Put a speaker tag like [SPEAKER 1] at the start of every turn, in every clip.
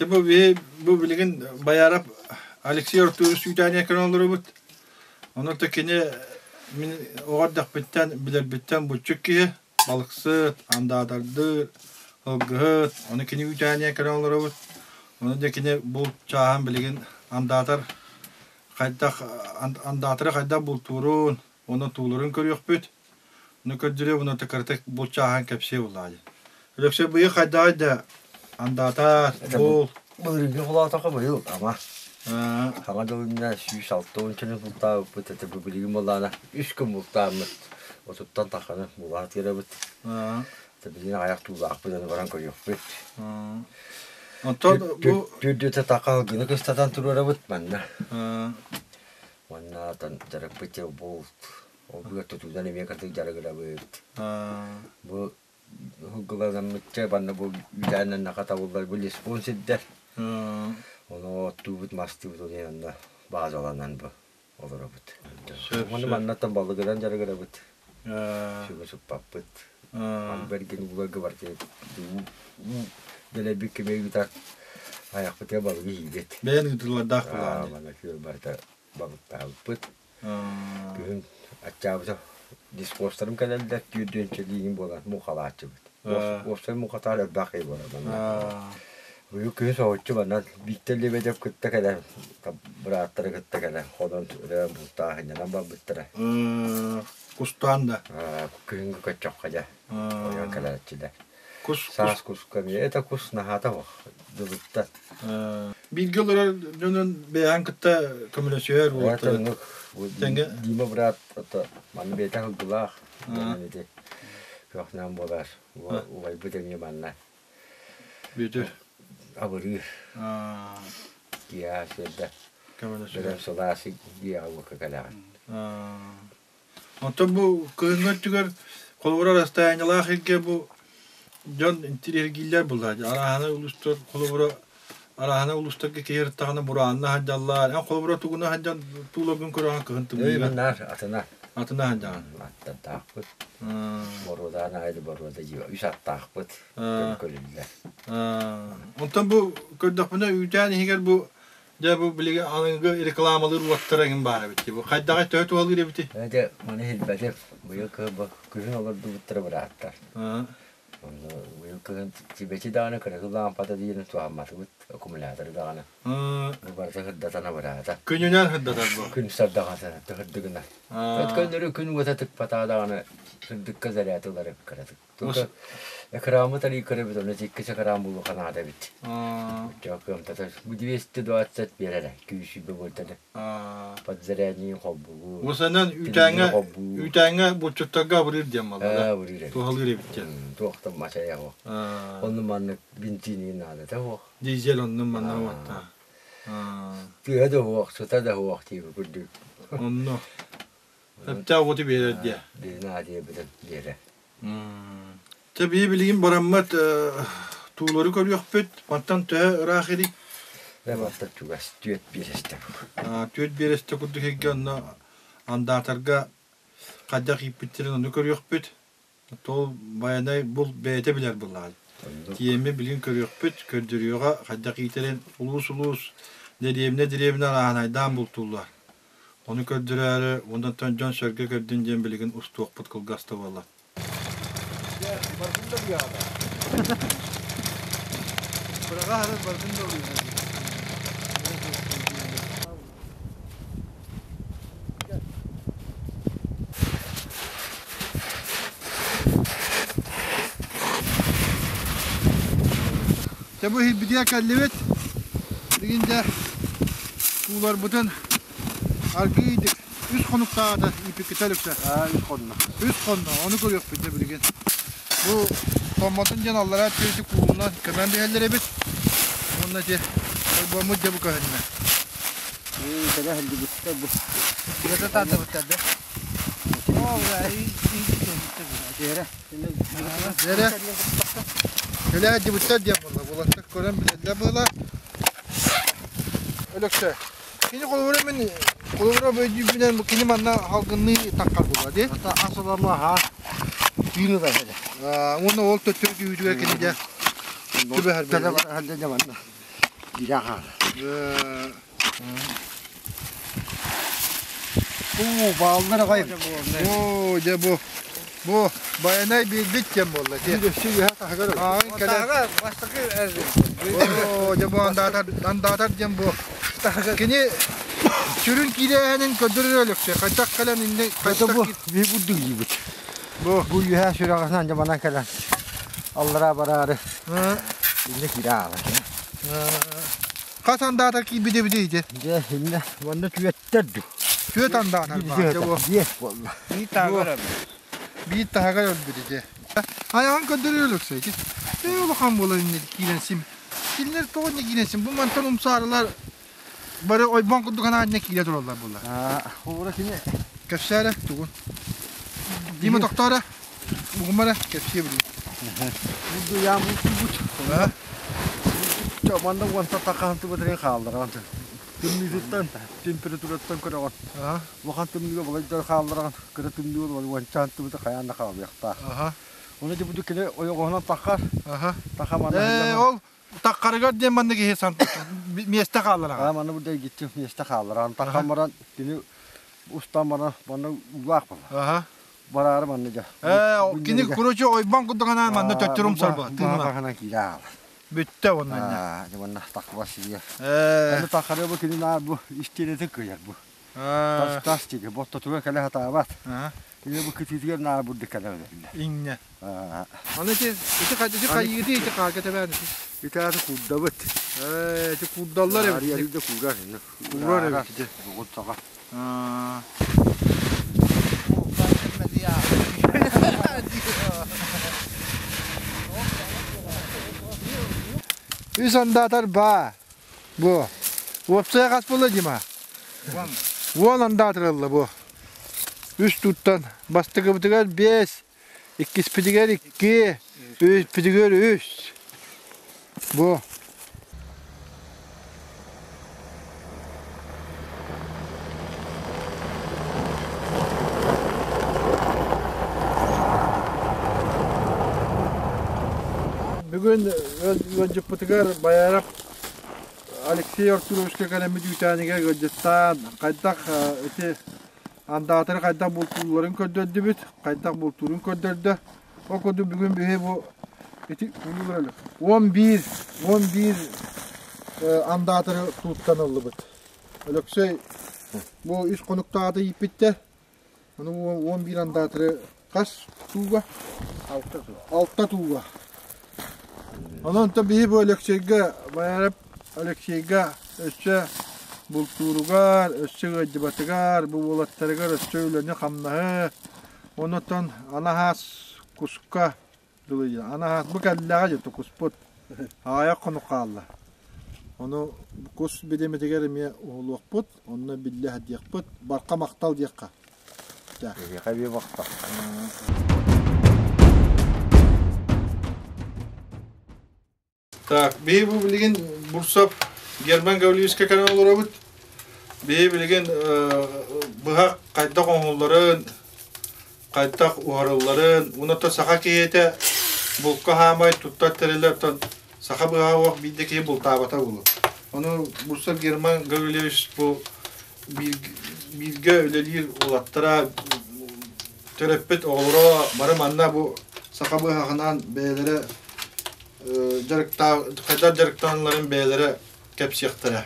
[SPEAKER 1] Дьэ бу биһи бу билигин Байаарап Алексей Артурович үүтээнигэр көрөн олоробут. Онон да кини мин оҕо эрдэхпиттэн билэрбиттэн булчут киһи, балыксыт, андаатардыыр, ылгыһыт. Ону кини үүтээнигэр көрөн олоробут. Ону да кини булт чааһын билигин андаатар хайдах андаатары хайдах бултуурун, уонна тууларын көрүөхпүт. Ону көрдөрүө уонна кыратык булт чааһын кэпсиэ буоллаҕа дии. Өлөксөй быйыл хайдаҕый да андаатар, бул.
[SPEAKER 2] Былырыыҥҥы холоотоххо быйыл ама саҥа дьыл иннинэ 160 чөлүн бултаабыппыт этэ бу билигин буоллаҕына үс күн бултааммыт отуттан тахханы булаат кэлэбит. Билигин аҕыйах туулаахпыт аны баран көрүөхпүт.
[SPEAKER 1] Онтон бу
[SPEAKER 2] Түүрдүтэ таха гыны кыстатан туруорабыт манна. Уонна дьарыкпыт булт ол быар тутуунан эмиэ кытыы дьарыгырабыт. Бу уһугуланаммычча манна бу үүтээннэн наха табыллар бу леспон сирдэр. Ону оттуубут, мастыыбыт ол онно баазаланан бу олоробут. Уонна маннаттан балыгынан дьарыгырабыт. Сүгэ сыппаппыт. Бэргин ууларга барты дэлэйбит кими ыытар айахпытыгар балыгы иибит.
[SPEAKER 1] Бэйэн ыытыллардаах буолаҕын.
[SPEAKER 2] Манна күөл барыта балыктаабыппыт. Күһүн аччаабыта дисковтарым кэлэллэр түүрдүөнчэлиигин буолан муҥхалааччыбыт. Уопсай муҥхатаар элбэх киһи буолар манна. Быйыл күһүн соһуччу манна Бииктэр Лебедев кытта кэлэн, бырааттары кытта кэлэн ходон ырыан бултаах сынньанан барбыттара.
[SPEAKER 1] Кустаан да?
[SPEAKER 2] Күһүҥҥү көччөххө дьэ ойон кэлээччилэр. Кус Саас куска эмиэ это кус наһаата суох дылыттан.
[SPEAKER 1] Бииргэ олорор дьонун бэйэҕин кытта көмөлөсүһэр уолаттары.
[SPEAKER 2] Дима брат ото манна бэйэтэ сылгылаах ити көхнөөн буолар убайбыт эмиэ манна
[SPEAKER 1] Бүөтүр
[SPEAKER 2] абырыыр киэһэ сиэрдэ бэлэм сылаас дьиэҕэ уокка кэлэҕин.
[SPEAKER 1] Оттон бу кыһыҥҥы өттүгэр холобура расстояниелаах сиргэ бу дьон интириэһиргииллэр буоллаҕа дии. Арааһынай улуустар холобура арааһынай улуустарга киһи ырыттаҕына бураанна сылдьаллар. Эн холобура тугуна сылдьан тууларгын көрөҕүн кыһын тымныыга?
[SPEAKER 2] Наар атына.
[SPEAKER 1] Атына сылдьаҕын.
[SPEAKER 2] Аттардаахпыт. Боруодаан аайы боруода дьиэ үс аттаахпыт. Көлүллэр.
[SPEAKER 1] Онтон бу көрдөхпүнэ үүтээн иһигэр бу Дьэ бу билигин аныгы рекламалыыр уоттара эҥин баар эбит дии. Бу хайдаҕай төһө туһалыыр эбитий?
[SPEAKER 2] Дьэ маны билбэтим. Быйыл кыһын күһүн олордубуттара бырааттар. Онно быйыл кыһын тибэти даҕаны кыракый лаампата диэн туһамматыбыт аккумуляторы даҕаны. Бу барыта сырдатан абыраата.
[SPEAKER 1] Күнүнэн сырдатар бу.
[SPEAKER 2] Күн сардаҕата сырдыгына. Өткөннөрү күн уота тыкпатаа даҕаны сырдыкка заряд ылар кыратык. Только экраммыт арыый кыра эбит, онно иккис экран булуохха наада эбит. Оччоҕо кыамтата бу 220 биэрэрэ, күүсүйбэ буолтаны. Подзарядник холбуур.
[SPEAKER 1] Усанан үүтээҥҥэ үүтээҥҥэ булчуттарга абырыыр диэн буолла.
[SPEAKER 2] Абырыыр эбит.
[SPEAKER 1] Туһалыыр эбит диэн.
[SPEAKER 2] Туох да мачайа суох. Онну маннык бензинигин наадата суох.
[SPEAKER 1] Дизель оннун манна уоттаа.
[SPEAKER 2] Тыаһа да суох, сыта да суох диэби курдук.
[SPEAKER 1] Онно. Сөптөөх уоту биэрэр диэ.
[SPEAKER 2] Биһиги диэбитин биэрэр.
[SPEAKER 1] Чэ биһи билигин бараммыт туулары көрүөхпүт. Мантан төһө ыраах ирий?
[SPEAKER 2] Мантан чугас түөрт биэрэстэ.
[SPEAKER 1] Түөрт биэрэстэ курдук сиргэ онно андаатарга хайдах ииппиттэрин ону көрүөхпүт. Тол байанай бул бэйэтэ билэр буоллаҕа. Тиэмэ билигин көрүөхпүт, көрдөрүөҕэ хайдах иитэрин улуус-улуус, дэриэбинэ-дэриэбинэ арааһынайдаан бултууллар. Ону көрдөрөөрү, онтон дьон-сэргэ көрдүн диэн билигин устуохпут кылгас да буолла. Дьэ бу иһирбитигэр кэллибит. Билигин дьэ тууларбытын аргыыйдык үс хонуктааҕыта ииппиккитэ өлүксэ.
[SPEAKER 2] Үс хонно.
[SPEAKER 1] Үс хонно, ону көрүөхпүт дьэ билигин. Бу томмотун диэн аллараа түөтү куулунан көмөн биһэллэр эбит. Уонна ити ойбоммут дьэ бу көһүннэ.
[SPEAKER 2] Кэлэ сылдьыбыттар бу.
[SPEAKER 1] Кыата тардыбыттар да. Дьэрэ. Кэлэ сылдьыбыттар диэн буолла. Уолаттар көрөн билэллэр буолла. Өлөксө. Кини холобура мин холобура өйдүүбүнэн бу кини манна халгынныы таххар буолла дии.
[SPEAKER 2] Ата асылама ха тыыны да хәле.
[SPEAKER 1] Уонна ол төттөрү түүтүгэр кини дьэ түбэһэр
[SPEAKER 2] Кэлэ бар хәлде манна. киирэ хаалар.
[SPEAKER 1] Оо,
[SPEAKER 2] бааллар аҕай.
[SPEAKER 1] Оо, дьэ бу бу байанай биэрбит кэм буолла дии.
[SPEAKER 2] Өссө үөһэ таһыгар.
[SPEAKER 1] Ааҕын кэлэн.
[SPEAKER 3] Бастакы
[SPEAKER 1] Оо, дьэ бу андаатар андаатар диэн бу. Кини сүрүн киирээһинин көрдөрөр өлөксөй. Хайдах кэлэн инне
[SPEAKER 2] хайдах бу биһи бурдук иибит.
[SPEAKER 1] Бу
[SPEAKER 2] Бу үөһэ сүрэҕинэн дьэ манан кэлэн аллараа бараары инне киирэ аалар.
[SPEAKER 1] Хас андаатар киирбит эбитий ити?
[SPEAKER 2] Дьэ инне манна түөттэр дуу.
[SPEAKER 1] Түөт андаатар баар. Дьэ бу.
[SPEAKER 2] Биэс буолла.
[SPEAKER 3] Биир таһыгар
[SPEAKER 1] Биир таһыгар өлбүт ити. Айаҕын көрдөрөр өлөксөй ити. Ээ улахан буолар инне киирэн сим. Кинилэр тоҕо инне киирэн сим? Бу мантан умсаарылар бары ойбон курдук анаанньа киирэ тураллар буолла.
[SPEAKER 2] Хура кини
[SPEAKER 1] Кэпсээ эрэ тугун. Дима тохтоо эрэ. Бугума эрэ кэпсиэ билин.
[SPEAKER 2] Бурду яам бултуйбут. Манна уонта такаһантыбытын хаалларан. Тымныытыттан, температураттан көрөҕүн. Улахан тымныыга балайдар хаалларан, кыра тымныыга уончаантыбыты хайаан да хаалыахтаах. Оны дьэ бу кини ойоҕоһунан таххар. Таха манна.
[SPEAKER 1] Ээ ол таххарыгар диэн маннык киһи миэстэ хааллараҕа.
[SPEAKER 2] Аа манна бу дайгитчи миэстэ хаалларан. Тахан баран кини устан баран манна улаах буолла. Бараары манна дьэ.
[SPEAKER 1] Ээ кини короче ойбон курдук анаан манна төттөрү умсарба.
[SPEAKER 2] Тыынынан киирэ аала.
[SPEAKER 1] Бүттэ онно.
[SPEAKER 2] Дьэ манна тахба сиэ. Аны тахары бу кини наар бу истиэнэтин кыйар бу. Тас тас диги боттотуга кэлэ хатаабат. Кини бу кытыытыгар наар бурдук кэлэ өлөллөр.
[SPEAKER 1] Иҥнэ. Аны ити ити ити хайыыты ити хаарга тэбээн ити.
[SPEAKER 2] Ити ааты куурдабыт.
[SPEAKER 1] Ээ ити куурдаллар эбит.
[SPEAKER 2] Арыйда куурар.
[SPEAKER 1] Куурар эбит ити.
[SPEAKER 2] Бугут саҕа.
[SPEAKER 1] Үс андаатар баа. Бу. Уопсайа хас буолла Дима? Уон андаатар ылла бу. Үс туттан. Бастакыбытыгар биэс, иккиспитигэр икки, үспүтүгэр үс. Бу. Бүгүн ыалдьыппытыгар Байаров Алексей Артуровичка кэлэммит үүтээнигэр ыалдьыттаан хайдах ити андаатары хайдах бултуулларын көрдөрдүбүт, хайдах бултуурун көрдөрдө. Ол курдук бүгүн биһи бу ити 11 11 андаатары тууттан ыллыбыт. Өлөксөй бу үс хонуктаҕата ииппиттэр. Ону 11 андаатары хас тууга? Алта тууга. Онон то биһи бу Өлөксөйгө Байарап Алексейга өссө бултууругар, өссө ыалдьыбатыгар, бу уолаттарыгар өссө үлэни-хамнаһы, онотон анаһаас куска дылы анаһаас бу кэллэҕэ дьэ куспут аҕыйах хонук хаалла. Ону кус бидимитигэр эмиэ уһулуохпут, онно биллэ сылдьыахпыт, барха махтал диэххэ.
[SPEAKER 2] Эһиэхэ эмиэ махтал.
[SPEAKER 1] Так, биһи бу билигин Бурсов Герман Гаврильевичка кэлэн олоробут. Биһи билигин быһах хайдах оҥоһулларын, хайдах уһарылларын, уонна саха киһитэ булка хаамай туттар тэрилэр саха быһаҕа уох биирдэ киһи бултаабата буолуо. Ону Бурсов Герман Гаврильевич бу бииргэ үлэлиир уолаттара төрөппүт оҕолоро бары манна бу саха быһаҕынан бэйэлэрэ хайдах дьарыктаналларын бэйэлэрэ кэпсиэхтэрэ.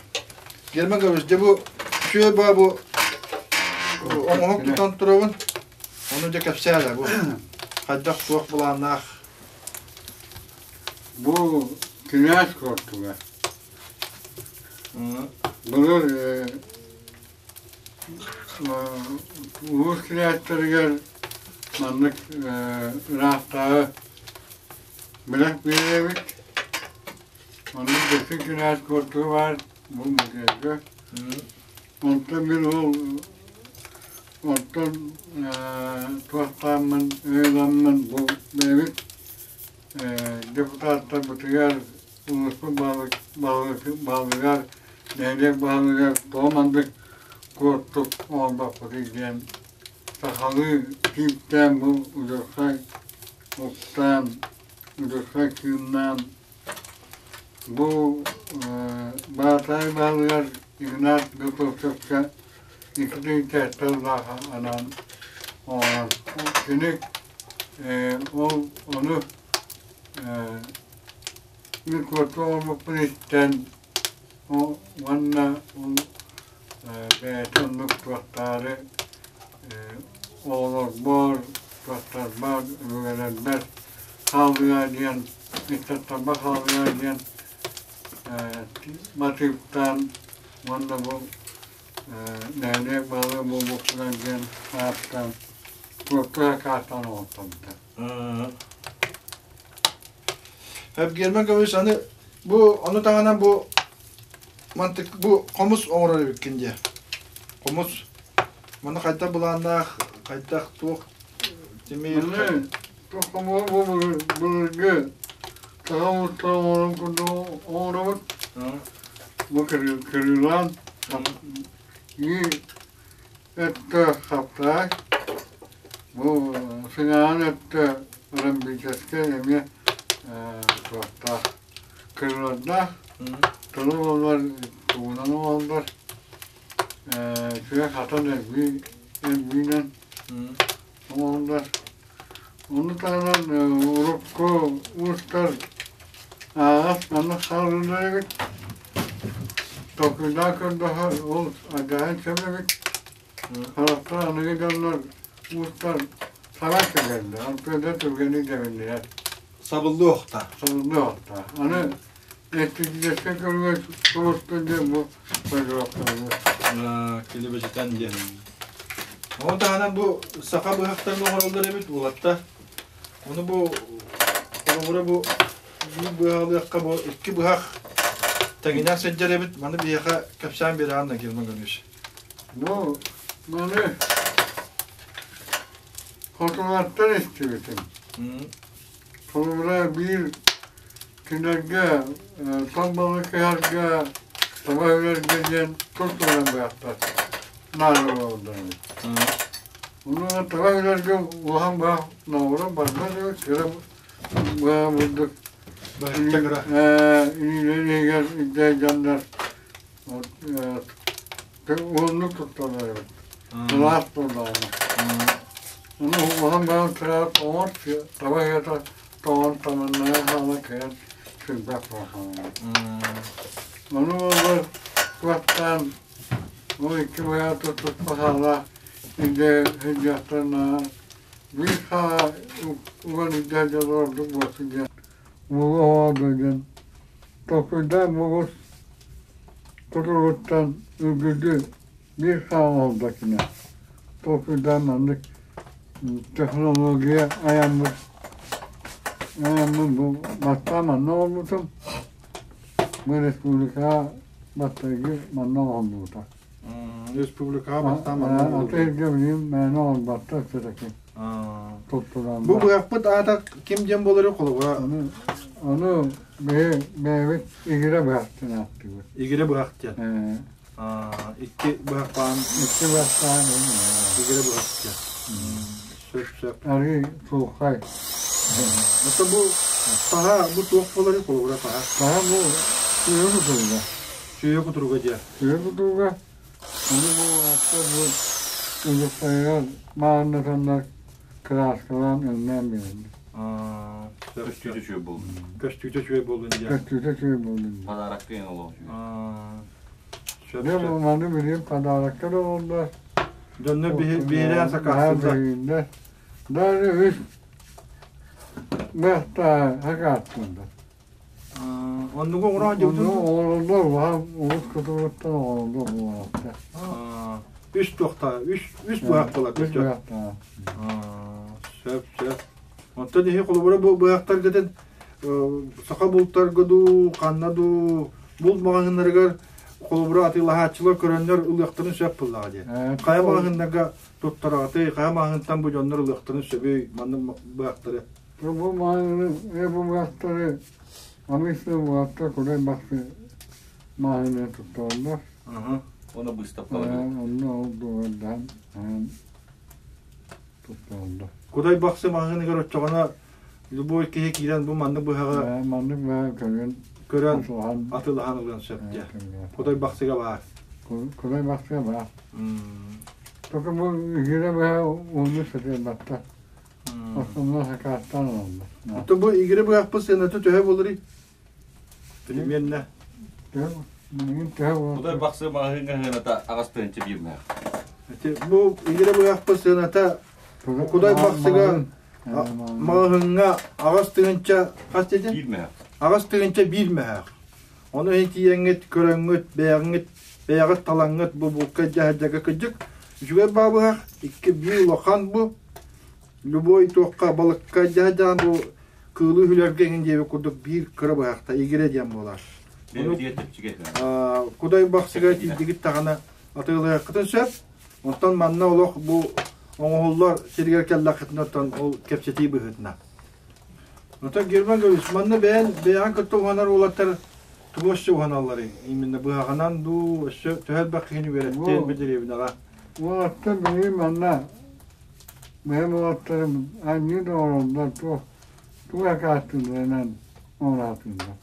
[SPEAKER 1] Герман Гаврилович, дьэ бу үчүгэй баа бу оҥоһук тутан турабын. Ону дьэ кэпсээ эрэ бу. Хайдах туох былааннаах?
[SPEAKER 4] Бу кинээс куортуга. Былыр улуус кинээстэригэр маннык ыраахтааҕы бэлэх биэрэбит. Онно Дьөккөн кинээс куортуга баар бу музейга. Онтон мин ол онтон туохтааммын ыйыламмын бу бэйэбит депутаттарбытыгар улууспут баһылыгар нэһилиэк баһылыгар тоҕо маннык куортук оҥорбоппутуй диэн сахалыы кииптээн бу удьурхай уктаан, удьурхай кыымнаан. Бу Баатаай баһылыгар Игнат Готовцевка икки тыллаах анаан оҥорон кини ол ону мин куорка оҥорбуппун истэн уонна ол бэйэтэ оннук туохтаары оҕолорбор, туохтарбар, өбүгэлэрбэр хаалыа диэн, ыччаттарбар хаалыа диэн матыыптаан уонна бу нэһилиэк баһылыга буолбуппунан диэн ааттаан куорка каартаан оҥортоммута.
[SPEAKER 1] Герман Гаврилович, аны бу ону таһынан бу мантык бу хомус оҥорор эбиккин диэ. Хомус маны хайдах былааннаах, хайдах туох тимир
[SPEAKER 4] Маны туох хомуһу бу былыргы саха омуктара оҥорон курдук оҥоробут. Бу кырыылаан и өттө хаптаай Бу сыҥааҕын өттө ромбическай эмиэ туохтаах кырылардаах, тылы буоллар тугунан оҥоһуллар, күөх хатан эрбии эрбиинэн оҥоһуллар. Ону таһынан урукку уустар ааҕас маннык хаалыылар эбит, толкуйдаан көрдөххө ол адьаһын сөп эбит. Харахтар аныгы дьоннор уустар саҥа кэлэллэр, антыада түргэнник дьэбиннилэр.
[SPEAKER 1] Сабыллыахта.
[SPEAKER 4] Сабыллыахта. Аны эстетическэй көрүҥэ сулустун диэн бу пожалуйста.
[SPEAKER 1] Килибэчитэн диэн. Ону таһынан бу саха быһахтарын оҥороллор эбит уолаттар. Ону бу холобура бу биир быһаҕалыахха бу икки быһах тэҥинэн сылдьар эбит. Маны биһиэхэ кэпсээн биэрэҕин да Герман Гаврилович.
[SPEAKER 4] Бу маны хотулартан истибитим. Холобура биир кинилэргэ тоҥ кыһарга, таба үрэргэ диэн тус-туһунан быһахтар наада буолаллар эбит. Ону таба үрэргэ улахан быһах ноҕура барбат эбит, кыра быһах бурдук иһигэр илдьэ дьоннор Уһуннук тутталлар эбит. Сылаас буоллаҕына. Ону уһун баран тыраат оҥор таба иһэтэ тоҕон таманнара хаала кыайан сырбат буоллаҕына. Ону буоллар куоттаан ол икки быһа туттуппа хаала илдьэ сылдьыахтарына биир хаала уган илдьэ сылдьар ордук буолсун диэн уолу оҕо диэн толкуйдаан буолус тутулуттан үргүлдьү биир хаал оҥордо кини. Толкуйдаан маннык технология айаммыт айаммыт бу бастаан манна оҥорбутум. Бу республикаҕа бастайгы манна оҥоһуллубута.
[SPEAKER 1] Республикаҕа бастаан манна
[SPEAKER 4] Аты сиргэ билигин мээнэ оҥорботтор все-таки.
[SPEAKER 1] Бу быһахпыт аата ким диэн буоларый холобура?
[SPEAKER 4] Ону, ону биһи бэйэбит игирэ быһах диэн ааттыыбыт.
[SPEAKER 1] Игирэ быһах диэн. Икки быһахпаан.
[SPEAKER 4] Икки быһахпаан.
[SPEAKER 1] Игирэ быһах диэн. Сөп сөп.
[SPEAKER 4] Арыы сууххай.
[SPEAKER 1] Это бу таһа бу туох буоларый холобура таһа?
[SPEAKER 4] Таһа бу сүөһү кутуруга.
[SPEAKER 1] Сүөһү кутуруга диэн.
[SPEAKER 4] Сүөһү кутуруга. Ону бу аата бу Улуустарыгар мааннатаннар кырааскалаан өҥнөөн биэрэллэр.
[SPEAKER 3] Көстүүтэ үчүгэй буоллун.
[SPEAKER 1] Көстүүтэ үчүгэй буоллун диэн.
[SPEAKER 4] Көстүүтэ үчүгэй буоллун диэн.
[SPEAKER 3] Подарокка иҥ олох үчүгэй.
[SPEAKER 4] Дьэ маны билигин подарокка да буолла.
[SPEAKER 1] Дьонно биһирээн сакаастыыллар.
[SPEAKER 4] Даже үс быһахта сакаастыыллар.
[SPEAKER 1] Оннугу оҥороон дьыбытын
[SPEAKER 4] Оҥороллор улахан улус кутуруттан оҥороллор буолаахтар.
[SPEAKER 1] Үс туохта үс үс быһах буолар.
[SPEAKER 4] Үс быһахтаах.
[SPEAKER 1] Сөп сөп. Оттон иһи холобура бу быһахтаргытын саха бултарга дуу, ханна дуу булт маҕаһыыннарыгар холобура атыылаһааччылар көрөннөр ылыахтарын сөп буоллаҕа дии. Хайа маҕаһыыннарга туттараҕытый, хайа маҕаһыынтан бу дьоннор ылыахтарын сөбүй маннык быһахтары?
[SPEAKER 4] Бу мааны бу быһахтары Амыйсы уолаттар кудай бахсы маһынан тутталлар.
[SPEAKER 3] Оны быыстапкалар.
[SPEAKER 4] Онно ол дуордаан тутталлар.
[SPEAKER 1] Кудай бахсы маһыныгар оччоҕуна Любой киһи киирэн бу маннык быһаҕы
[SPEAKER 4] Маннык быһаҕы көрөн
[SPEAKER 1] көрөн атыылаһан ылыан сөп дии. Кудай Бахсыга баар.
[SPEAKER 4] Кудай Бахсыга баар. Только бу игирэ быһа уонну сытыарбаттар. Основной сакаастаан ылаллар.
[SPEAKER 1] Ото бу игирэ быһахпыт сыаната төһө буоларый? Примерно.
[SPEAKER 4] Билигин төһө буолар?
[SPEAKER 3] Кудай Бахсы маҕаһыыҥҥа сыаната аҕыс тыһыынча биир мөһөх.
[SPEAKER 1] Бу игирэ быһахпыт сыаната Кудай Бахсыга маҕаһыыҥҥа аҕыс тыһыынча хас диэтин?
[SPEAKER 3] Биир мөһөх.
[SPEAKER 1] Аҕыс тыһыынча биир мөһөх. Ону иһин тиийэҥҥит, көрөҥҥүт, бэйэҕиҥит, бэйэҕит талаҥҥыт бу булка дьаһайдарга кырдьык үчүгэй баабыһах, икки биир улахан бу любой туохха балыкка дьаһайдаан бу кыылы үһүлэргэ иҥин диэбит курдук биир кыра быһахта игирэ диэн буолар. Кудай Бахсыга тиийдигит даҕаны атыылаһыаххытын сөп. Онтон манна олох бу оҥоһуллар сиригэр кэллэххитинэ оттон ол кэпсэтии быһыытынан. Оттон Герман Гаврилович, манна бэйэн бэйэҕин кытта уһанар уолаттар тугу өссө уһаналларый? Именно быһаҕынан дуу, өссө төһө элбэх киһини үөрэттин бу дэриэбинэҕэ?
[SPEAKER 4] Уолаттар билигин манна бэйэм уолаттарым анньыы да оҥороллор, туох тугу акаастыылларынан оҥораатыыллар.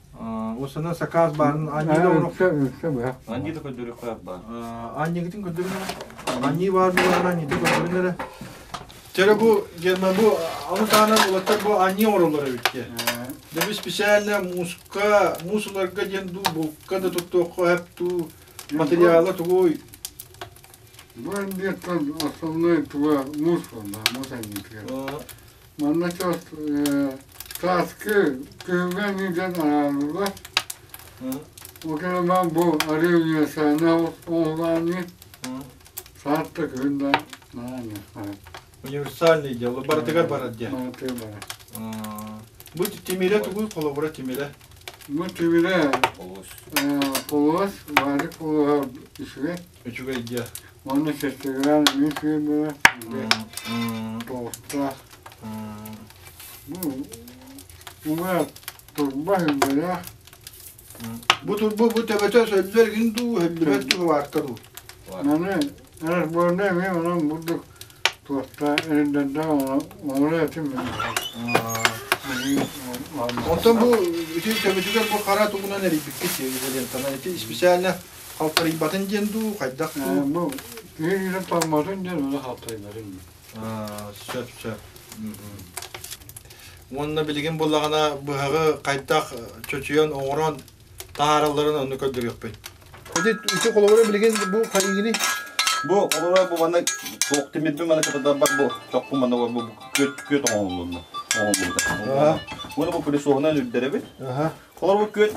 [SPEAKER 1] Осана сакаас баарын анньыы да оҥоруох.
[SPEAKER 4] Өссө быһах.
[SPEAKER 3] Анньыы да көрдөрүөххэ баар.
[SPEAKER 1] Анньыгытын көрдөрүн эрэ. Анньыы баар буолан анньыыты көрдөрүн эрэ. Чэрэ бу Герман бу аны таһынан улаттар бу анньыы оҥороллор эбит диye. Дьэ специально мууска, муус ыларга диэн дуу, булка да туттуохха сөп дуу, материала тугуй?
[SPEAKER 4] Бу эндиэттэн основной туга муус буолла, муус анньыытыгар. Манна чос сааскы күһүҥҥү анньыытын араарыллар. Ол кэннэ бу арыы универсальнай оҥоһулаанньыы саатта күһүн да
[SPEAKER 1] Универсальный дело, барытыгар барар диye.
[SPEAKER 4] Барытыгар барар.
[SPEAKER 1] Бу тимирэ тугуй холобура тимирэ?
[SPEAKER 4] Бу тимирэ полуос, баары полуоһа үчүгэй.
[SPEAKER 1] Үчүгэй диye.
[SPEAKER 4] Уонна сестегран эмиэ үчүгэй буолар. Тоҕустаах. Бу уҥа турба хүллэрээх.
[SPEAKER 1] Бу турба бу төбөтө сөллөр гин дуу, һөллүбэт дуу, варка дуу.
[SPEAKER 4] Маны разборда эмиэ онон бурдук туоста эрдэрдэ оҥоро этим.
[SPEAKER 1] Онтон бу ити төбөтүгэр бу хара тугунан эрийбиккит изолентанан ити специально халтарыйбатын диэн дуу, хайдах дуу?
[SPEAKER 4] Бу киһи киирэн тоҥмотун диэн ону халтарыйбатын.
[SPEAKER 1] Сөп, сөп. Уонна билигин буоллаҕына быһаҕы хайдах чочуйан оҥорон таһааралларын онно көрдөрүөхпүт. Ити ити холобура билигин бу хайыгыный?
[SPEAKER 3] Бу холобура бу манна туох тимирбин манна кытардарбар бу чохпун манна бу күөт күөт оҥоһуллунна оҥоһуллубута. Уонна бу пылесоһунан үрдэрэбит. Холобура бу күөт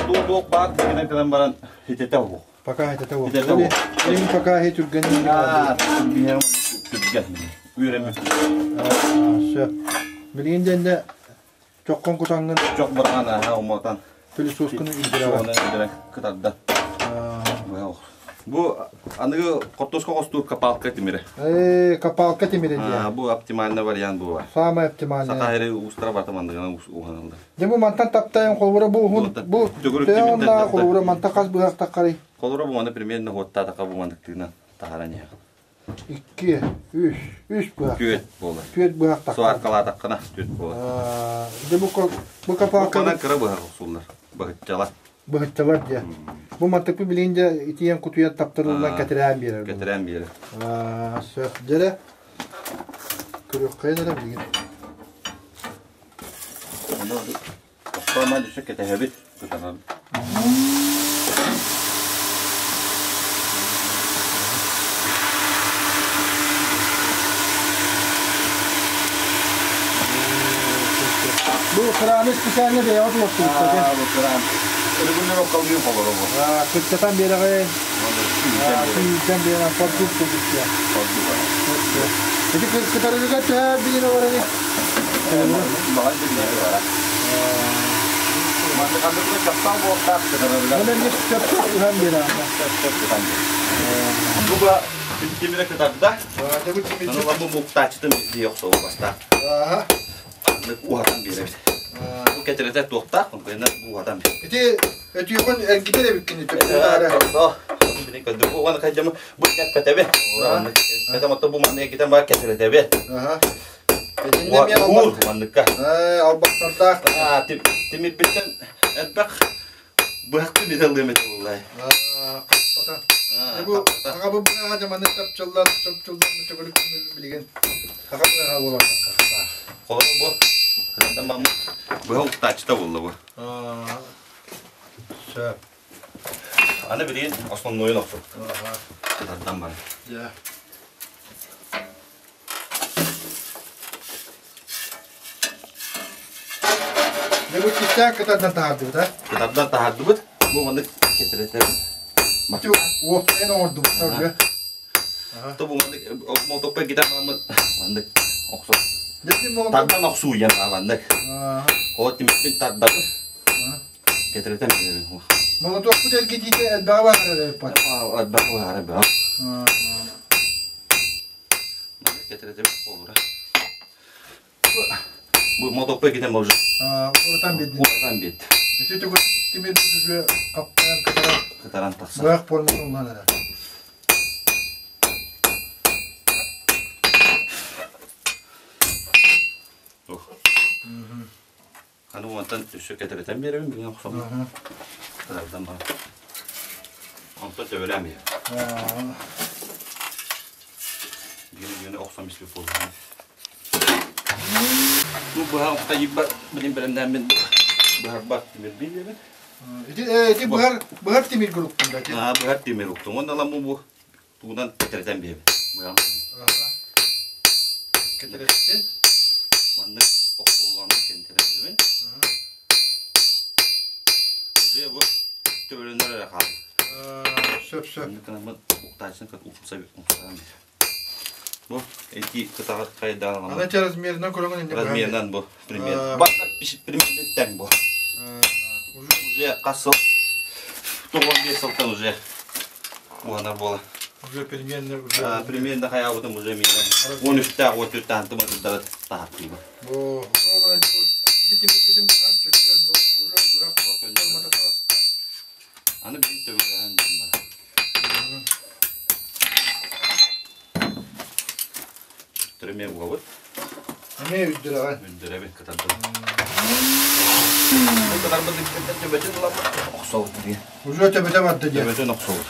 [SPEAKER 3] туох туох баар гынан кэлэн баран хитэтэ оһуох.
[SPEAKER 1] Пока хитэтэ оһуох.
[SPEAKER 3] Хитэтэ оһуох.
[SPEAKER 1] Билигин пока хи түргэн
[SPEAKER 3] Түргэн. Үөрэммит.
[SPEAKER 1] Сөп. Билигин дэннэ чоххун кутаҥҥын
[SPEAKER 3] Чох быраҕан аһа уматан
[SPEAKER 1] пылесосканы илдьирэҕин.
[SPEAKER 3] Кытарда. Бу аныгы хортуоска хостуур копалка тимирэ.
[SPEAKER 1] Ээ, копалка тимирэ диye.
[SPEAKER 3] Бу оптимальный вариант бу.
[SPEAKER 1] Самый оптимальный.
[SPEAKER 3] Саха сири уустара барта мандыгынан уһаналлар.
[SPEAKER 1] Дьэ бу мантан таптайан холбура бу уһун бу төһө оннаа холбура мантан хас быһах таххарый?
[SPEAKER 3] Холбура бу маны примерно хуоттаатаха бу мандыктыынан таһаран иһэ.
[SPEAKER 1] Икки, үс, үс быһах.
[SPEAKER 3] Түөрт буолар.
[SPEAKER 1] Түөрт быһах таххар.
[SPEAKER 3] Суаркалаатаххына түөрт буолар.
[SPEAKER 1] Дьэ бу бу копалка
[SPEAKER 3] Бу кыра быһах охсуллар. Быһыччалар.
[SPEAKER 1] Быһыччалар диye. Бу мантыкпы билигин дьэ итийэн кутуйан таптарыллан кэтирээн биэрэр.
[SPEAKER 3] Кэтирээн биэрэр.
[SPEAKER 1] Сөп. Дьэрэ көрүөххэйин эрэ билигин.
[SPEAKER 3] Тохтоон өссө кэтэһэбит. Кытанан.
[SPEAKER 1] Бу краны специально бэйэҕэ туруохтуруттар.
[SPEAKER 3] Бу кран. Регулировка алгыы холоро бу.
[SPEAKER 1] Кыччатан биэрэҕин. Күүрдэн биэрэн фордук курдук.
[SPEAKER 3] Фордук.
[SPEAKER 1] Ити кытарыга төһө биир олорор?
[SPEAKER 3] Баҕар билиэ бара. Маннык ханнык чаптал буолтаах кытарыга.
[SPEAKER 1] Маннык чаптал уһан биэрэ.
[SPEAKER 3] Бу ба тимире кытарда. Аны бу муктаачытын дии охсоо бастаах. Уһатан биэрэбит. Бу кэтирэтэ туохтаах, онкуйна бу уһатан биэр.
[SPEAKER 1] Ити өтүүхүн эргитэр эбиккин
[SPEAKER 3] Бу уганы хайдамы бу кэппэтэби. Кэтем отто бу манна эргитен бар кэтирэтэби. Уһуур манныкка.
[SPEAKER 1] Албастардаах.
[SPEAKER 3] Тимирбиттэн элбэх быһахпын италыам этэ буоллай.
[SPEAKER 1] Бу аҕа бу быһаҕа дьаманы чапчыллан чопчуллан төгүрүк билигин аҕа быһаҕа буолар
[SPEAKER 3] Холобур бу быһа уктааччыта буолла бу.
[SPEAKER 1] Сөп.
[SPEAKER 3] Аны билигин основнойун охсук. Тардан бар.
[SPEAKER 1] Дьэ. Дьэ бу кистээх кытардан таһаардыбыт, а?
[SPEAKER 3] Кытардан таһаардыбыт. Бу маннык кэтирэтэр.
[SPEAKER 1] Уопсайын оҥордубуттар уже.
[SPEAKER 3] То бу маннык молотоппой гитараммыт маннык охсор. Тардан охсууйан маннык. Ол тимирбин тардабын. Кэтирэтэн биэрэбин.
[SPEAKER 1] Молотоппут эргитиитэ элбэҕи баһарар эбиппат.
[SPEAKER 3] Элбэҕи баһарар бөҕө. Кэтирэтэн олура. Бу молотоппой гитам уже.
[SPEAKER 1] Урутан биэрдин.
[SPEAKER 3] Урутан биэрди.
[SPEAKER 1] Ити түгүр тимир уже хаптаан кытаран.
[SPEAKER 3] Кытаран тахсар.
[SPEAKER 1] Быһах форматын улаан эрэ.
[SPEAKER 3] Аны уонтан өссө кэтэрэтэн биэрэбин бүгүн охсоммун. Кытардан баран. Онтон төбөлөөн биэр. Бүгүн охсом испит буоллаҕына. Бу быһа охтайыыбар билин бэлэмнээммин быһарбар тимир биэрэбин.
[SPEAKER 1] Ити ити быһар быһар тимир уктун да
[SPEAKER 3] Аа быһар тимир уктум. Уонна ламмы бу тугунан кэтэрэтэн биэрэбин. Быһам.
[SPEAKER 1] Кэтэрэтин.
[SPEAKER 3] Маннык охсуллааммын кэнтэрэбин. Уже бу төбөлөнөр эрэ хаалбыт.
[SPEAKER 1] Сөп сөп.
[SPEAKER 3] Маннык гынаммын уктааччыны кыт умса умсаран биэр. Бу эти кытаҕа хайдаан
[SPEAKER 1] Ана те размерынан көрөҥүн инде
[SPEAKER 3] Размерынан бу пример. Бата примерно тэҥ бу. Уже хас сыл 95 сылтан уже уһанар буола.
[SPEAKER 1] Уже примерно уже
[SPEAKER 3] Примерно хайаабытым уже миэнэ 13-тээх 14-тээх тымырдары таһартыыбын.
[SPEAKER 1] Бу ити тимирбитин быһан чочуйан бу уже быһах формата таҕыста.
[SPEAKER 3] Аны биир төгүлэһэн диэн бар. Түрүмэ угабыт.
[SPEAKER 1] Эмиэ үрдүрэҕин.
[SPEAKER 3] Үрдүрэбин кытардым. Бу кытарбыт төбөтүн ыламмыт охсобут диye.
[SPEAKER 1] Уже төбөтө барда диye.
[SPEAKER 3] Төбөтүн охсобут.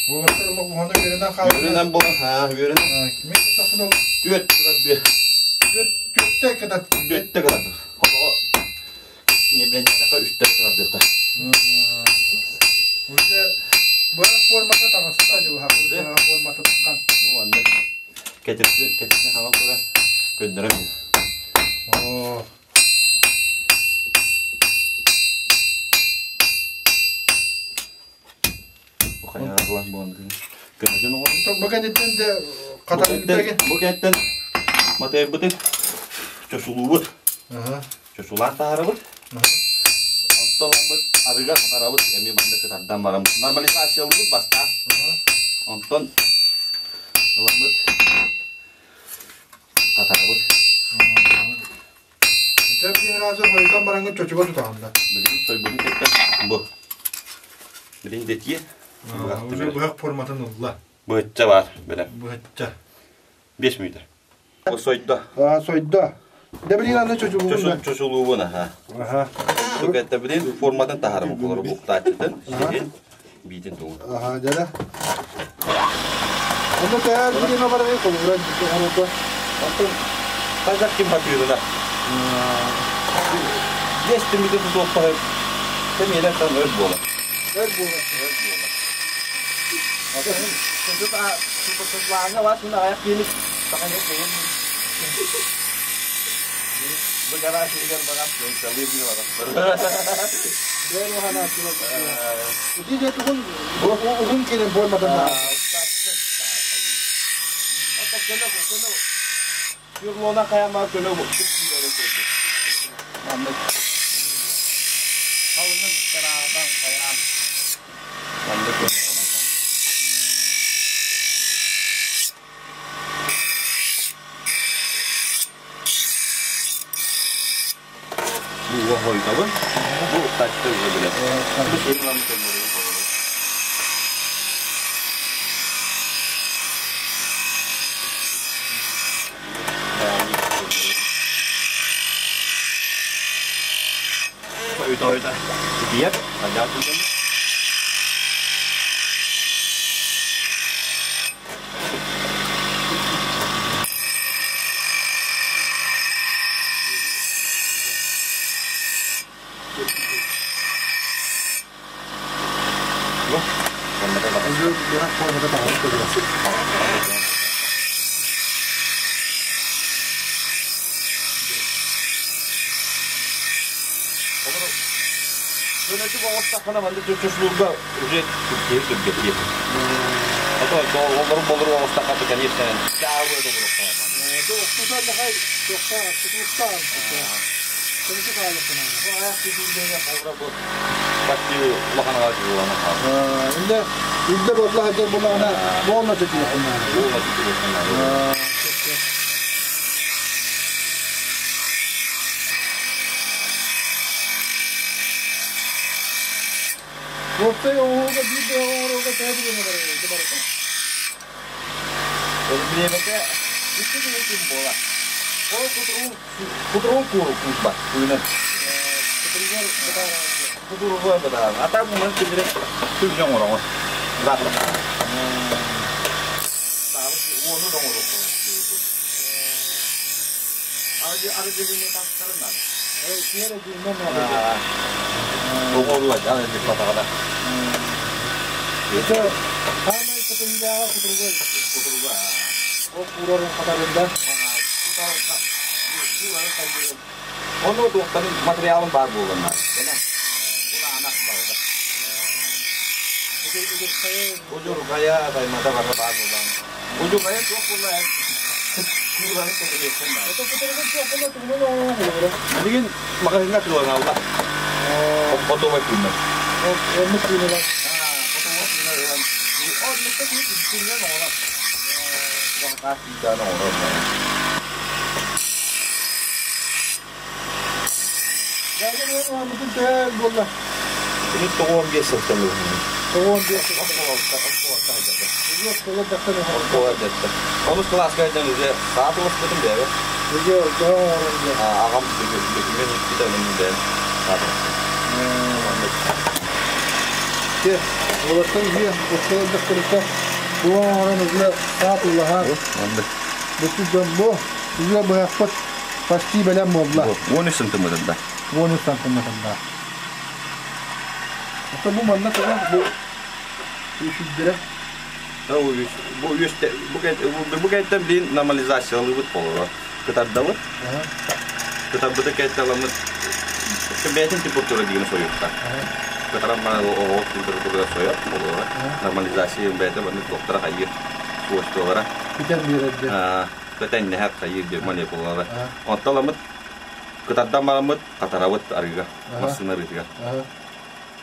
[SPEAKER 1] Уолаттар уһана үөрэнэн хаалбыт.
[SPEAKER 3] Үөрэнэн буолан, аа, үөрэнэн.
[SPEAKER 1] Мен тахсан ол
[SPEAKER 3] Түөрт кытар
[SPEAKER 1] Түөрттэ кытар.
[SPEAKER 3] Түөрттэ кытар. Хоноҕо не билэн үстэ кытардыахта.
[SPEAKER 1] Уже быһах формата таҕыста быһах формата таххан.
[SPEAKER 3] Бу манна кэтиртин кэтиртин хаҥан тура көннөрөн.
[SPEAKER 1] Оо. Бу кэнниттэн де хатарыытагын.
[SPEAKER 3] Бу кэнниттэн матайбытын чосулуубут. Чосулаан таһарабыт. Онтон ылбыт арыгар хатарабыт эмиэ манна кытардан баран нормализациялыыбыт бастаан. Онтон ыламмыт хатарабыт.
[SPEAKER 1] Чэпчиин разы хойутан бараҥҥын чочуга тутаҕын да.
[SPEAKER 3] Билигин сойбутун кытта бу. Билигин дэтиэ.
[SPEAKER 1] Уже быһах форматын ылла.
[SPEAKER 3] Быһычча баар бэлэм.
[SPEAKER 1] Быһычча.
[SPEAKER 3] 5 мүнүүтэ. Бу сойдо.
[SPEAKER 1] А, сойдо. Да билигин аны чочулуубун да.
[SPEAKER 3] Чочулуубун аха.
[SPEAKER 1] Аха.
[SPEAKER 3] Тугetta билин форматын таһарым олору буктааччытын, сиһин, биитин тугун.
[SPEAKER 1] Аха, дьэ. Онно тээр билиме барай холура оҥорорго.
[SPEAKER 3] Онтон хайдах ким хатыырына. Биэс түмүтэ тутуохпаһы кэмиэнэ там өр буолар.
[SPEAKER 1] Өр буолар.
[SPEAKER 3] Өр буолар. Сутутлааҥҥа вас мин аҕайах киһини саханы кэйэн Бу гараж иһигэр баран кыайталыы бии бараттар.
[SPEAKER 1] Бэйэн уһанааччылар. Ити дьэ тугун уһун кэлин форматын
[SPEAKER 3] Юрлона хайама көнө Маннык халыҥын тараатан хайаан маннык Бу хойутабын. Бу тачка уже билэр. Бу Ойда. Итиер, ажар түгэн. Көнөтүк оҕустаххына маннык чочушлуурга уже киһи түргэтиэ. А то олору болору оҕустахха то конечно чаабы Почти улахан аҕа
[SPEAKER 1] Инде үрдэ буолла сылдьар буоллаҕына буолна чочуйуоххун
[SPEAKER 3] Буолна чочуйуоххун
[SPEAKER 1] Уопсай оҥоһууга биир бэйэ оҥорууга төһө бириэмэ барарый барыта?
[SPEAKER 3] Бириэмэтэ икки күн күн буолар. Ол кутуругун кутуругун кууру куурбат күнүнэн.
[SPEAKER 1] Кутуругар бытааран
[SPEAKER 3] Кутуругар бытааран. А так муман күнүрэ күн оҥороҥун. Завтра. Уону да оҥоруохха. Арыгы тахсарынан.
[SPEAKER 1] Киэрэ дьиҥнэн наада.
[SPEAKER 3] Оҕолуга аны дьыппатаҕына.
[SPEAKER 1] Это хаамай кутуругааҕа кутуруга.
[SPEAKER 3] Кутуруга.
[SPEAKER 1] Ол куурарын хатарында.
[SPEAKER 3] Ону туохтарын материалын баар буоланнар. Кураанах барыта. Удьурҕайа таймата барыта баар буолан. Удьурҕайа суох буолла куурарын кэтириэххин наада. Билигин маҕаһыыҥҥа атыыланаллар. Хотуобай күннэр.
[SPEAKER 1] Оннук күнүлэр.
[SPEAKER 3] Хотуобай күннэр ылан. Оннукка киһи күннэн оҥорор. Уонтаах киһи оҥорор.
[SPEAKER 1] Мутун төһө буолла?
[SPEAKER 3] Ини 95 сылтан ылынным.
[SPEAKER 1] 95 сыл.
[SPEAKER 3] Онус кылааска айдан уже саат уласпытым бэйэ.
[SPEAKER 1] Уже төһө оҥорон диэн.
[SPEAKER 3] Аҕам документ иккитэ онон бэйэм саат
[SPEAKER 1] Те, уолаттар үйэ оскуола дьахтарыта туох оҥорон уже саат улахан. Бу дьон бу уже быһахпыт почти бэлэм буолла.
[SPEAKER 3] 13 сантиметрда.
[SPEAKER 1] 13 сантиметрда. Ото бу манна кыра бу үсүддэрэ.
[SPEAKER 3] Бу бу кэнтэн билин нормализациялыыбыт болоро. Кытардабыт. Кытарбыты кэтталаммыт бэйэтин температура дигин сойукта. Кытаран баран оҕо температура сойор болоро. Нормализация бэйэтэ маннык доктора хайыр свойстволара.
[SPEAKER 1] Бүтэн биэрэрде.
[SPEAKER 3] Тэтэннэһэр хайыр диир молекулалара. Онталаммыт кытардан бараммыт хатарабыт арыыга, массыына арыытыгар.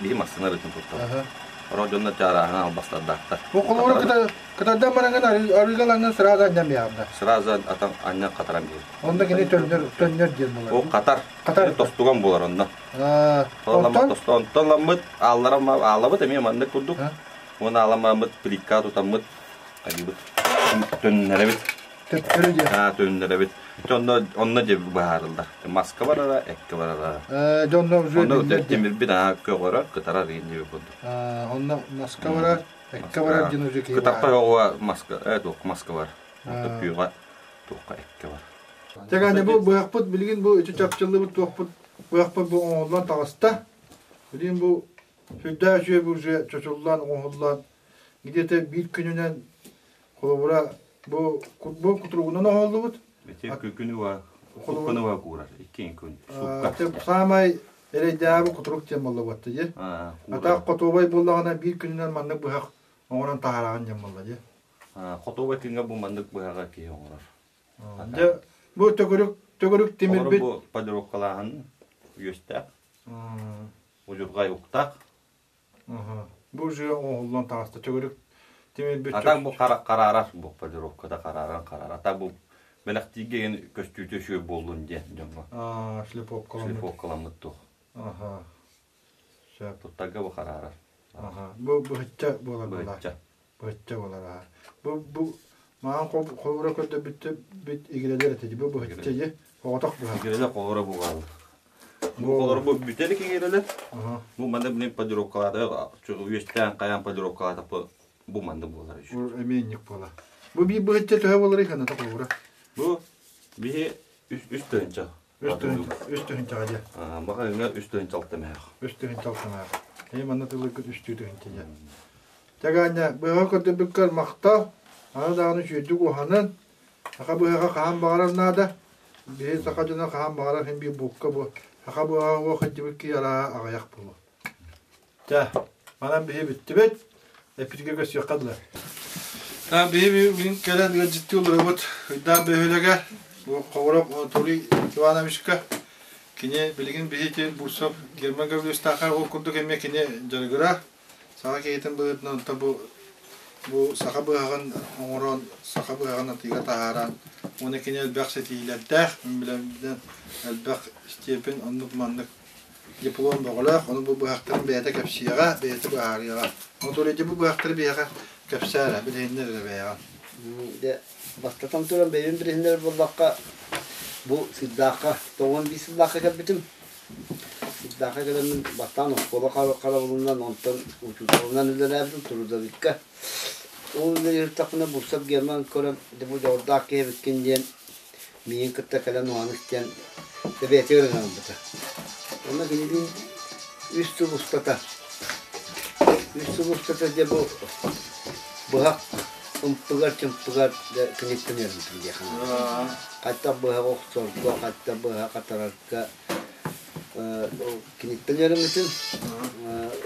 [SPEAKER 3] Биһи массыына арыытын туттабыт. Орох дьонно чаарааһынан албастардаахтар.
[SPEAKER 1] Бу холобура кытардан бараҥын арыыгалаҥын сразу анньан биһаамна.
[SPEAKER 3] Сразу атан анньан хатаран биһир.
[SPEAKER 1] Онно кини төннөр төннөр диэн буолар.
[SPEAKER 3] Ол хатар.
[SPEAKER 1] Хатар.
[SPEAKER 3] Тостуган буолар онно.
[SPEAKER 1] Онтон
[SPEAKER 3] Онтон ламмыт ааллара аалабыт эмиэ маннык курдук. Уонна ааламмыт плитка тутаммыт хайыыбыт төннөрөбүт.
[SPEAKER 1] Төптөрү диэн.
[SPEAKER 3] Аа төннөрөбүт. Онно онно дьэ быһаарыллар. Маска барара, эккэ барара.
[SPEAKER 1] Дьонно уже
[SPEAKER 3] Онно тимирбит аа көҕөрөр, кытарар диэн курдук.
[SPEAKER 1] Онно маска барар, эккэ барар диэн уже киһи.
[SPEAKER 3] Кытарпай оҕуга маска, туох маска бар. Онто пүүҕэ туохха эккэ бар.
[SPEAKER 1] Тэгане бу быһахпыт билигин бу ити чапчыллыбыт туохпут быһахпыт бу оҥоһуллан таҕыста. Билигин бу сүрдээх үчүгэй бу уже чочуллан оҥоһуллан где-то биир күнүнэн холобура бу бу кутуругунан оҥоһуллубут.
[SPEAKER 3] Ити күнү ва кутуругу ва куурар икки күн.
[SPEAKER 1] Саамай эрэйдээҕи кутурук диэн буолла буотта дии. Атаах хотуобай буоллаҕына биир күнүнэн маннык быһах оҥорон таһаараҕын диэн буолла дии.
[SPEAKER 3] Хотуобай күҥҥэ бу маннык быһаҕа киһи оҥорор.
[SPEAKER 1] Дьэ бу төгүрүк төгүрүк тимирбит
[SPEAKER 3] бу полировкалааһын үөстээх. Удьурҕай уктаах.
[SPEAKER 1] Бу уже оҥоһуллан таҕыста төгүрүк тимирбит.
[SPEAKER 3] Атак бу хараарар бу полировката харааран хараар. Атак бу бэлэхтииргэ ген көстүүтэ үчүгэй буоллун диэн дьоҥҥо.
[SPEAKER 1] Шлифовкаламмыт.
[SPEAKER 3] Шлифовкаламмыт туох.
[SPEAKER 1] Сөп.
[SPEAKER 3] Туттарга бу хараарар.
[SPEAKER 1] Бу быһычча буолар
[SPEAKER 3] Быһычча.
[SPEAKER 1] Быһычча буолар. Бу бу маан холбура көрдөбүттэ бит игирэлэр этэ бу быһычча же оҕотох быһа.
[SPEAKER 3] Игирэлэр холбура буолар. Бу олор бу бүтэ илик иҥиирэлэр. Бу манна билин полировкалаата, үөстээн хайаан полировкалаата бу манна буолар үчү.
[SPEAKER 1] Эмиэнньик буола. Бу биир быһычча төһө буоларый ханна тоқура?
[SPEAKER 3] Бу биһи үс тыһынча.
[SPEAKER 1] Үс тыһынчаҕа дьэ.
[SPEAKER 3] Маҕа ыңа 3 600 мөөх.
[SPEAKER 1] 3600 мөөх. Эйи манна тылыккыт 3 тыһынча дьэ. Тэгаанньа быһаҕа көрдөрбүккэр махтал. Аны даҕаны үчүгэйдик уһанан, саха быһаҕа хаһан баҕарар наада. Биһи саха дьоно хаһан баҕарар хин биир буукка бу саха быһаҕа уох илдьибит киһи арааһа аҕыйах буолуо. Чэ, манан биһи бүттүбүт. Эппитигэр көрсүөххэ дылы. Биһи бүгүн кэлэн ыалдьыттыы олоробут Ыйдаах бөһүөлэгэ бу Ховоров Анатолий Ивановичка. Кини билигин биһи Бурцев Герман Гаврильевичтаахха ол курдук эмиэ кини дьарыгыра. Саха киһитин быһыытынан онто бу саха быһаҕын оҥорон, саха быһаҕын атыыга таһааран, уонна кини элбэх ситиһиилэрдээх, мин билэрбинэн элбэх степень оннук-маннык диплом бөҕөлөөх, ону бу быһахтарын бэйэтэ кэпсиэҕэ, бэйэтэ быһаарыаҕа. Анатолий, бу быһахтары биһиэхэ кэпсээ эрэ, билиһиннэр эрэ бэйэҕин.
[SPEAKER 5] Дьэ, бастатан туран бэйэм билиһиннэрэр буоллахха, бу Сыырдаахха 95 сыллаахха кэлбитим. Сыырдаахха кэлэммин бастаан оскуола харабылынан, онтон учууталынан үлэлээбитим трудовикка. Ол үлэлииртэхпинэ Бурцев Герман көрөн, дьэ бу дьоҕурдаах киһи эбиккин диэн миигин кытта кэлэн уһаан истэн бэйэтигэр ыҥыран ылбыта. Онно кинилиин 3 сыл устата 3 сыл устата дьэ бу быһах ымпыгар-чымпыгар дьэ киниттэн үөрэммитим диэххэ наада. Хантан быһах охсорго, хантан быһах хатарарга киниттэн үөрэммитим.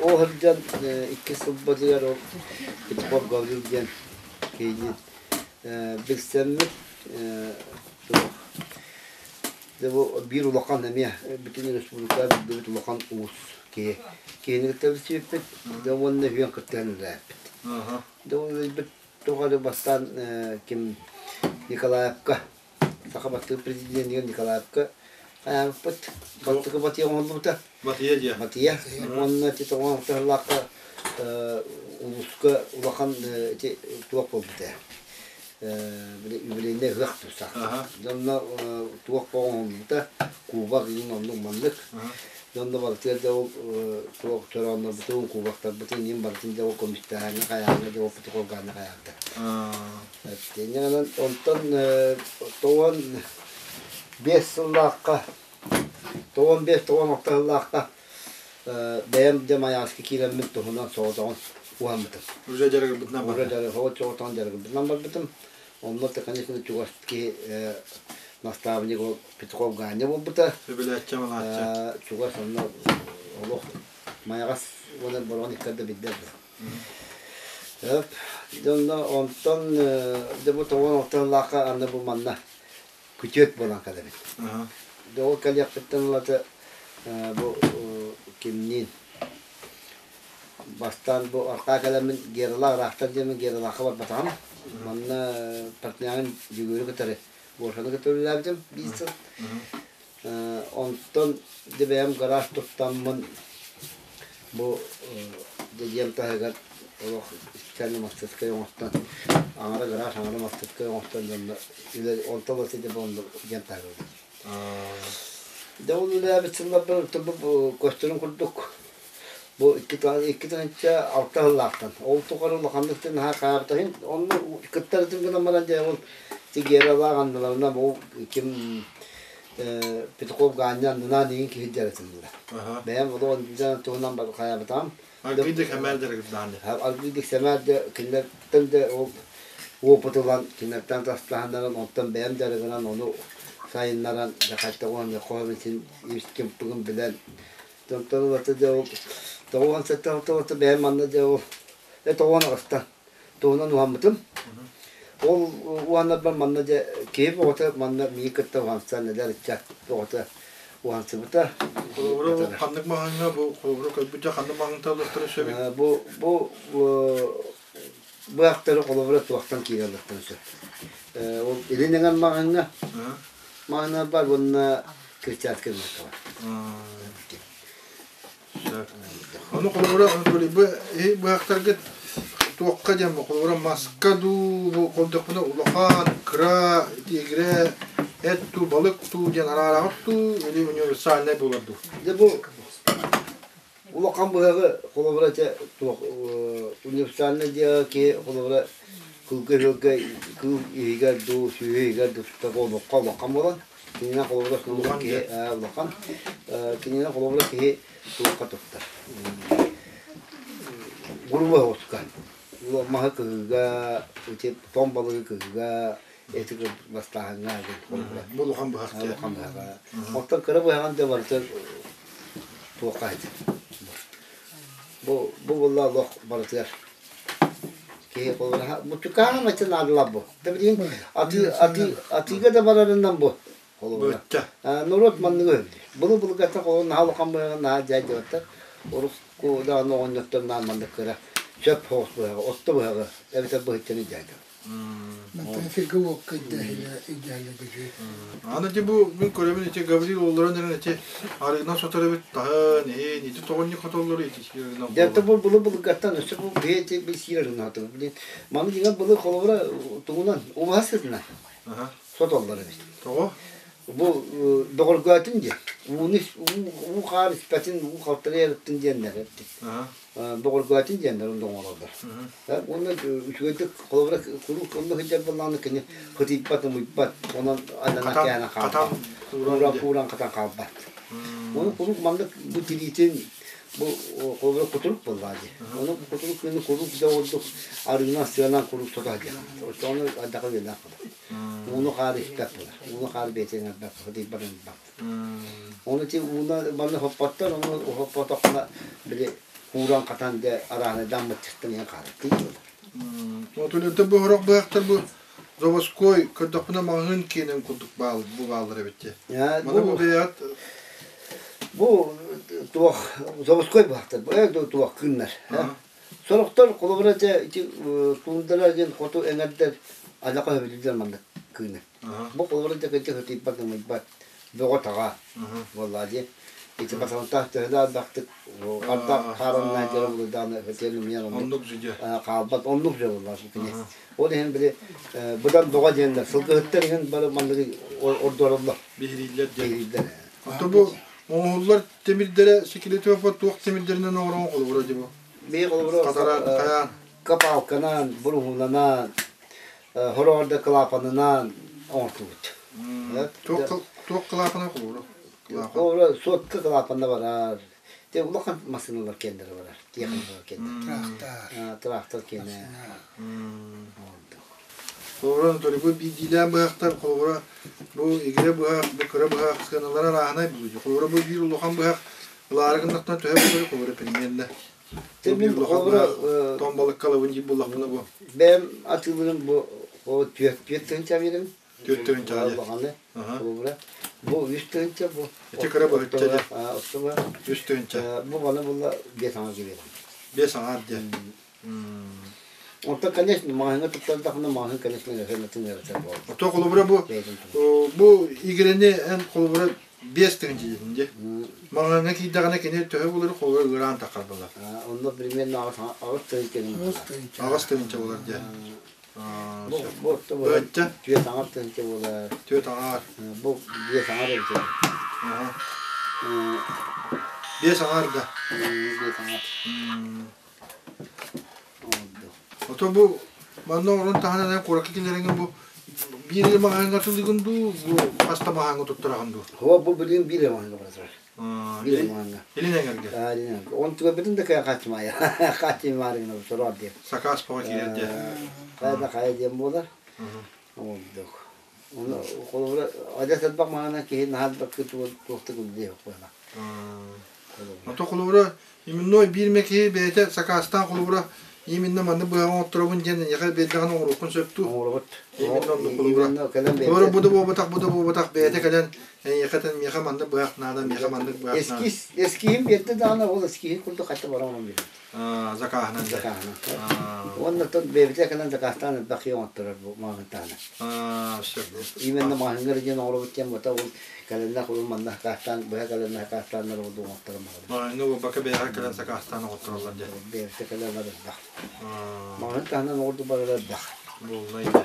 [SPEAKER 5] Ол сылдьан иккис сылбытыгар ол Петухов Гаврил диэн киһини билсэммит дьэ бу биир улахан эмиэ бүтүн республикаҕа биллибит улахан уус киһи. Киһини кытта билсибиппит, дьэ уонна үһүөн кыттыһан үлэлээппит. Дьэ ол үлэлиирбит тоҕо эрэ бастаан ким Николаевка, саха бастакы президенигэр Николаевка хайаабыппыт, бастакы батыйа оҥоһуллубута.
[SPEAKER 1] Батыйа диэ.
[SPEAKER 5] Батыйа. Уонна ити тоҕо улууска улахан ити туох буолбута били юбилейнай ыһыах тустаах. Дьонно туох оҥоһуллубута, кубок иин оннук маннык. Дьонно барытыгар да ол туох чорооннорбутун, кубоктарбытын иин барытын да ол көмүстээһиҥҥэ хайааҥҥа да ол протоколгаанна хайаабыта. Инньэ онтон 95 сыллаахха, 95-96 сыллаахха бэйэм дьэ Майааска киирэммин туһунан соҕотоҕун уһаммытым.
[SPEAKER 1] Уже дьарыгырбытынан
[SPEAKER 5] Уже соҕотоҕун дьарыгырбытынан барбытым. Онно конечно чугас киһи наставник ол Петухов Ганя буолбута.
[SPEAKER 1] Сөбүлээччи малааччы.
[SPEAKER 5] Чугас онно олох Майаҕас уонна Бороҕон иккарда билдэр. Дьонно онтон дьэ бу 96 сыллаахха аны бу манна күтүөт буолан кэлэбит. Дьэ ол кэлиэхпиттэн ылата бу кимниин бастаан бу аркаа кэлэммин Гералаах ыраахтар диэммин Гералаахха барбатаҕым. Манна партнерым Дьөгүөрү кытары Гошаны кытта үлэлээбитим биир сыл. Онтон дьэ бэйэм гараж туттаммын бу дьиэм таһыгар олох специально мастерскай оҥостон аҥара гараж аҥара мастерскай оҥостон дьонно үлэ онтон ылса дьэ бу дьиэм таһыгар. Дьэ ол үлэлээбит сылларбар бу көстөрүн курдук бу 2006 сыллаахтан ол тухары улаханнык наһаа хаабытаһын онно кыттарытын гынан баран дьэ ол Тигералаах анныларынан ол ким Петухов Ганя аннынан иин киһи дьарытынныра. Бэйэм олоҕун туһунан хайаабытаҕым.
[SPEAKER 1] Аргыйдык сэмээр дьарыгырдаан.
[SPEAKER 5] Аргыйдык сэмээр да кинилэртэн да ол опыт ылан кинилэртэн тастаһаннаран онтон бэйэм дьарыгынан ону сайыннаран дьэ уонна хоһом син кимпыгын билэн онтон ылата дьэ ол 97 ылата бэйэм манна дьэ ол 98-тан туһунан уһаммытым. Ол уһанарбар манна дьэ киһи бөҕөтө манна миигин кытта уһансан эдэр ыччат бөҕөтө уһансыбыта.
[SPEAKER 1] Холобура ханнык маҕаһыыҥҥа бу холобура көрбүт дьэ ханнык маҕаһыынтан ылыахтарын сөбүй?
[SPEAKER 5] Бу быһахтары холобура туохтан киирэ ылыахтарын сөп. Ол илин эҥэр маҕаһыыҥҥа маҕаһыыннар бар уонна Крестьянскай марка бар.
[SPEAKER 1] Ону холобура бу быһахтаргыт туохха диэн бу холобура маска дуу бу холдохпуна улахан, кыра, тигрэ эт туу, балык туу диэн араараҕыт туу, или универсальнай буолар дуу?
[SPEAKER 5] Дьэ бу улахан быһаҕы холобура чэ туох универсальнай диэҕэ киһи холобура кылга-үһүлгэ кыыл иһигэр дуу, сүөһү иһигэр дуу сытар олоххо улахан буолан кининэн холобура
[SPEAKER 1] Улахан
[SPEAKER 5] киһи
[SPEAKER 1] дьэ.
[SPEAKER 5] Улахан кининэн холобура киһи туохха туттар грубо оҕуска маһы кыһыыга ити тоҥ балыгы кыһыыга эти бастааһыҥҥа холобура
[SPEAKER 1] Бу улахан быһах дьэ.
[SPEAKER 5] Улахан быһаҕа оттон кыра быһаҕын да барыта туохха этэ бу бу буолла олох барытыгар киһи холобура бутукаан ача наадалаах бу да билигин атыы атыы атыыга да барарынан бу холобура
[SPEAKER 1] Быычча.
[SPEAKER 5] Норуот манныгы өйдүүр. Былы-былыргаттан холобур наһаа улахан быһаҕы наһаа дьаайдыбаттар. Урукку даҕаны оҕонньоттор наһаа маннык кыра сөп соҕус быһаҕы, отто быһаҕы эбэтэр быһыччаны дьаайдыбат.
[SPEAKER 6] Мантан сиргэ уокка ирдэһэлэ көчү.
[SPEAKER 1] Аны ити бу мин көрөбүн ити Гаврил олорон эрэн ити арыынан сотор эбит таһын, иһин, ити тоҕонньук хотоллору ити сиэринэн
[SPEAKER 5] Дьэ бу былы-былыргаттан өссө бу биһи ити би сиир арынаатыбыт. Билин маны дьиҥэр былы холобура тугунан убаһа сытынан сотоллор эбит.
[SPEAKER 1] Тоҕо?
[SPEAKER 5] Бу доҕоргоотун диэн, ууну уу хаар испэтин, уу халтарыйа эрыттын диэннэр эбит. Доҕоргоотун диэннэр онно оҥороллор. Уонна үчүгэйдик холобура куруук онно сылдьар буоллаҕына кини хытыйбат, ымыйбат, онон аннана кээнэ хаалбат. Кууран кууран хатан хаалбат. Ону куруук маннык бу тириитин бу холобура кутурук буоллаҕа дии. Ону кутурук күнү куруук да ордук арыынан сыанан куруук сото сылдьар. Оччоҕуна ардахы үөннээх буолар. Ууну хаары испэт буолар. Ууну хаары бэйэтин ыҥырбат, сытыйбат ыҥырбат. Ону ити ууну манна хоппоттор, ону хоппотоххуна били кууран хатан дьэ арааһынай даммытчыттан иһэн хаалар. Тиий буолар.
[SPEAKER 1] Отулерда бу сорох быһахтар бу заводской көрдөхпүнэ маҕаһыын киэнин курдук баал бу бааллар эбит дии. Маны бу бэйэҕит
[SPEAKER 5] Бу туох заводской быһахтар, бу туох кыыннар. Сорохтор холобура дьэ ити туундара диэн хоту эҥэрдэр алака сөбүлүүллэр маннык кыыны. Бу холобура дьэ кырдьык ытыйбат ымыйбат бөҕө-таҕа буоллаа дии. Ити патронтаах төһө да элбэхтик ардах хаараннаан дьара булудааны ытыан ымыйан
[SPEAKER 1] оннук дьэ
[SPEAKER 5] хаалбат оннук дьэ буоллаа кини. Ол иһин били быдан бөҕө диэннэр сылгыһыттар иһин бары манныгы ордороллор.
[SPEAKER 1] Биһирииллэр диэн.
[SPEAKER 5] Биһирииллэр.
[SPEAKER 1] Ото бу оҥоһуллар тимирдэрэ секретов туох тимирдэринэн оҥорон холобура дии бу?
[SPEAKER 5] Бии холобура
[SPEAKER 1] Хатараан, хайаан?
[SPEAKER 5] копалканан, буруһунанан, хороҕор да клапанынан оҥортубут.
[SPEAKER 1] Туох клапана холобура?
[SPEAKER 5] Холобура сотка клапанна барар. Те улахан массыыналар киэннэрэ барар. Техникалар киэннэрэ.
[SPEAKER 6] Трактор.
[SPEAKER 5] Трактор киэнэ.
[SPEAKER 1] Холобура, Анатолий, бу биирдиилээн быһахтар, холобура, бу игирэ быһах, бу кыра быһах сыаналара арааһынай буолуо. Холобура, бу биир улахан быһах ылаары гыннахтан төһө буолар, холобура, примерно.
[SPEAKER 5] Те
[SPEAKER 1] Бу биир
[SPEAKER 5] мин
[SPEAKER 1] улахан
[SPEAKER 5] холобура
[SPEAKER 1] быһах, тоҥ балыкка ылабын диир буоллахпына бу.
[SPEAKER 5] Бэйэм атыылыырым бу 4 тыһыынча биэрим.
[SPEAKER 1] 4 тыһыынчаҕа дьэ.
[SPEAKER 5] Улаханы, холобура. Бу 3 тыһыынча бу.
[SPEAKER 1] Ити кыра быһычча дьэ.
[SPEAKER 5] Оттоба.
[SPEAKER 1] 3 тыһыынча.
[SPEAKER 5] Бу маны булла 5 аҥар биэрим.
[SPEAKER 1] 5 аҥар дьэ.
[SPEAKER 5] Онтон, конечно, маҕаһыыҥҥа туттардахына, маҕаһыын, конечно, ыараханатын ыаратар буолар.
[SPEAKER 1] Ото холобура бу бу игирэни эн холобура 5 тыһыынча диэтин дии. Маҕаһыыҥҥа киирдэҕинэ кини төһө буолар холобура ыараан таххар буолар.
[SPEAKER 5] Онно примерно 8 тыһыынча.
[SPEAKER 1] 8 тыһыынча буолар дии.
[SPEAKER 5] Бу бу отто
[SPEAKER 1] Быһычча?
[SPEAKER 5] 4,5 тыһыынча буолар.
[SPEAKER 1] 4 аҥаар.
[SPEAKER 5] Бу 5 аҥаар эбит.
[SPEAKER 1] 5 аҥаар да.
[SPEAKER 5] 5 аҥаар.
[SPEAKER 1] Ото бу манна орон таһынан эн куоракка киллэрэҥҥин бу биир маҕаһыыҥҥа атылыгын дуу, бу хаста маҕаһыыҥҥа туттараҕын дуу?
[SPEAKER 5] Хо бу билигин биир маҕаһыыҥҥа бара турар. Биир маҕаһыыҥҥа.
[SPEAKER 1] Илин эҥэргэ.
[SPEAKER 5] Илин эҥэргэ. Он туга да кая хаачымая. Хаачымаарыгына сороор диэн.
[SPEAKER 1] Сакаас бөҕө киирэр диэн.
[SPEAKER 5] Хайа да хайа диэн буолар. Олдук. Оны холобура адьас элбэх маҕаһыынан киһи наһаа элбэххэ туохта күлдиэ буола.
[SPEAKER 1] Ото холобура именной биир эмэ киһи бэйэтэ сакаастаан холобура именно манны быһаҕын отторобун диэн эйиэхэ биэрдэҕинэ оҥоруоххун сөп дуу?
[SPEAKER 5] Оҥоробут.
[SPEAKER 1] Именно оннук холобура.
[SPEAKER 5] Именно кэлэн
[SPEAKER 1] Холобура
[SPEAKER 5] бэйэтэ.
[SPEAKER 1] бу да буолбатах, бу да буолбатах бэйэтэ кэлэн эйиэхэ этэн миэхэ маннык быһах наада, миэхэ маннык быһах наада.
[SPEAKER 5] Эскиз, эскиһин биэрдэ даҕаны ол эскиһин курдук хатта бара оҥорон биэрбит.
[SPEAKER 1] Закааһынан да.
[SPEAKER 5] Закааһынан. Уонна оттон бэйэбитэ кэлэн закаастаан элбэх киһи оҥотторор бу маҕаһыынтаана.
[SPEAKER 1] Сөп.
[SPEAKER 5] Именно маҕаһыыҥҥа диэн оҥоробут диэн буота ол кэлэннэх ол манна закаастаан быһа кэлэннэх закаастааннар ол оҥотторон баҕар.
[SPEAKER 1] Маҕаһыыҥҥа буолбакка бэйэҕэ кэлэн сакаастаан оҥоттороллор диэн.
[SPEAKER 5] Бэйэбитэ кэлэн бар элбэх. Маҕаһыын таһынан оҥорду барар элбэх.
[SPEAKER 1] Буолла иде.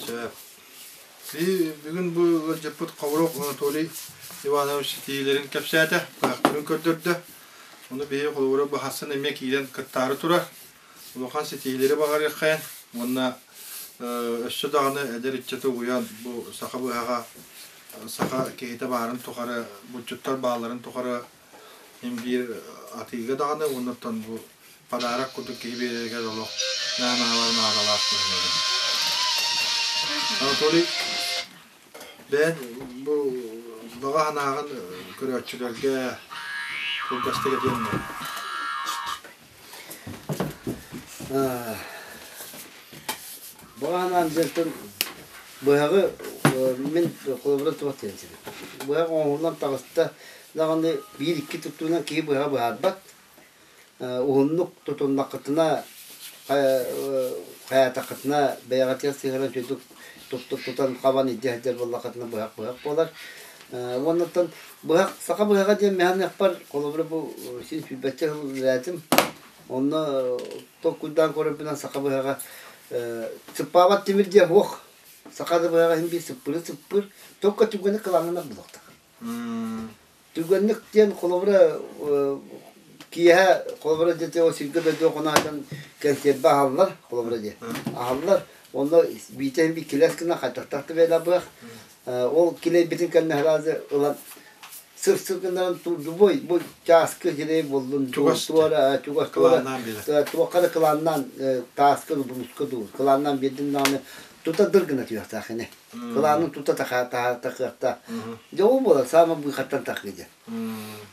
[SPEAKER 1] Сөп. Биһи бүгүн бу ыалдьыппыт Ховров Анатолий Иванович ситиһиилэрин кэпсээтэ, быһахтарын көрдөрдө. Ону биһи холобура быһахсын эмиэ киирэн кыттаары турар. Улахан ситиһиилэри баҕарыаххайын уонна өссө даҕаны эдэр ыччаты угуйан бу саха быһаҕа саха киһитэ баарын тухары, булчуттар баалларын тухары Мин биир атыыга даҕаны уоннаттан бу подарок курдук киһи биэрэригэр олох наһаа наадалаах быһыылаах. Анатолий, бэйэн бу баҕа санааҕын көрөөччүлэргэ кылгастык этиэҥ дуо?
[SPEAKER 5] Баҕа санаам диэнтэн быһаҕы мин холобура туох диэн сибит. Быһах оҥоһуллан таҕыста даҕаны биир-икки туттуунан киһи быһа быһаарбат. Уһуннук тутуннаххытына, хайаатаххытына бэйэҕитигэр сыһыаран үчүгэйдик тутан хабан илдьэ сылдьар буоллаххытына быһах быһах буолар. Уоннаттан быһах саха быһаҕа диэн мэһэн холобура бу син сүүрбэччэ сыл үлэлээтим. Онно толкуйдаан көрөрбүнэн саха быһаҕа сыппаабат тимир диэн суох. Саха да быһаҕа иһин биир сыппыры сыппыр, только түгэнник кылааннанар булуохтаах. Түгэнник диэн холобура киэһэ холобура дьэ ол сиргэ дойдуга хоноһон кэнсиэрбэ аһаллар холобура диэ аһаллар онно биитэ иһин биир килэс гына хайдахтаах да бэйэлээх ол килэйбитин кэннэ сразу ылан сыр-сыр гыннаран любой бу чааскы сирэй буоллун туора чугас туора туохха да кылааннаан тааска буруска дуу кылааннаан биэрдин даҕаны тута дыр гына түһүөхтээх ини кылаанын тута тахыахтаах дьэ ол буолар саамай быыхаттан тахыы диэн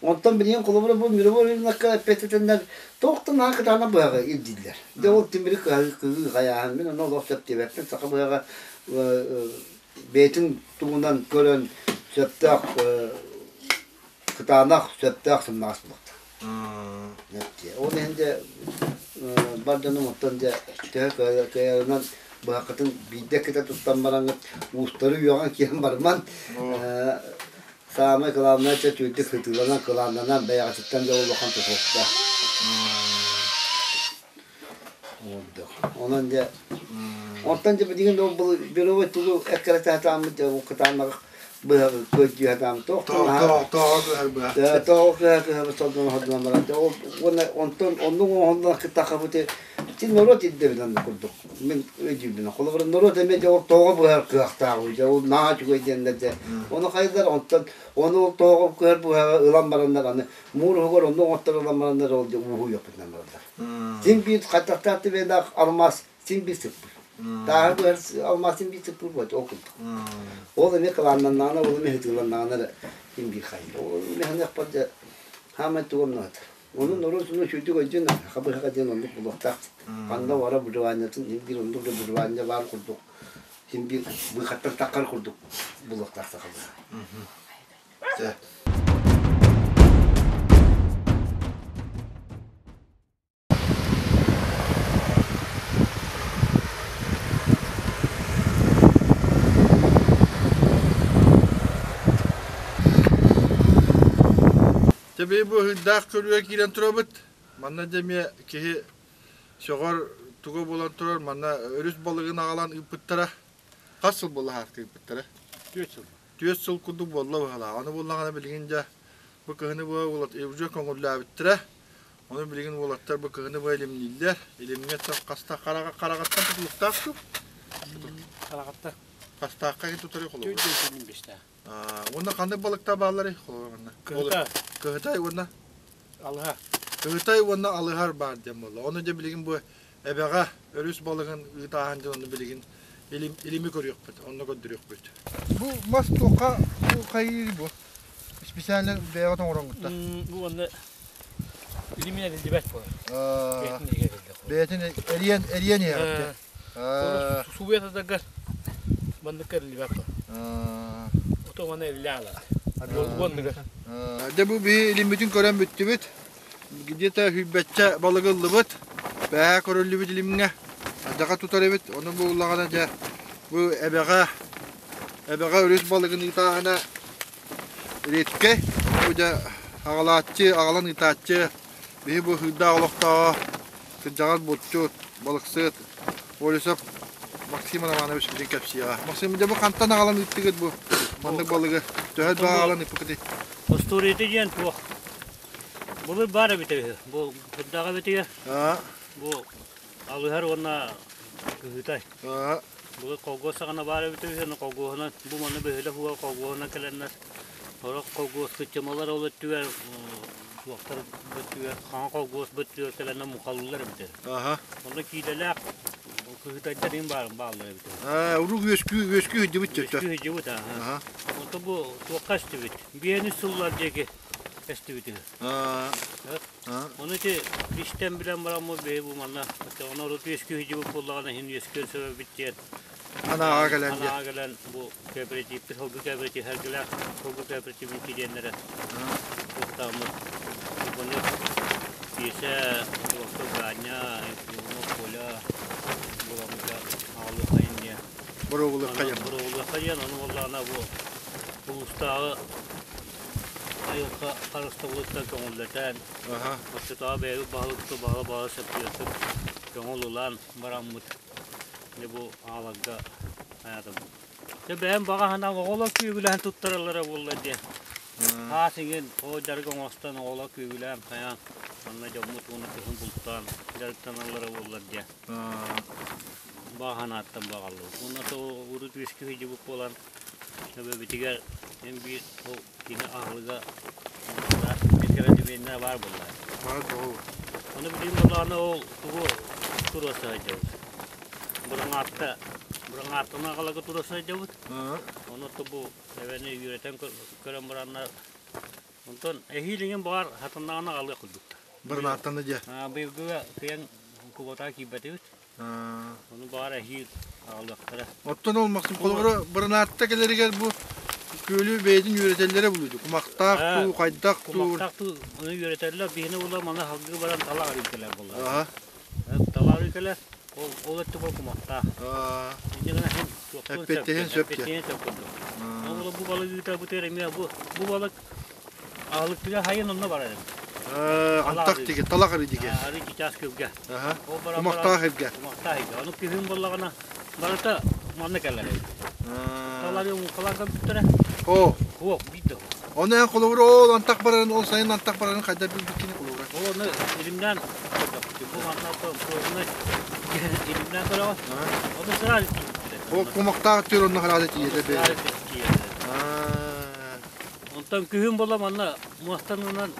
[SPEAKER 5] онтон билигин холобура бу мировой рынокка эппиэтэтэннэр туох да наһаа кытаанах быһаҕы ирдииллэр дьэ ол тимири кыһыы хайааһын мин ону олох сөп диэбэппин саха быһаҕа бэйэтин туһунан көрөн сөптөөх кытаанах сөптөөх сымнаҕас буолуохтаах. Ол иһин дьэ бар дьонум оттон дьэ төһө кыайарынан быһаххытын биирдэ кытта туттан бараҥҥыт уустары үөҕэн киирэн барыман саамай кылаабынай чэ түүрдүк сытыыланан кылааннанан бэйэҕититтэн дьэ улахан тутулуктаах. Онон дьэ онтон дьэ билигин ол бюровой тугу эккирэтэ сатааммыт дьэ ол кытаанах быһа көрдүү сатааммыт туох тоҕо кыһа кыһабыт сордоно сордонон баран дьэ ол уонна онтон оннук оҥоһуллан кыттаххабыт ити норуот ирдэбинэн курдук мин өйдүүбүн холобура норуот эмиэ дьэ ол тоҕо быһар кыахтаах дьэ ол наһаа үчүгэй диэннэр дьэ ону хайдар онтон ону ол тоҕо кыһар быһаҕы ылан бараннар аны муур уһугар онно оҥотторуллан бараннар ол дьэ ууһуйуохпутунан бараллар Син биир хайдахтаах түбэлээх алмаас син биир сыппыр. Тааһы быһар алмаас син биир сыппыр буолчу ол курдук. Ол эмиэ кылааннаннаҕына, ол эмиэ хытыыланнаҕына эрэ син биир хайыр. Ол эмиэ дьэ хаамай тугу оннугар. Ону норуот суну үчүгдүк өйдүн хабыһаха диэн оннук булуохтаах. Ханна бара выживаниетын син биир оннук да выживание баар курдук син биир быыхаттан таххар курдук булуохтаах сахалыы.
[SPEAKER 1] Дьэ бу ыһыырдаах көрүүгэ киирэн турабыт. Манна дьэ эмиэ киһи сөҕөр туга буолан турар. Манна өрүс балыгын аҕалан ыыппыттара. Хас сыл буолла хаартыы ыыппыттара?
[SPEAKER 7] Түөрт сыл.
[SPEAKER 1] Түөрт сыл курдук буолла быһалаах. Аны буоллаҕына билигин дьэ бу кыһыны быһа уже көҥүллээбиттэрэ. Ону билигин уолаттар бу кыһыны быһа илимнииллэр. Илимҥэ хаста хараҕаттан тутулуктаах дуу?
[SPEAKER 7] Хараҕатта.
[SPEAKER 1] Хастаахха иһин тутары холобур.
[SPEAKER 7] Түөрт бэстээх.
[SPEAKER 1] Уонна ханнык балыктар баалларый холобур манна?
[SPEAKER 7] Кыһытай.
[SPEAKER 1] Кыһытай уонна
[SPEAKER 7] Алыһар.
[SPEAKER 1] Кыһытай уонна алыһар баар диэн буолла. Ону дьэ билигин бу эбэҕэ өрүс балыгын ыытааһын дьон ону билигин илим, илими көрүөхпүт, онно көрдөрүөхпүт. Бу мас туохха бу хайыы бу? Специально бэйэҕит оҥороҥҥутта.
[SPEAKER 7] Бу уонна илимин эриллибэт буолар. Бэйэтин эриллэр.
[SPEAKER 1] Бэйэтин эриэн эриэн иһэҕит.
[SPEAKER 7] Сууйа сатаргар маннык эриллибэт буолар. Ото уонна эриллэ аалар. Уонныгар.
[SPEAKER 1] Дьэ бу биһи илиммитин көрөн бүттүбүт. Где-то сүүрбэччэ балыгы ыллыбыт. Бэһээ көрүллүбүт илимҥэ. Адьаха тутар эбит. Ону бу ыллаҕына дьэ бу эбэҕэ эбэҕэ өрүс балыгын ыытааһына редкэй. Бу дьэ аҕалааччы, аҕалан ыытааччы биһи бу ыһыырдаах олохтооҕо кырдьаҕас булчут, балыксыт Олесов. Максим Романович билин кэпсиэҕэ. Максим, дьэ бу хантан аҕалан ыыттыгыт бу маннык балыгы? Төһө элбэх аҕалан ыыппыкытый?
[SPEAKER 7] Остуоруйата диэн туох? Былыр баар эбитэ үһү. Бу кырдаҕа эбитигэр. Бу алыһар уонна кыһыытай. Былыр колгуос саҕана баар эбитэ үһү, колгуоһунан бу манна бөһүөлэк уол колгуоһунан кэлэннэр сорох колгуос кыччамалар ол өттүгэр суохтар өттүгэр хаҥа колгуос өттүгэр кэлэннэр мухаллылар эбитэ. Онно киилэлээх кыһытайдар иҥ баар бааллар эбитэ.
[SPEAKER 1] Урук үөскүү үөскүү сылдьыбыт чөчө.
[SPEAKER 7] Үөскүү сылдьыбыт аха. Онто бу туохха эстибит? Биэни сыллар диэки эстибит үһү. Ону ити истэн билэн бараммыт биһи бу манна оччоҕуна урут үөскүү сылдьыбыт буоллаҕына иһин үөскүөн сөп эбит диэн
[SPEAKER 1] Анааҕа кэлэн диэн.
[SPEAKER 7] Анааҕа кэлэн бу кооперативпит сылгы кооператив сэргэлээх сылгы кооперативын чилиэннэрэ туохтааммыт Иванов Киэсэ, Иванов Ганя, Иванов Коля буоламмыта аҕалыаххайын диэн.
[SPEAKER 1] Боруобулуоххайын.
[SPEAKER 7] Боруобулуоххайын, ону буоллаҕына бу улуустааҕы айылҕа харыстабылыттан көҥүллэтэн, оччотооҕу бэйэбит баһылыкты баһыла-баһыла сөптүөхтүк көҥүл ылан бараммыт дьэ бу ааларга айаатым. Дьэ бэйэм баҕа санаам оҕолор күүгүлээн туттараллара буолла диэн. Хаас иҥин оо дьарык оҥостон оҕолор күүгүлээн хайаан манна дьоммут уонна кыһын бултаан дьарыктаналлара буоллар диэн. Баҕа санааттан баҕаллыбыт. Уонна то урут үөскүү сылдьыбыт буолан төбөбүтүгэр эн биир ол кини аһылыга баар баар буолла.
[SPEAKER 1] Баар буолла.
[SPEAKER 7] Ону билигин буоллаҕына ол тугу туруорса сылдьабыт. Быраҥаатта быраҥааттаны аҕаларга туруорса сылдьабыт. Ону бу эбэни үөрэтэн көрөн бараннар онтон эһиил иҥин баҕар хатаннаҕына аҕалыах курдуктар.
[SPEAKER 1] Быраҥааттаны дьэ.
[SPEAKER 7] Быйылгыга кыайан куботаа киирбэтибит. Ону баҕар эһиил аҕалыахтара.
[SPEAKER 1] Оттон ол Максим холобура быранаатта кэлэригэр бу күөлү бэйэтин үөрэтэллэрэ булуйду. Кумахтаах туу, хайдах туу.
[SPEAKER 7] Кумахтаах туу ону үөрэтэллэр. Биһини була маны халгыы баран талаҕар илгэлэр буолла. Талаҕар илгэлэр. Ол ол өттө бол кумахтаах. Инньэ гына хин
[SPEAKER 1] Эппиэттиһин сөп
[SPEAKER 7] Эппиэттиһин сөп курдук. Ол бу балык ыыта бутер эмиэ бу бу балык аһылыктыга хайын онно барар эбит.
[SPEAKER 1] Антах диги, талах арыы диги.
[SPEAKER 7] Арыы чычаас күлгэ.
[SPEAKER 1] Кумахтаах иргэ.
[SPEAKER 7] Кумахтаах иргэ. Ону күһүн буоллаҕына барыта манна кэлэр эбит. Талары муҥхаларга бүттэрэ.
[SPEAKER 1] О.
[SPEAKER 7] Суох, биир да.
[SPEAKER 1] Ону эн холобур ол антах барарын, ол сайын антах барарын хайдах билбиккини холобура.
[SPEAKER 7] Ол ону илимнээн көрдөхпүт. Бу манна пробунай илимнээн көрөҕүн. Ону сразу тиийбиттэрэ.
[SPEAKER 1] Ол кумахтаах түр онно хараада тиийэтэ бэйэ.
[SPEAKER 7] Онтон күһүн буола манна муостанынан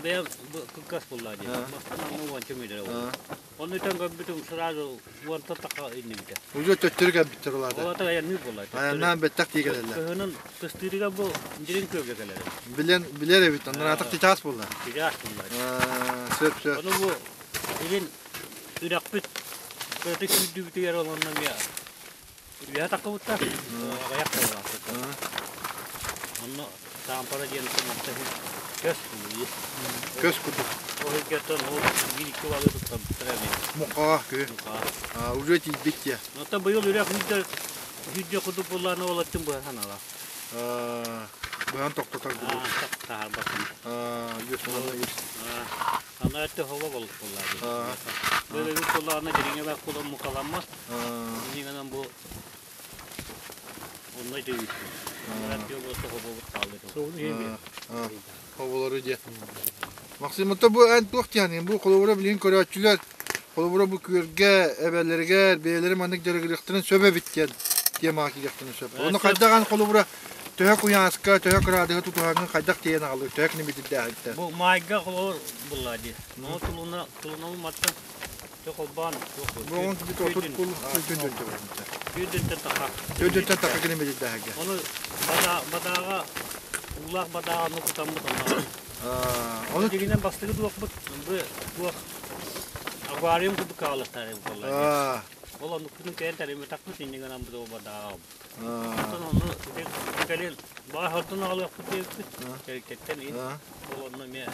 [SPEAKER 7] бэйэм кылгас буолла дии. Муостанан уонча миэтэрэ буолла. Онно үтэн көрбүтүм сразу уонтан таха иннибитэ.
[SPEAKER 1] Уже төттөрү кэлбиттэр улаата.
[SPEAKER 7] Улаата айанныыр буолла.
[SPEAKER 1] Айаннаан бэттэх тии кэлэллэр.
[SPEAKER 7] Кыһынын кыстыырыгар бу дириҥ күөлгэ кэлэр.
[SPEAKER 1] Билэн билэр эбит. Аннараатах чычаас буолла.
[SPEAKER 7] Чычаас буолла.
[SPEAKER 1] Сөп сөп.
[SPEAKER 7] Ону бу илин үрэхпит кыратык сүүрдүүбүтүгэр олонно эмиэ Үөһэ таххыбыттар, аҕыйах буоллаахтар. Онно Таампара диэн махта көс курдук.
[SPEAKER 1] Көс курдук.
[SPEAKER 7] Ол иһигэртэн ол биир-икки балыы туттарбыттар эбит.
[SPEAKER 1] Муха кү.
[SPEAKER 7] Муха.
[SPEAKER 1] Уже тиийбит диэ.
[SPEAKER 7] Оттон быйыл үрэх үүрдэ үүрдэ курдук буоллаҕына ол өттүн быһа санаалаах.
[SPEAKER 1] Быһан тохтотор курдук.
[SPEAKER 7] Таһаарбаккын.
[SPEAKER 1] Үөс үөс.
[SPEAKER 7] Ана өттө хоба болук буоллаа. Бөлөбүт буоллаҕына дириҥэ бак буолан мукаламмат. Иннигэнэн бу онно дөйүт.
[SPEAKER 1] Хоболору диэ. Максим, ото бу эн туох диэхиний? Бу холобура билигин көрөөччүлэр холобура бу күөргэ эбэлэригэр бэйэлэрэ маннык дьарыгырыахтарын сөп эбит диэн темаҕа киириэхтэрин сөп. Ону хайдах эн холобура төһө куйааска, төһө кыраадыһы тутуһаҥҥын хайдах тиийэн аҕалыы, төһө кини битирдээһиттэн?
[SPEAKER 7] Бу маайга холобур булла дии. Но тулуна тулуна маттан Чэ холбоон
[SPEAKER 1] Буоҥун бит отут кул түүн
[SPEAKER 7] Түүн таха.
[SPEAKER 1] Түүн таха кини битирдээһигэ.
[SPEAKER 7] Ону бадааҕа уулаах бадааҕа ону кутаммыт онно.
[SPEAKER 1] Ону
[SPEAKER 7] дигинен бастыгы туохпут бу туох аквариум курдук хаалыктар буолла. Ол оннукпутун кэлэн тэриммэтахпыт иннигэнэн бу бадааҕа Онтон ону кэлин баар хордун аҕалыахпыт диэбиппит. Тэрилтэттэн ин. Ол онно эмиэ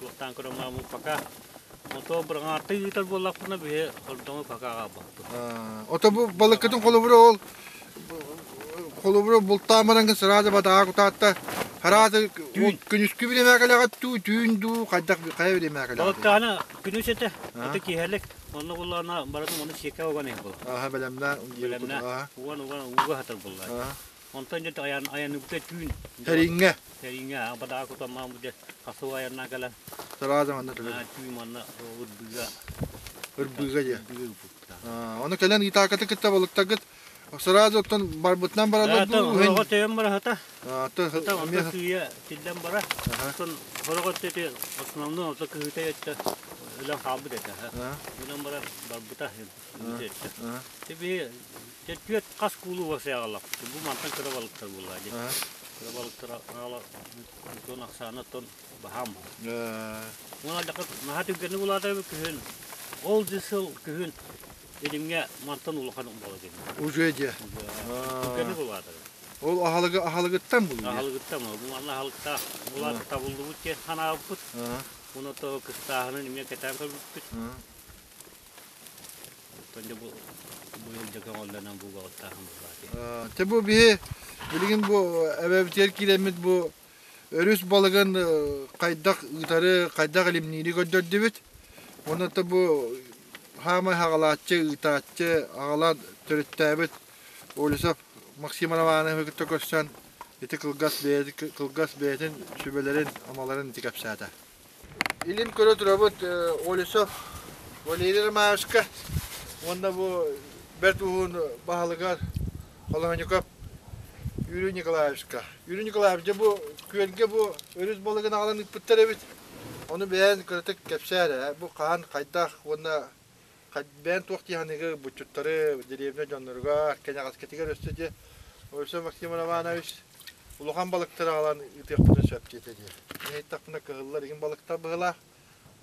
[SPEAKER 7] туохтаан көрөммүт пока Ото бырҕаатты ыытар буоллахпына биһи хордоҥу пока аҕалбаппыт.
[SPEAKER 1] Ото бу балыккытын холобура ол холобура бултаан баран сразу бадаа кутаатта харааты күнүскү бириэмэ кэлэҕит дуу түүн дуу хайдах хайа бириэмэ кэлэҕит
[SPEAKER 7] Балыктаана күнүс этэ, ото киэһэлик. Онно буллаана барытын оны сиэккэ уган иһэр буолар.
[SPEAKER 1] Аха бэлэмнээн
[SPEAKER 7] Бэлэмнээн уган уган ууга хатар буоллаа. Онтон дьэ айан айаныбыта түүн.
[SPEAKER 1] Тэриҥҥэ.
[SPEAKER 7] Тэриҥҥэ бадаа кутамаан бу дьэ хасыва айаннаан кэлэн.
[SPEAKER 1] Сарааза манна төлөдө.
[SPEAKER 7] Түүн манна ырбыыга.
[SPEAKER 1] Ырбыыга дьэ. Ону кэлэн ыытаакаты кытта балыктаргыт сразу оттон барбытынан бараллар дуу?
[SPEAKER 7] Хороҕо төйөн барахата. Онтон сыыйа тиллэн бара. Оттон хороҕо өттө основной ото кыһыыта өттө өлөн хаалбыт этэ. Өлөн баран барбыта өттө. Теби түөрт хас куулу уосайаҕаллах. Бу мантан кыра балыктар буолла дии. Кыра балыктар аҕала тон ахсаана тон баһаам. Уонна наһаа түргэнник улаатар күһүн. Ол сыл күһүн Илимҥэ мантан улахан балык ини.
[SPEAKER 1] Уже дьэ.
[SPEAKER 7] Түргэнник улаатар.
[SPEAKER 1] Ол аһалыгы аһалыгыттан булуйа.
[SPEAKER 7] Аһалыгыттан бу манна аһалыктаах улаата табыллыбыт диэн санаабыппыт. Уну то кыстааһынын эмиэ кэтээн көрбүппүт. Оттон дьэ бу быйыл дьэ көҥүллэнэн буугаҕыттааһын буллаати.
[SPEAKER 1] Те бу биһи билигин бу эбэбитигэр киирэммит бу өрүс балыгын хайдах ыытары, хайдах илимниири көрдөрдүбүт. Уонна бу хаамай хаҕалааччы, ыытааччы, аҕалан төрүттээбит Олесов Максим Романовы кытта көрсөн ити кылгас бэйэтин, кылгас бэйэтин сүбэлэрин, амаларын ити кэпсээтэ. Илим көрө турабыт Олесов Валерий Романовичка уонна бу бэрт уһун баһылыгар Холоонньуков Юрий Николаевичка. Юрий Николаевич, дьэ бу күөлгэ бу өрүс балыгын аҕалан ыыппыттар эбит. Ону бэйэн кыратык кэпсээ эрэ. Бу хаһан, хайдах уонна бэйэн туох дии саныыгы буччуттары, деревня дьонноругар, кэнэҕэскитигэр өссө дьэ Өссө Максим Романович улахан балыктары аҕалан ыытыахпытын сөп диэтэ дии. Мин ыйыттахпына кыһыллар игин балыктар быһылаах.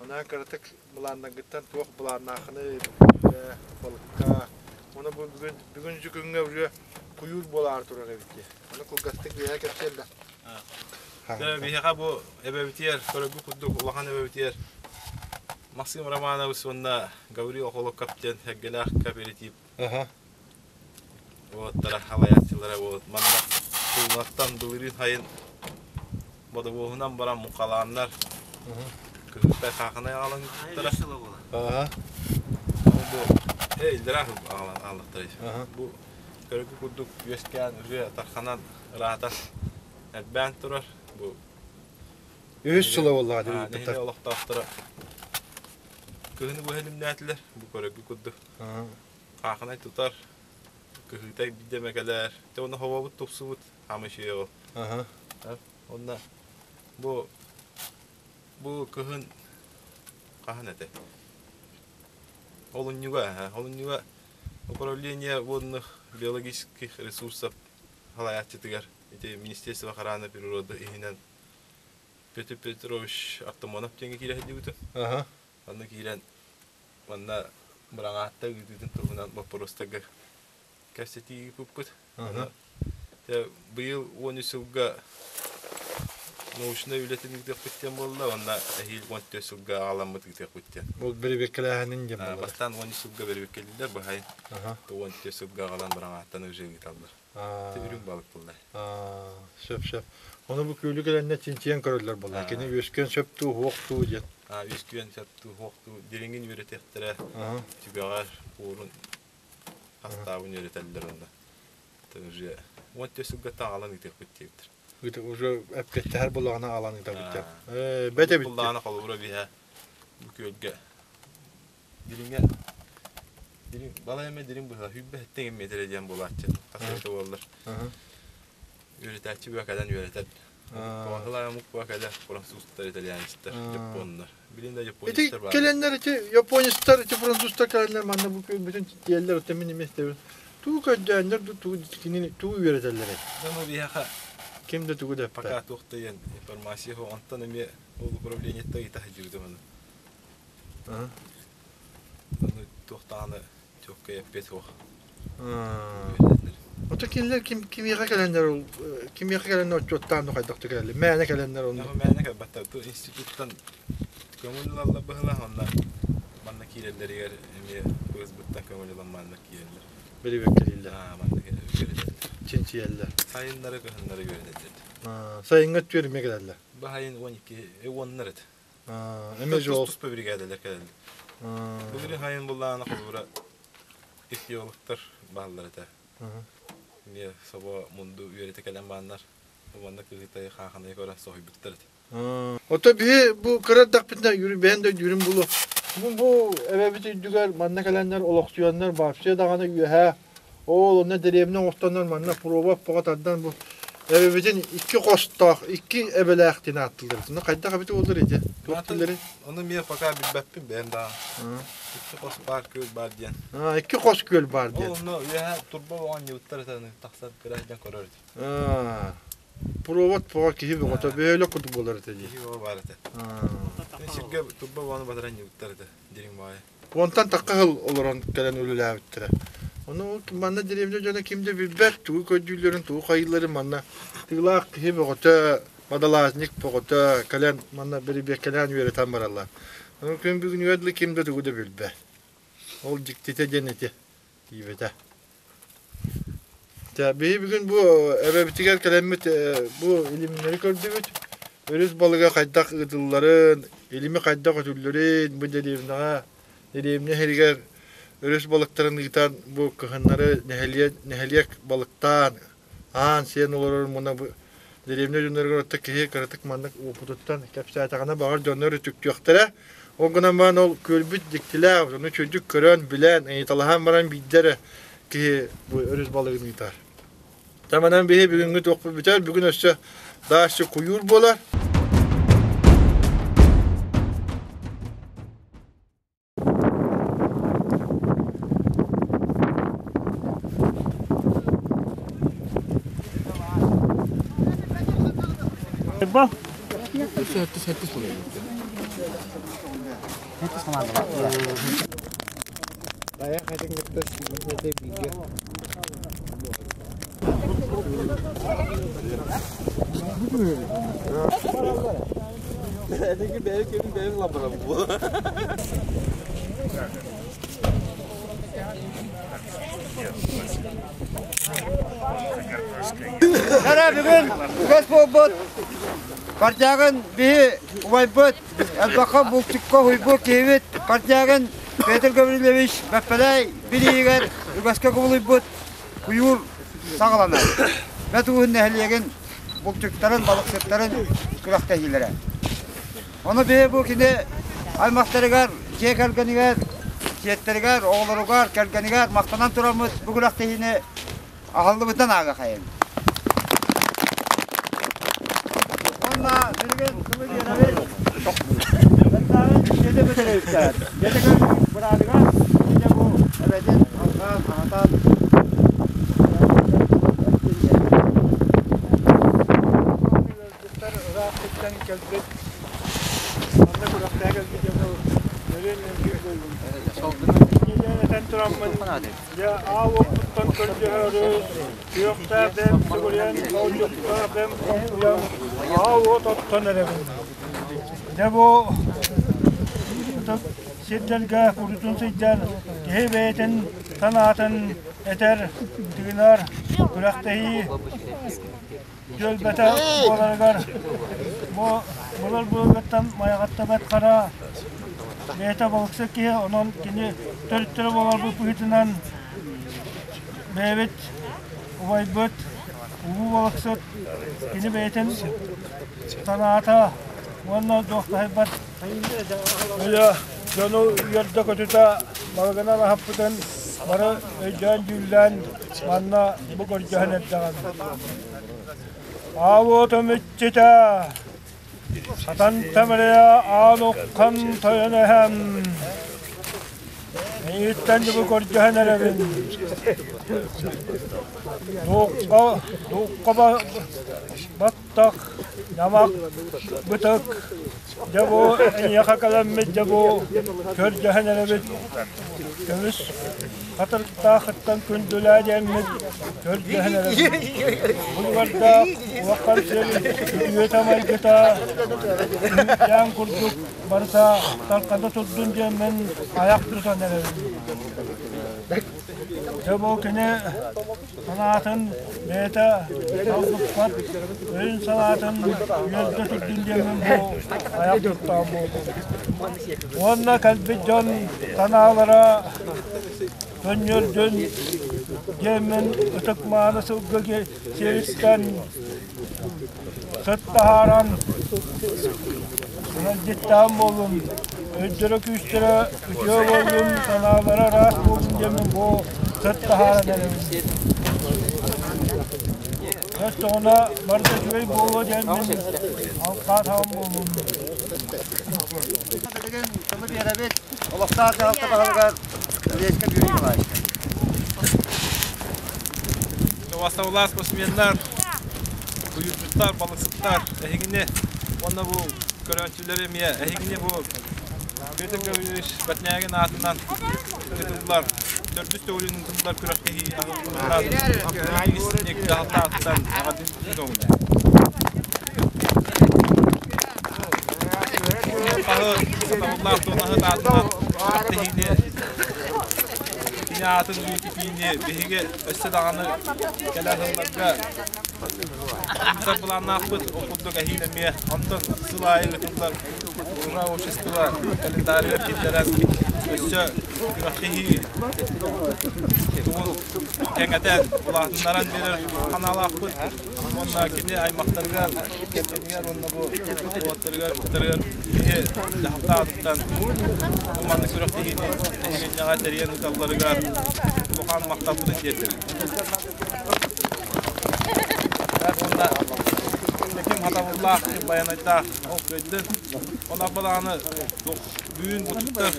[SPEAKER 1] Онон кыратык былааннаргыттан туох былааннааххыный балыкка Ону бу бүгүн бүгүн күҥҥэ уже куйуур буолаары турар эбит дии. Ону кылгастык биһиэхэ кэпсиэн да.
[SPEAKER 8] Биһиэхэ бу эбэбитигэр көрөргүт курдук улахан эбэбитигэр Максим Романович уонна Гаврил Охолоков диэн эргэлээх кооператив уолаттара халайааччылара вот манна тулунаттан былырыын сайын бодобуоһунан баран муҥхалааннар кыһыттай хаахынай аҕалан ыыппыттара. Бу иллэрээ аҕаллахтара. Бу көрүкү курдук үөскээн уже тарханан ыраатан элбээн турар. Бу
[SPEAKER 1] Үһүс сыла буоллаҕа дии
[SPEAKER 8] олохтоохторо кыһыны быһа илимнээтилэр. Бу көрөргү курдук хаахынай тутар, кыһыытай биирдэ кэлэр. Те онно хобобут тупсубут, хаамый үчүгэй ол. Онно бу бу кыһын хаһан этэ? Олунньуга, олунньуга управление водных биологических ресурсов салайааччытыгар ити Министерство охраны природы иһинэн Петр Петрович Артамонов диэҥҥэ киирэ сылдьыбытым. Онно киирэн манна быраҥаатта ыытыытын туһунан боппуруостарга кэпсэтии ыыппыппыт. Быйыл 13 сылга научнай үлэтин ыытыахпыт диэн буолла уонна эһиил 14 сылга аҕаламмыт ыытыахпыт диэн.
[SPEAKER 1] Ол бэрэбиэркэлээһинин диэн буолла.
[SPEAKER 8] Бастаан 13 сылга бэрэбиэркэлииллэр, быһайын 14 сылга аҕалан быраҥааттан уже ыыталлар. Үрүҥ балык буолла.
[SPEAKER 1] Сөп сөп. Ону бу күөлү кэлэннэ чинчийэн көрөллөр буолла. Кини үөскүөн сөп дуу, суох дуу диэн.
[SPEAKER 8] Үөскүөн сөп дуу, суох дуу дириҥин үөрэтиэхтэрэ. Түгэҕэр уорун астаабын үөрэтэллэр онно. Уже 14 сылга аҕалан ыытыахпыт диэбиттэр.
[SPEAKER 1] Уже эппиэттэһэр буоллаҕына аҕалан ыытабыт диэн. Бэт эбит.
[SPEAKER 8] Буллаҕына холобура биһэ бу күөлгэ дириҥэ дириҥ балай эмэ дириҥ быһыылаах сүүрбэ миэтэрэ диэн буолааччы хасыта буоллар үөрэтээччи быа кэлэн үөрэтэр Куоһулаа омук быа кэлэр французтар итальянецтар японнар билин да японецтар
[SPEAKER 1] баар кэлэннэр ити японецтар ити французтар кэлэннэр манна бу бүтүн тиэллэр оттон мин эмиэ тугу көрдөөннөр тугу кинини тугу үөрэтэллэр
[SPEAKER 8] ну биһиэхэ
[SPEAKER 1] ким да тугу да
[SPEAKER 8] пока туох да диэн информация онтон эмиэ ол управлениеттан ыйыта сылдьыбытым аны Ону туох даҕаны чуоккай эппиэт суох.
[SPEAKER 1] Ото кинилэр ким кимиэхэ кэлэннэр ол кимиэхэ кэлэннэр отчуоттаан хайдах да кэлэллэр. Мээнэ кэлэннэр онно.
[SPEAKER 8] Мээнэ кэлбэттэр. Ту институттан көҥүл ылаллар быһыылаах онно манна киирэллэригэр эмиэ ФСБ-ттан көҥүл ылан манна киирэллэр.
[SPEAKER 1] Бирибэккэлииллэр.
[SPEAKER 8] Аа манна үөрэтэллэр.
[SPEAKER 1] Чинчийэллэр.
[SPEAKER 8] Сайыннары кыһыннары үөрэтэллэр.
[SPEAKER 1] Сайыҥҥы өттүгэр эмиэ кэлэллэр.
[SPEAKER 8] Баһайын 12 уоннар эт.
[SPEAKER 1] Эмиэ
[SPEAKER 8] жол. Туспа биригээдэлэр кэлэллэр. Былырыын хайын буллаҕына холобура ихтиологтар бааллар этэ. Эмиэ собо мунду үөрэтэ кэлэн бааннар уонна кыһытай хаахынай көрө соһуйбуттар этэ.
[SPEAKER 1] Ото биһи бу кыра эрдэхпитинэ бэйэм да өйдүүрүм булу. Бу бу эбэбит үрдүгэр манна кэлэннэр олохсуйаннар вообще даҕаны үөһээ ол онно дэриэбинэ оҥостоннор манна проба поҕо тардан бу эбэбитин икки хостоох икки эбэлээх диэн ааттыыллар. Онно хайдах эбит буоллар ити? Туох дииллэрий?
[SPEAKER 8] Ону эмиэ пока билбэппин бэйэм даҕаны. Икки хос баар күөл баар диэн.
[SPEAKER 1] Икки хос күөл баар диэн.
[SPEAKER 8] Ол онно үөһээ турба оонньуубуттар этэ тахсан кыра сылдьан көрөр этим.
[SPEAKER 1] Провод поҕо киһи бөҕөтө бөһүөлэк курдук буолар этэ дии.
[SPEAKER 8] Киһи бөҕө баар этэ. Сиргэ турба бөҕөнү батаран ньыбыттар этэ дириҥ баҕайы.
[SPEAKER 1] Онтон тахха сыл олорон кэлэн үлэлээбиттэрэ. Ону манна деревня дьоно ким да билбэт, тугу көрдүүллэрин, тугу хайыылларын манна тыылаах киһи бөҕөтө, водолазник бөҕөтө кэлэн манна бирибиэккэлээн үөрэтэн бараллар. Ону күн бүгүнүгэр дылы ким да тугу да билбэт. Ол дьиктитэ диэн ити тиийбэтэ. Дьэ, биһи бүгүн бу эбэбитигэр кэлэммит бу илимнэри көрдүбүт. Өрүс балыга хайдах ыытылларын, илими хайдах өтүллэрин бу дэриэбинэҕэ, дэриэбинэ иһигэр өрүс балыктарын ыытан бу кыһыннары нэһилиэк, нэһилиэк балыктаан, аан сиэн олорор муна бу дэриэбинэ дьонноругар отто киһи кыратык маннык уопутуттан кэпсээтэҕинэ баҕар дьоннор үтүктүөхтэрэ. Ол гынан баран ол күөлбүт дьиктилээх, ону үчүгэйдик көрөн, билэн, ыйыталаһан баран биирдэ эрэ киһи бу өрүс балыгын ыытар. Таманан биһи бүгүҥҥү туохпут бүтэр, бүгүн өссө дааччы куйуур буолар.
[SPEAKER 2] Эрэ бүгүн үгэс буолбут Бардьаагын биһи убайбыт элбэххэ булчукка уһуйбут киһибит Бардьаагын Петр Гаврильевич Бэппэлэй билиигэр үгэскэ кубулуйбут куйуур саҕаланар. Бэт ууһун нэһилиэгин булчуттарын, балыксыттарын күрэхтэһиилэрэ. Ону биһи бу кини аймахтарыгар, дьиэ кэргэнигэр, сиэттэригэр, оҕолоругар, кэргэнигэр махтанан тураммыт бу күрэхтэһиини аһыллыбытынан ааҕыахайын. Уонна билигин сылы биэрэбит. Дьиэтэ бүтэрээбиттэр. Дьиэтэ быраатыгар дьэ бу эбэтин алҕаан аһатан
[SPEAKER 4] ыраах сиртэн кэлбит манна күрэхтэһэ кэлбит дьону нөрүөн нөҥкүй буоллун. Диэн этэн тураммын Дьэ, аал уоппуттан көрдөһөрү, күөхтээх бэйэм сүгүрүйэн, олдьуктаах бэйэм хоҥкуйан, аал уот оттон эрэбин. Дьэ бу ытык сирдэргэ курутун сылдьар киһи бэйэтин санаатын этэр, тыынар, күрэхтэһии түөлбэтэ буоларыгар бу былыр-былыргыттан Майаҕаттабат Хара бэйэтэ балыксыт киһи, онон кини төрүттэрэ буоларбыт быһыытынан бэйэбит убайбыт улуу балыксыт кини бэйэтин санаата уонна дуохтаһайбат өйө дьону үөрдэ-көтүтэ балыгынан аһаппытын бары өйдөөн-дьүүллээн манна бу көрдөһөн эрдэҕим. Аал-уотум иччитэ, Хатан Тэмириэ аал уххан тойон эһэм, эйиттэн бу көрдөһөн эрэбин. Дуукка, дуукка баттах, ньамах, бытык, дьэ бу эйиэхэ кэлэммит дьэ бу көрдөһөн эрэбит. Көмүс хатырыктаахыттан күндүлээ диэммит көрдөһөн эрэбит. Булугардаах улахан сир үтүөтэ майгыта үүтээн курдук барыта талкада турдун диэммин айах тутан эрэбин.
[SPEAKER 9] Дьэ бу кини санаатын бэйэтэ талбыппат, өйүн санаатын үөрдэ турдун диэммин бу айах туттаҕым буоллум. Уонна кэлбит дьон санаалара көнньүөрдүн диэммин ытык-мааны сылгы сиэриттэн сыт таһааран ыалдьыттаан буоллун, өйдөрө күүстэрэ үтүө буоллун, санаалара ыраас буоллун диэммин бу сыт таһааран эрэбин. Оччоҕуна барыта үчүгэй буолуо диэммин алҕаатаҕым буоллун.
[SPEAKER 5] Билигин тылы биэрэбит олохтоох дьаһалта баһылыгар Леська Юрий Николаевичка.
[SPEAKER 8] Убастабылаах спортсменнар, куйуурдьуттар, балыксыттар, эһигини уонна бу көрөөччүлэр эмиэ эһигини бу Петр Гаврильевич Батнягин аатынан ыытыллар төрдүс төгүлүн ыытыллар күрэхтэһии аһыллыбытынан дьаһалта аатыттан эҕэрдэ көҥүлэ. Сатабыллаах туонаһыт аатынан күрэхтэһиини кини аатын үйэтитиини биһиги өссө даҕаны кэлэр сылларга ыытар былааннаахпыт. Ол курдук эһиил эмиэ онтон сыл аайы ыытыллар Ураа общество календарыгар киллэрэн өссө күрэхтэһии тугун кэҥэтэн, улаатыннаран биэрэр санаалаахпыт. Уонна кини аймахтарыгар, кэргэнигэр уонна бу уолаттарыгар, кыттарыгар киһи дьаһалта аатыттан бу маннык күрэхтэһиини нэһилиэнньэҕэ тэрийэн ыыталларыгар улахан махталбытын тиэрдэбит. Уонна ким хатабыллаах, ким байанайдаах ол кыайдын. Онон балаҕаны бүгүн бутуттар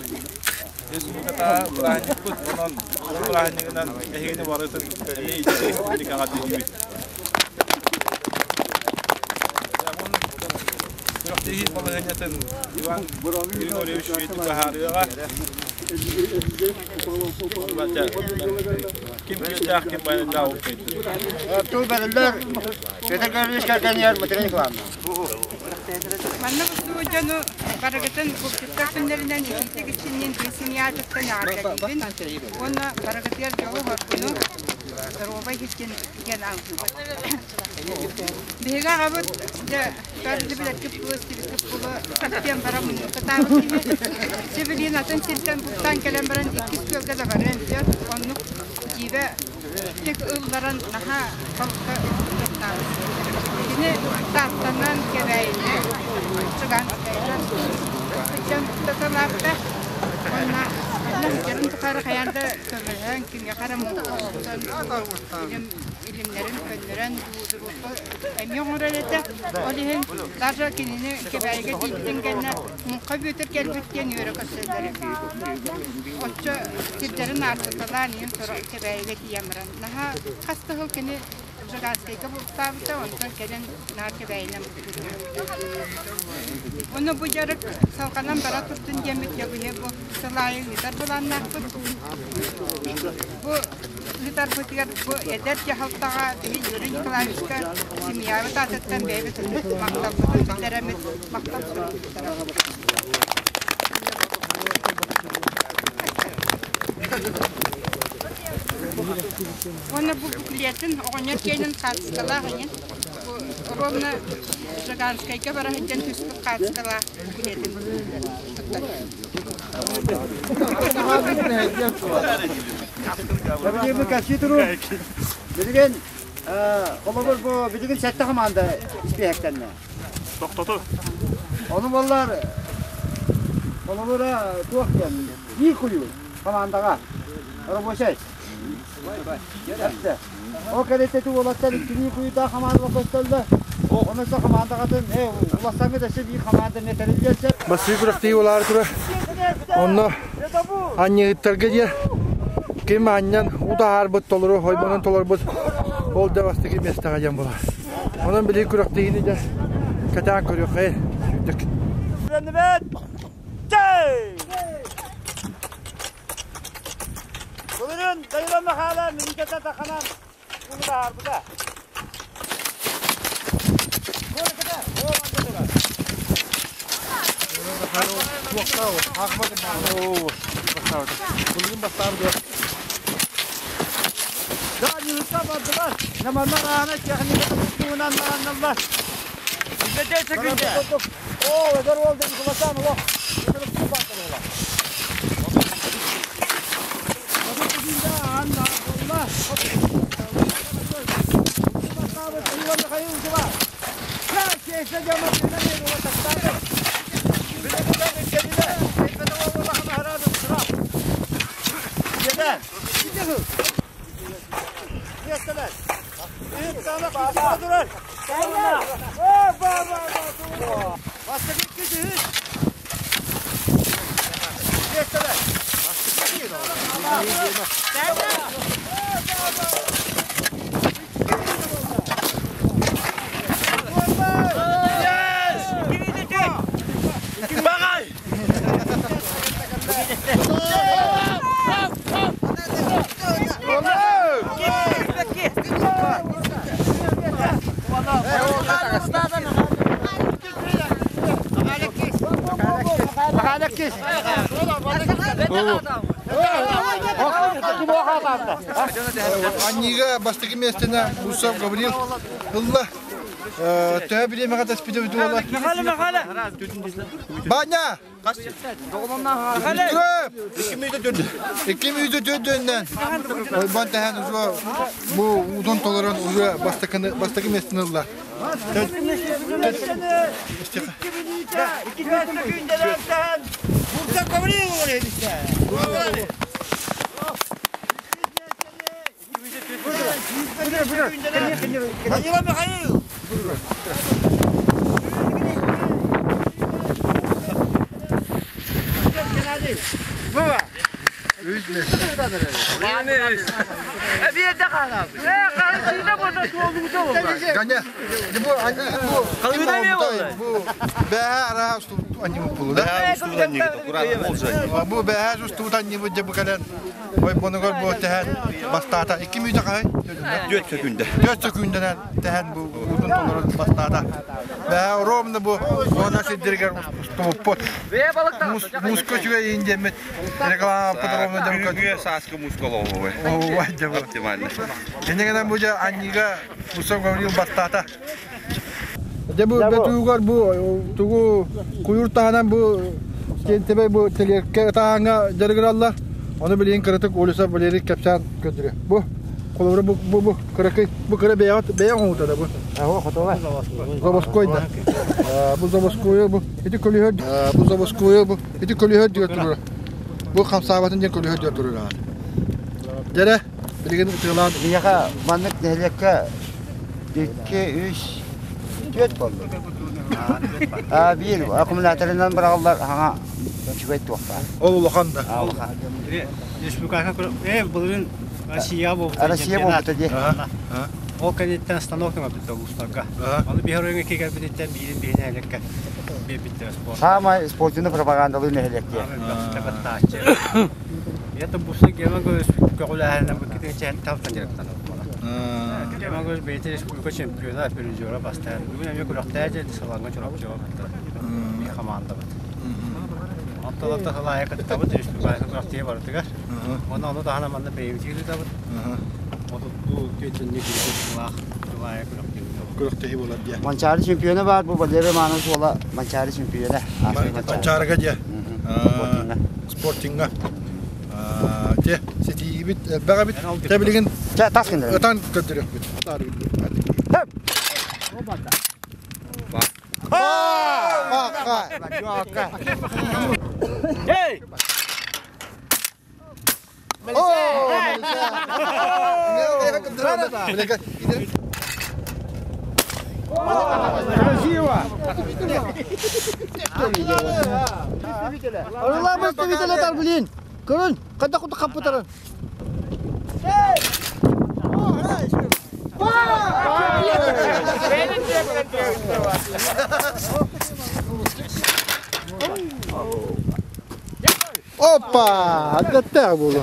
[SPEAKER 8] республикатааҕы бырааһынньыкпыт, онон ол бырааһынньыгынан эһигини барытын эмиэ ити республикаҕа тиийдибит. Күрэхтэһии балаһыанньатын Иван Григорьевич үчүгэйдик быһаарыаҕа. Ким күүстээх, ким байандаах ол кыайдын.
[SPEAKER 5] Тыл бэриллэр Петр Гаврилович кэргэнигэр Матрена Николаевна.
[SPEAKER 10] Манна бу дьону барыгытын булчуттар күннэринэн итиитик иччинниин тыа семьятыттан эҕэрдэлиибин уонна барыгытыгар дьолу-соргуну, доруобай иһиттин диэн алгыыбын. Биһиги аҕабыт дьэ бары билэргит буолуо, истибиккит буолуо, диэн баран мунньуктатаабыт киһи. Сибилиин атын сиртэн бултаан кэлэн баран иккис күөлгэ да барыан сөп, оннук дьиибэ Тик ылларан наһаа балыкка ыллахтаабыт. Кини Тааттанан, Кэбээйинэн, Цыганскайынан сылдьан тутаталаабыта. Уонна манна сылдьарын тухары хайаан да көмөлөһөн, кимиэхэ эрэ муҥхалаан илим илимнэрин көннөрөн эмиэ оҥорор этэ. Ол иһин даже кинини Кэбээйигэ тиийбитин кэннэ Муҥха Бүөтүр кэлбит диэн үөрэ көрсөллөр үһү. Оччо сирдэрин аартыталаан иһин сорох Кэбээйигэ тиийэн баран наһаа хас да сыл кини Жиганскайга бултаабыта, онтон кэлин наар Кэбээйинэн бултуура. Ону бу дьарык салҕанан бара турдун диэммит дьэ бу сыл аайы ыытар былааннаахпыт. Бу ыытарбытыгар бу эдэр дьаһалтаҕа биһи Юрий Николаевичка семьябыт аатыттан бэйэбит махталбытын биллэрэммит махтал Уонна бу буклетын оҕонньор киэнин хаартыскалаах иҥин бу ровно Жаганскайга бара сылдьан түспүт хаартыскалаах буклетын туттар.
[SPEAKER 5] Билигин кэпсии туруу. Билигин холобур бу билигин сэттэ хамаанда испииһэктэннэ.
[SPEAKER 8] Тохтоту.
[SPEAKER 5] Ону буоллар холобура туох диэн биир куйуу хамаандаҕа рабочай. Ол кэлиттэти уолаттар иккилии куйуутаах хамаанда көстөллөр. Онон хамаандаҕатын улассаҥҥыт өссө биир хамаанда эмиэ тэриллиэн сөп.
[SPEAKER 1] Бастыы күрэхтэһии буолаары турар. Онно анньыһыттарга диэн ким анньан уу таһаарбыт толору ойбонун толорбут ол да бастакы миэстэҕэ диэн буолар. Онон билигин күрэхтэһиини дьэ кэтээн көрүөххэ сүүрдүк.
[SPEAKER 5] Былырыын Дайыла Михайло Миитэтэ таханан ууну таһаарбыта.
[SPEAKER 1] Былырыын бастаабыт. Анньыыга бастакы миэстэни Бурцев Гаврил ылла. Төһө бириэмэҕэ тэспитэ бүтү Баня! 2 мүнүүтэ төрдүннэн ойбон тэһэн уже бу уутун толорон уже бастакыны бастакы миэстэни ылла. Ганя, бу бу бэһэ араһа устубут да? Бу бэһэ устубут анньыбыт дьэ бу кэлэн ойбонугар бу тэһэн бастаата. 2 мүнүүтэ хаһай?
[SPEAKER 3] 4 сөкүндэ.
[SPEAKER 1] 4 сөкүндэнэн тэһэн бу уутун толорон бастаата. Бэһэ ровно бу зона сирдэригэр устубуппут. Муска үчүгэй иин диэммит реклама ровно
[SPEAKER 3] Бүгүҥҥү сааскы муска олоҕу. Оптимально.
[SPEAKER 1] Иннигинэн бу дьэ анньыыга Мусов Гаврил бастаата. Дьэ бу бөтүүгэр бу тугу куйуур таһынан бу тиэнтэбэй бу тэлиэркэ ытааҥҥа дьарыгыраллар. Ону билигин кыратык Олеса Валерий кэпсээн көрдөрүө. Бу холобура бу бу бу кыракый бу кыра бэйэҕит бэйэ оҥоһута да бу. Заводской да. Бу заводскую бу ити көлүһөр бу заводскую бу ити көлүһөр диэн турар. Бу хамсаабатын диэн көлүһөр диэн турар. Дьэрэ билигин ытыалаан
[SPEAKER 2] Биһиэхэ маннык нэһилиэккэ икки, үс, түөрт буолла. А биир аккумуляторынан быраҕыллар хаҥа үчүгэй туох баар.
[SPEAKER 1] Ол улахан да.
[SPEAKER 2] Улахан.
[SPEAKER 7] Республика былырыын Россия буолбута.
[SPEAKER 2] Россия буолбута дии.
[SPEAKER 7] Ол кэнниттэн остановка бүттэ улуустарга. Аны биһир ойуҥа киирбититтэн биирин биһин нэһилиэккэ биэрбиттэр спорт.
[SPEAKER 2] Саамай спортивный пропагандалыы нэһилиэк диye.
[SPEAKER 7] Кыттааччы. Это бусы Герман Григорьевич көҕүлээһинэ бу китин талтан дьарыктанар буолар. Герман Григорьевич бэйэтэ республика чемпиона, призера бастаан. Бүгүн эмиэ күрэхтэһэ Сылаҥҥа Чурапчыга кыттар. Биир командабыт. Онтон сылаайа кыттабыт республика күрэхтэһии барытыгар. Уонна ону таһынан манна бэйэбитигэр ыытабыт. Отуттуу түөтүннүү киһи сылаах сылаайа күрэхтэһии
[SPEAKER 1] Күрэхтэһии буолар диye.
[SPEAKER 2] Манчаары чемпиона бар бу Валерий Романов уола Манчаары чемпиона.
[SPEAKER 1] Манчаарыга диye. Спортинга. Те ситиибит элбэх эбит. Те билигин
[SPEAKER 2] тас гыннар.
[SPEAKER 1] Ытан көрдөрүөхпүт.
[SPEAKER 7] Hey!
[SPEAKER 2] Красиво! блин! Көрүн, қайда құты қаппытарын?
[SPEAKER 1] Опа! Аддатта буолу.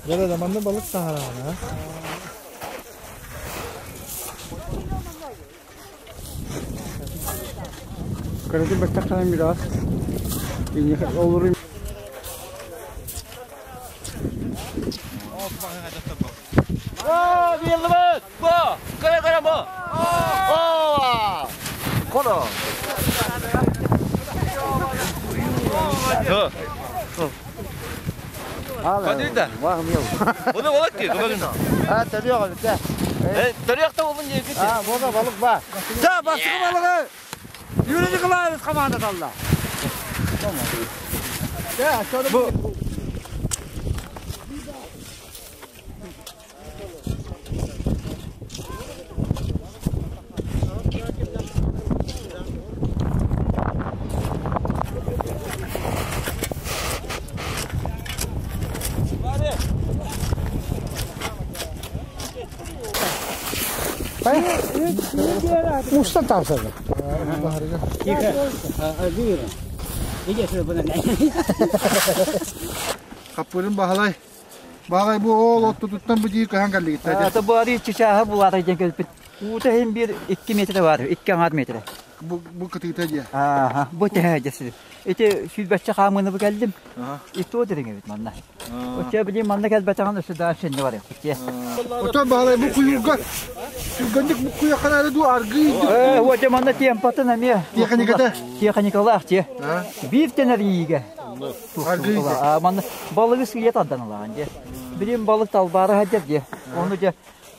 [SPEAKER 1] Дьэ, да манна балык таһараана.
[SPEAKER 4] Көрөтүн баттахтанан biraz. Олору
[SPEAKER 11] Бу. О! Коро.
[SPEAKER 12] Кадырда.
[SPEAKER 11] Bunu balık diyor.
[SPEAKER 12] Ha, tarıyor abi.
[SPEAKER 11] Tarıyor da olun diye.
[SPEAKER 12] Ha, burada balık var.
[SPEAKER 11] Da bastık balığı. Yürüdü kılarız komanda Allah.
[SPEAKER 12] Tamam. Ya aşağıda bu.
[SPEAKER 6] Мустан тавсады.
[SPEAKER 1] Хаппырын баһалай. Баһалай бу ол оттутуттан бу дии кыһан кэллигит.
[SPEAKER 11] Ата бу ари чычааһы булаата диэн кэлбит. Уута иһин биир 2 метр бар, 2 аҥаар метр.
[SPEAKER 1] Бу бу кытыыта дьиэ.
[SPEAKER 11] Ааха, бу тэһэ дьэсир. Ити сүүрбэччэ хаамыыны бу кэллим. Итоо дириҥ эбит манна. Оччо билим манна кэлбэтэҕин өссө да сэнни барыах бит.
[SPEAKER 1] Отон баһалай бу куйуурга түргэнник бу куйаханаары дуу аргый.
[SPEAKER 11] Э, вот манна темпатын эмиэ.
[SPEAKER 1] Техниката.
[SPEAKER 11] Техникалаах те. Биир тенер иигэ.
[SPEAKER 1] Аргый.
[SPEAKER 11] А манна балыгы сыйа тардан алаан де. Билим балык талбары хадер де. Оны де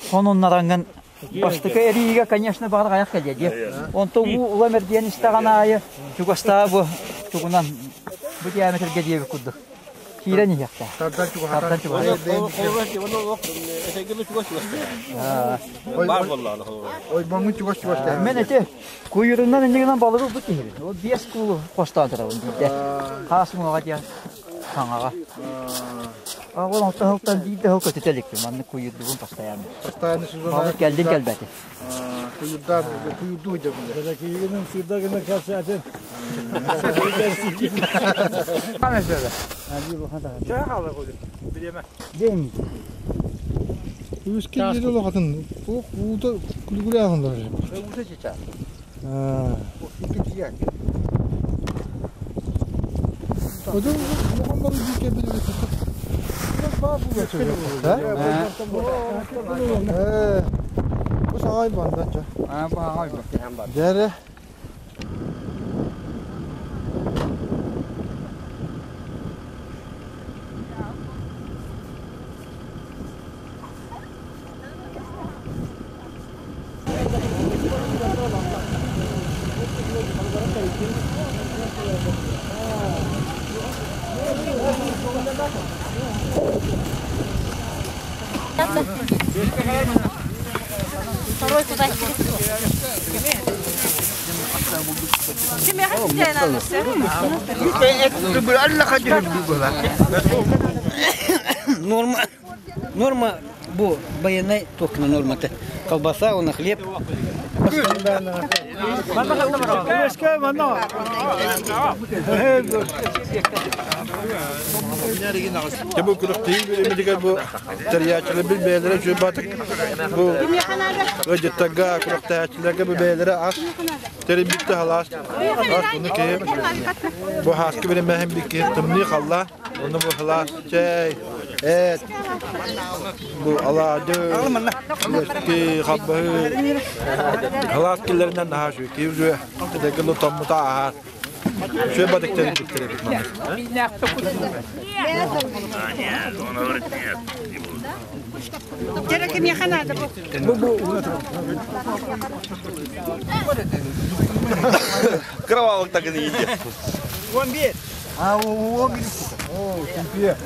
[SPEAKER 11] сонуннарангын Бастыкы эриигэ, конечно, баар аяк кэлиэ дии. Онтон уу улам эрдиэн истэҕин аайы чугастаа бу тугунан бу диаметрга диэбит курдук киирэн иһиэхтээх.
[SPEAKER 1] Тардан
[SPEAKER 11] Тардан чугаһатар.
[SPEAKER 1] Ойбоҥҥун чугас чугас
[SPEAKER 11] Мен эти куйурунан иннигинэн балыгы бу киһибин. Ол биэс куулу хостоон турабын биирдэ. Хаас уҥуоҕа диэн хаҥаҕа. Ол онтон сылтан биир да сыл көтүтэ иликпин. Маннык куйурдубун постоянно.
[SPEAKER 1] Постоянно сезон.
[SPEAKER 11] Балык кэллин кэлбэти.
[SPEAKER 1] Куйурдаан куйурдуу дьабылар.
[SPEAKER 9] Кийигинен сырда гына кәсәтен.
[SPEAKER 1] Үс килleri олохатын. Уута күлүгүлэ ахындар.
[SPEAKER 11] Уута чеча.
[SPEAKER 1] Оду улахан бары дии кэлбит Бу саҕай бандача.
[SPEAKER 11] А, бу аҕай бу.
[SPEAKER 1] Дәрі.
[SPEAKER 13] Второй туда.
[SPEAKER 14] Норма, норма бу военной токна нормата. Колбаса, он хлеб.
[SPEAKER 1] Дьэ бу күрэхтэһии бириэмэтигэр бу тэрийээччилэр бил бэйэлэрэ үчүгэй баатык бу ыалдьыттарга күрэхтэһээччилэргэ бу бэйэлэрэ ас тэрийбиттэ халаас ас ону киһи бу хааскы бириэмэһин бир киһи тымныы халлаан ону бу халаас чэй эт бу алаадьы лэски халбаһы халаас киллэринэн наһаа үчүгэй киһи үчүгэй эдэргэ томмута ааһар үчүгэй баатык тэрийбиттэр эбит манна.
[SPEAKER 10] Дьэрэ кимиэхэ наада бу?
[SPEAKER 3] Кровавый так и не едят.
[SPEAKER 1] А, о, о, кимпе.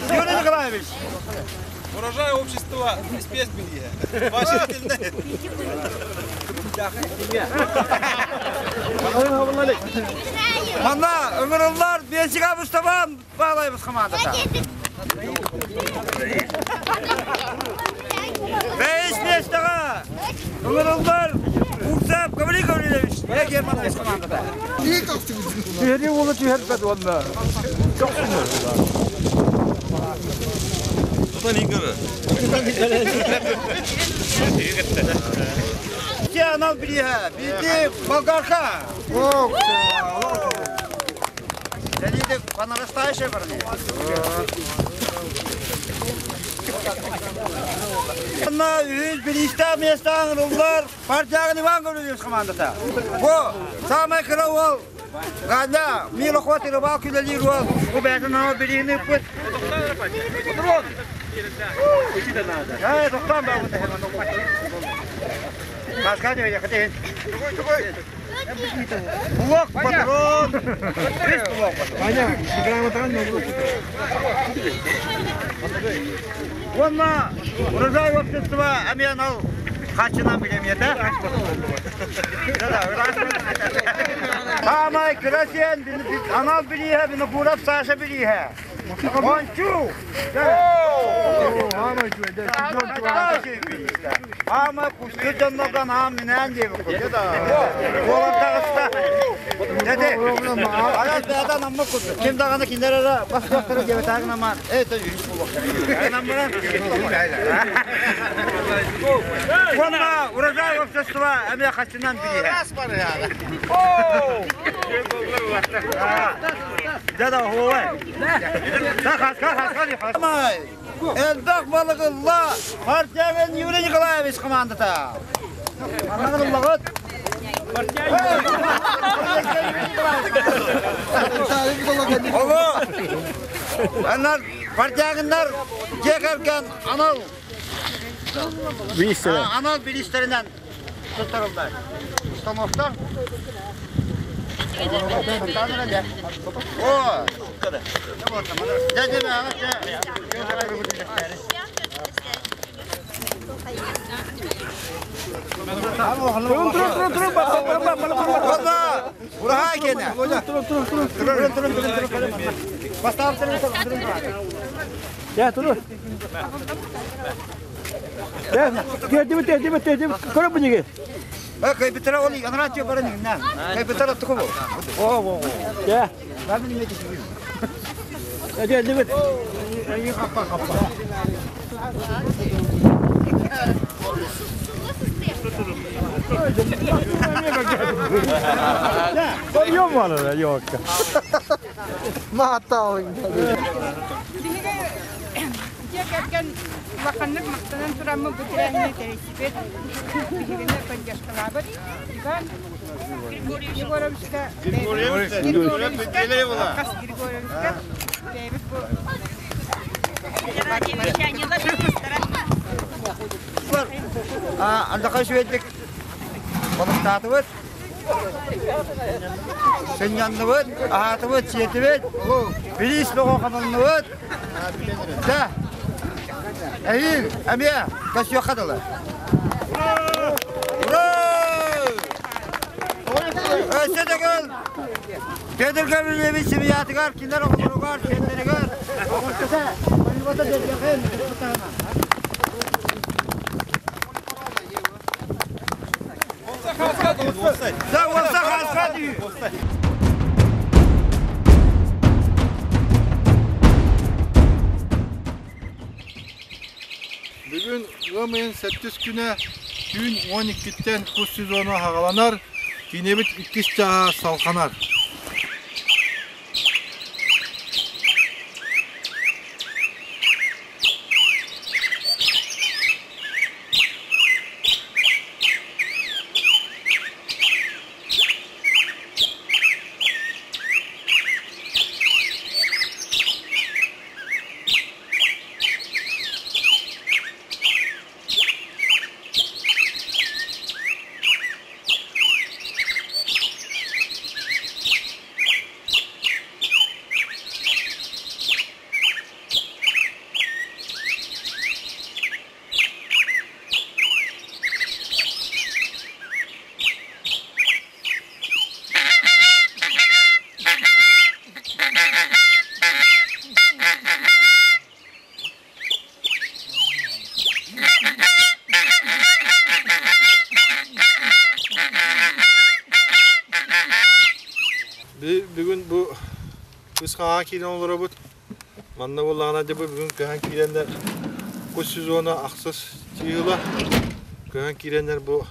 [SPEAKER 11] Юрий Николаевич!
[SPEAKER 8] Урожай общества спецбелье. Положительный.
[SPEAKER 11] Манна ыҥырыллар биэсигэ Мустафан баалайбыз хамаандата. Бэйис миэстэҕэ ыҥырыллар Бурцев Гаврил Гаврильевич Германович хамаандата.
[SPEAKER 9] Түһэри уолу түһэрбэт уонна
[SPEAKER 3] Тутан игры.
[SPEAKER 11] Анал бириһэ, биирди болгарка. Дәлиде по нарастающей барни.
[SPEAKER 12] Онно үһүс бириистээх миэстэ ыҥырыллар Партиягын Иван Гаврильевич командата. Бу самай кыра уол Галя Милоход рыбалка үлэлиир уол. Бу бэйэтин анал бирииһин ыыппыт. Патрон! Ээ, тохтоон баабыт Маска диэки хатыһын. Блок патрон! Үс блок патрон. Ваня, грамотаҕын Уонна урожай общество эмиэ анал хаччынан билэмиэтэ. Саамай кыра сиэн анал билииһэ Винокуров Саша билииһэ. Ончу! Аама кустур дьонноргон аам минээн диэбит Буолан таҕыста. Деди. Арас бэйэтэ наммыт курдук. Ким даҕаны кинилэр эрэ бас кыахтара диэбэтээҕин ама это үһүс буолуохтара. Уонна урожай общество эмиэ хаччынан билиһэ. Да-да, оһуобай. Да, хаска, хаска, хаска. Элбэх балык ылла Партягин Юрий Николаевич командата. Манна ыллаҕыт. Оло, анар Партягиннар дьиэ кэргэн анал анал бириистэринэн туттарыллар. Установтар. О! Кайбытара ол анараччы баран иҥнэ. Кайбытара туку бу. О, о, о.
[SPEAKER 9] Geldi Yok.
[SPEAKER 10] Дьиэ кэргэн улаханнык махтанан тураммыт бу тэрээһини тэрийсибит, биһигини поддержкалаабыт Иван Егоровичка, Григорьевичка, Хас Григорьевичка бэйэбит бу
[SPEAKER 12] Андакай үчүгэйдик балыктаатыбыт, сынньанныбыт, аһаатыбыт, сиэтибит, бириис бөҕө хананныбыт. Да. Эһиил эмиэ көсүөххэ дылы. Ура! Өссө төгүл Петр Гаврильевич семьятыгар, кинилэр оҕолоругар, сиэннэригэр Да,
[SPEAKER 1] Бүгүн ыам ыйын сэттис күнэ түүн 12-ттэн кус сезона хаҕаланар, киинэбит иккис чааһа салҕанар. Бүгүн бу кыс хаҥаҕа киирэн олоробут. Манна буоллаҕына дьэ бу бүгүн көһөн киирэннэр кус сезона ахсыс чыыла. Көһөн киирэннэр бу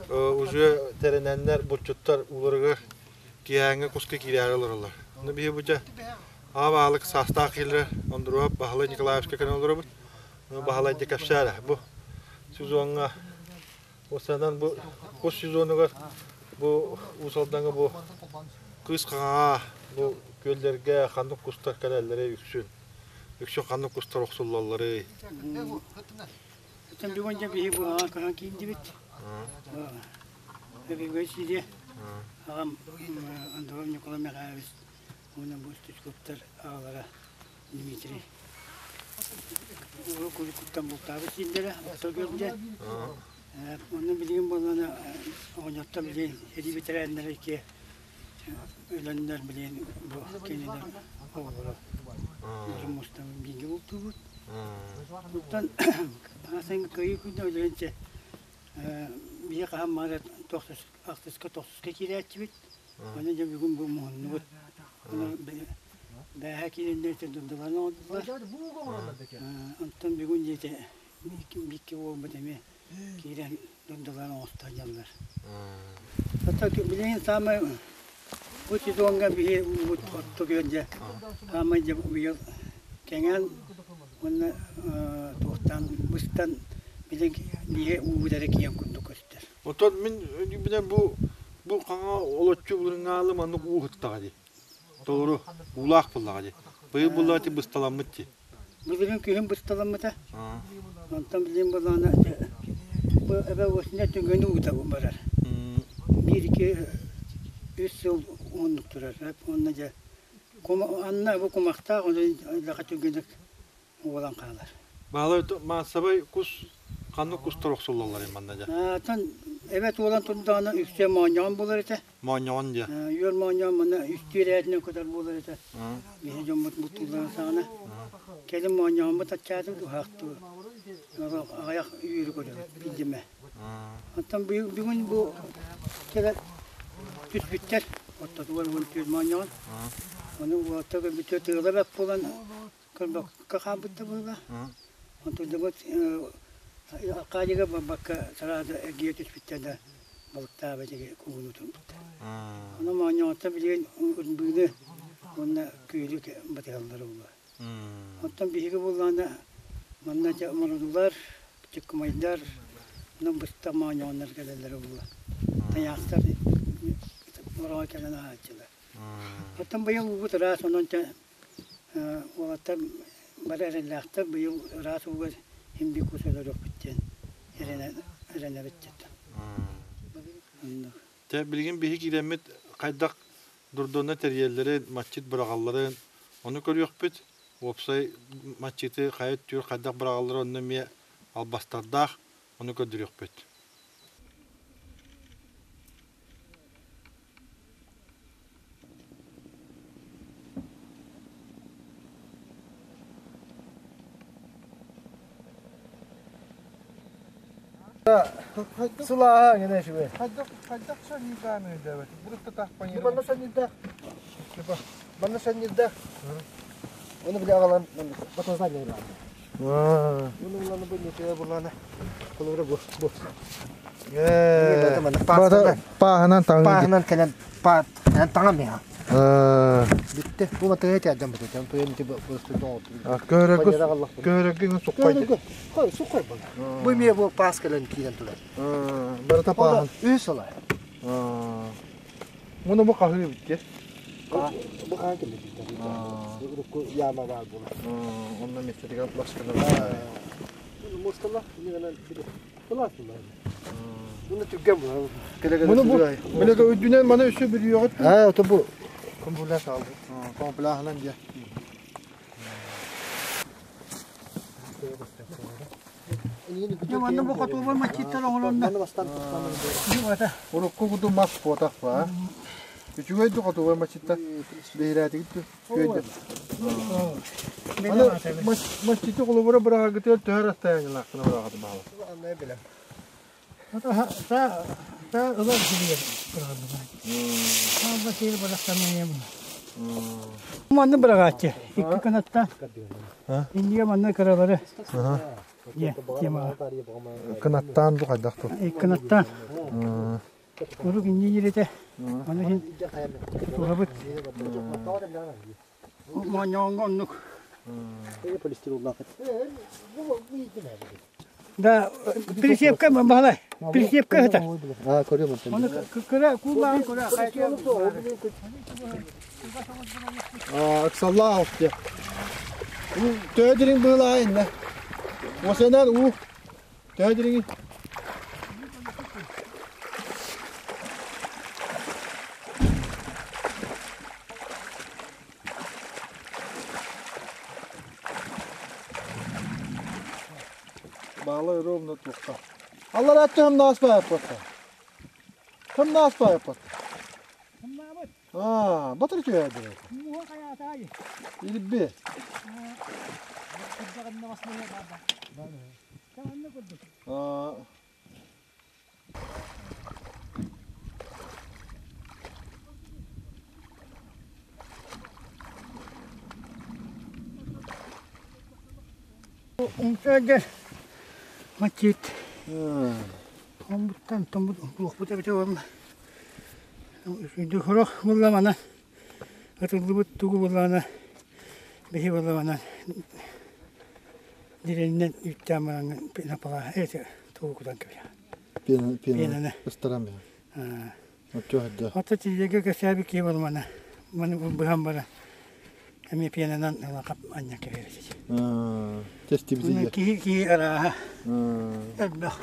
[SPEAKER 1] уже тэринэннэр булчуттар ууларыгар киэһээҥҥи куска киирээри олороллор. Ону биһи бу дьэ аҕа баһылык саастаах киһилэрэ Ондуруоп Баһылай Николаевичка кэлэн олоробут. Баһылай дьэ кэпсээ эрэ бу. сезоҥҥа Осанан бу кус сезонугар бу Уус Алдаҥҥа бу Кыыс Хаҥаҕа бу күөллэргэ ханнык кустар кэлэллэрэ үксүн үксүн ханнык кустар охсуллалларый?
[SPEAKER 14] Оттон бүгүн дьэ биһи бу аҕа көһөн киирдибит. Өбүгэ сири аҕам Андронов Николай Михайлович уонна бу Стучковтар аҕалара Дмитрий Уруккуттан бултаабыт сирдэрэ Орто Күөлгэ. Онно билигин буоллаҕына оҕонньоттор билигин сэрии бэтэрээннэрэ икки өлөннөр билигин бу кинилэр оҕолоро дьон мустан бииргэ бултуубут. Оттон Аасан кыайыы күнэ өлөрүнчэ биһи хаһан баҕарар ахсыска тохсуска киирээччибит. Аны дьэ бүгүн бу муһуннубут. Бээһэ киирэннэр дурдаларын оҥордулар. Онтон бүгүн диэти бикки уолбут эмиэ киирэн дурдаларын оҥосто сылдьаллар. Оттон билигин саамай бу сезоҥҥа биһи уубут орто күөлдьэ саамай дьэ быйыл кэҥээн уонна туохтаан быстан билигин биһи уубут эрэ киэн курдук көстөр.
[SPEAKER 1] Оттон мин билэн бу бу хаҥа олоччу былырыҥҥаалы маннык уу ыһыттаҕа дии. Толору уулаах буоллаҕа дии. Быйыл буоллаҕа ити бысталаммыт дии.
[SPEAKER 14] Былырыын күһүн бысталаммыта. Онтон билигин буоллаҕына бу эбэ уосуна түҥгөни уута барар. Биир икки үс сыл уһуннук турар. Уонна дьэ анна бу кумахтаах онон лаха түргэнник уолан хаалар.
[SPEAKER 1] Баһылай маассабай кус ханнык кустар охсуллаллар манна дьэ?
[SPEAKER 14] Атын эбэ туолан турдаҕына үксэ моонньоҕон буолар этэ.
[SPEAKER 1] Моонньоҕон диэ.
[SPEAKER 14] Үөр моонньоҕон манна үстүү эрээтинэн көтөр буолар этэ. Биһи дьоммут бултуулларын саҕана. Кэлин моонньоҕоммут аччаатыбыт уһаахтыы. Аҕыйах үөрү көрөбүт билдимэ. Оттон бүгүн бу кэлэ түспүттэр ортотугар 14 моонньоҕон. Ону уолаттар көрбүттэр тыала бэрт буолан Көрбөккө хаалбыт да буолла. Онтон дьоммут Аркадийга барбакка сразу эргийэ түспүттэр да балыктаабыт ити кууну турбуттар. Ону моонньоҕуттан билигин ырбыыны уонна күөлү батыһаллар буолла. Оттон биһиги буоллаҕына манна дьэ мородулар, чыккымайдар, онон быстах моонньоҕоннор кэлэллэрэ буолла. Тайаахтар мороҕо кэлэн аһааччылар. Оттон быйыл уубут ыраас, онон Уолаттар бары эрэллээхтэр, быйыл ыраас ууга син биир кус өлөрүөхпүт диэн эрэнэбит диэтэ.
[SPEAKER 1] Дьэ, билигин биһи киирэммит хайдах дурдуонна тэрийэллэрин, матчыт быраҕалларын ону көрүөхпүт. Уопсай матчыты хайа өттүгэр хайдах быраҕаллара онно эмиэ албастардаах, ону көрдөрүөхпүт.
[SPEAKER 9] Сылааһа гына үчүгэй.
[SPEAKER 1] Хайдах хайдах саньыдаан өйдөөбөт. Бурутта тахпан
[SPEAKER 9] Манна саньыдаах. Манна саньыдаах. Оны биле агалан батазан яра. Bunu уланы бу нетеге буланы. Холобура бу бу.
[SPEAKER 1] Пааһынан таҥан.
[SPEAKER 9] Пааһынан кэлэн паа таҥан миха. Битте. Бу матыга тиэрдэн буту. Туйан ти бу
[SPEAKER 1] Көөрөгү көөрөгү суккай.
[SPEAKER 9] Кой суккай бол. Бу мие бу паас кэлэн киирэн турар.
[SPEAKER 1] Барыта пааһын.
[SPEAKER 9] Үс ола.
[SPEAKER 1] Муну бу хаһыы битте.
[SPEAKER 9] Бу хаһан кэллэ Урукку яма баар буолар.
[SPEAKER 1] Онно миэстэтигэр ласканар.
[SPEAKER 9] Мустала, Кылаас булар. Муну түргэн булар.
[SPEAKER 1] Муну бу билеге үрдүнэн маны өссө бүрүөҕүт.
[SPEAKER 9] Аа, ото бу
[SPEAKER 1] Компуляс алды. Компуляһынан дьэ.
[SPEAKER 14] Манна бу хотуобар маччиттар оҥоронно.
[SPEAKER 1] Урукку курдук мас куотах ба. Үчүгэй да хотуобар маччиттар биһирээтигит күөйдө. Аны маччити холобура быраагытыгар төһө расстояниелаахтына быраагаты баала.
[SPEAKER 9] Анна билем.
[SPEAKER 6] Та та ылар сиригэр быраҕыллыбат. Хаалба сири бырахтаммайым.
[SPEAKER 14] Манна быраҕааччы. Икки кынаттан. Иннигэ манна кыралары. Темаҕа.
[SPEAKER 1] Кынаттаан бу хайдах ту?
[SPEAKER 14] Икки кынаттаан. Урук инни иирэтэ. Аны иһин тутуһабыт. Моонньоҕоҥҥо оннук.
[SPEAKER 6] Да, присепка баһылай. Присепка это.
[SPEAKER 9] А, көрөм.
[SPEAKER 6] Оны кыра куллаан кыра.
[SPEAKER 9] А, ыксаллаах алты. Төһө дириҥ быылаа иннэ. Осенан уу. Төһө дириҥий? Баалай ровно туохха. Аллар атты хам нааспай аппатта. Хам нааспай аппатта. Аа, батыр түһээдир. Илби. Аа.
[SPEAKER 6] Умсаадьар маччыт. Омбуттан томбут буохпут эбитэ уонна Сүрдүк сорох буоллаҕына ытыллыбыт тугу буоллаҕына биһи буоллаҕына дириннэн үүттээн баран пенопласт эти тугу кутан кэбиһэр.
[SPEAKER 9] Пена, пена,
[SPEAKER 6] Пенаны.
[SPEAKER 9] ыстаран бэйэ. Оччо
[SPEAKER 6] Ото тиийэгэ кэсээби киһи буолмана маны быһан баран эмиэ пенанан хап анньан кэбиһэр
[SPEAKER 9] Тестибитигэр.
[SPEAKER 6] Киһи киһи арааһа элбэх.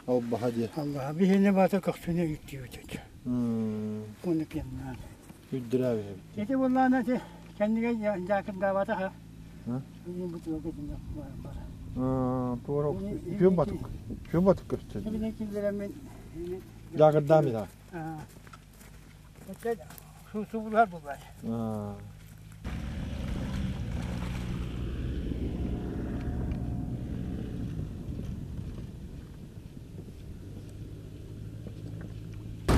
[SPEAKER 9] Албаһа диye.
[SPEAKER 6] Албаһа. Биһини баата көхсүнэ үүттүүбүт. Уонна пеннаан.
[SPEAKER 9] Үрдүрээби эбит.
[SPEAKER 6] Ити буоллаана ити кэннигэ дьаакырдаабата ха. Бутылка итиннэ бар.
[SPEAKER 9] Туора күөн батык. Күөн батык көстөр.
[SPEAKER 6] Били киллеремин.
[SPEAKER 9] Дьаакырдаамида.
[SPEAKER 6] Субулар булар.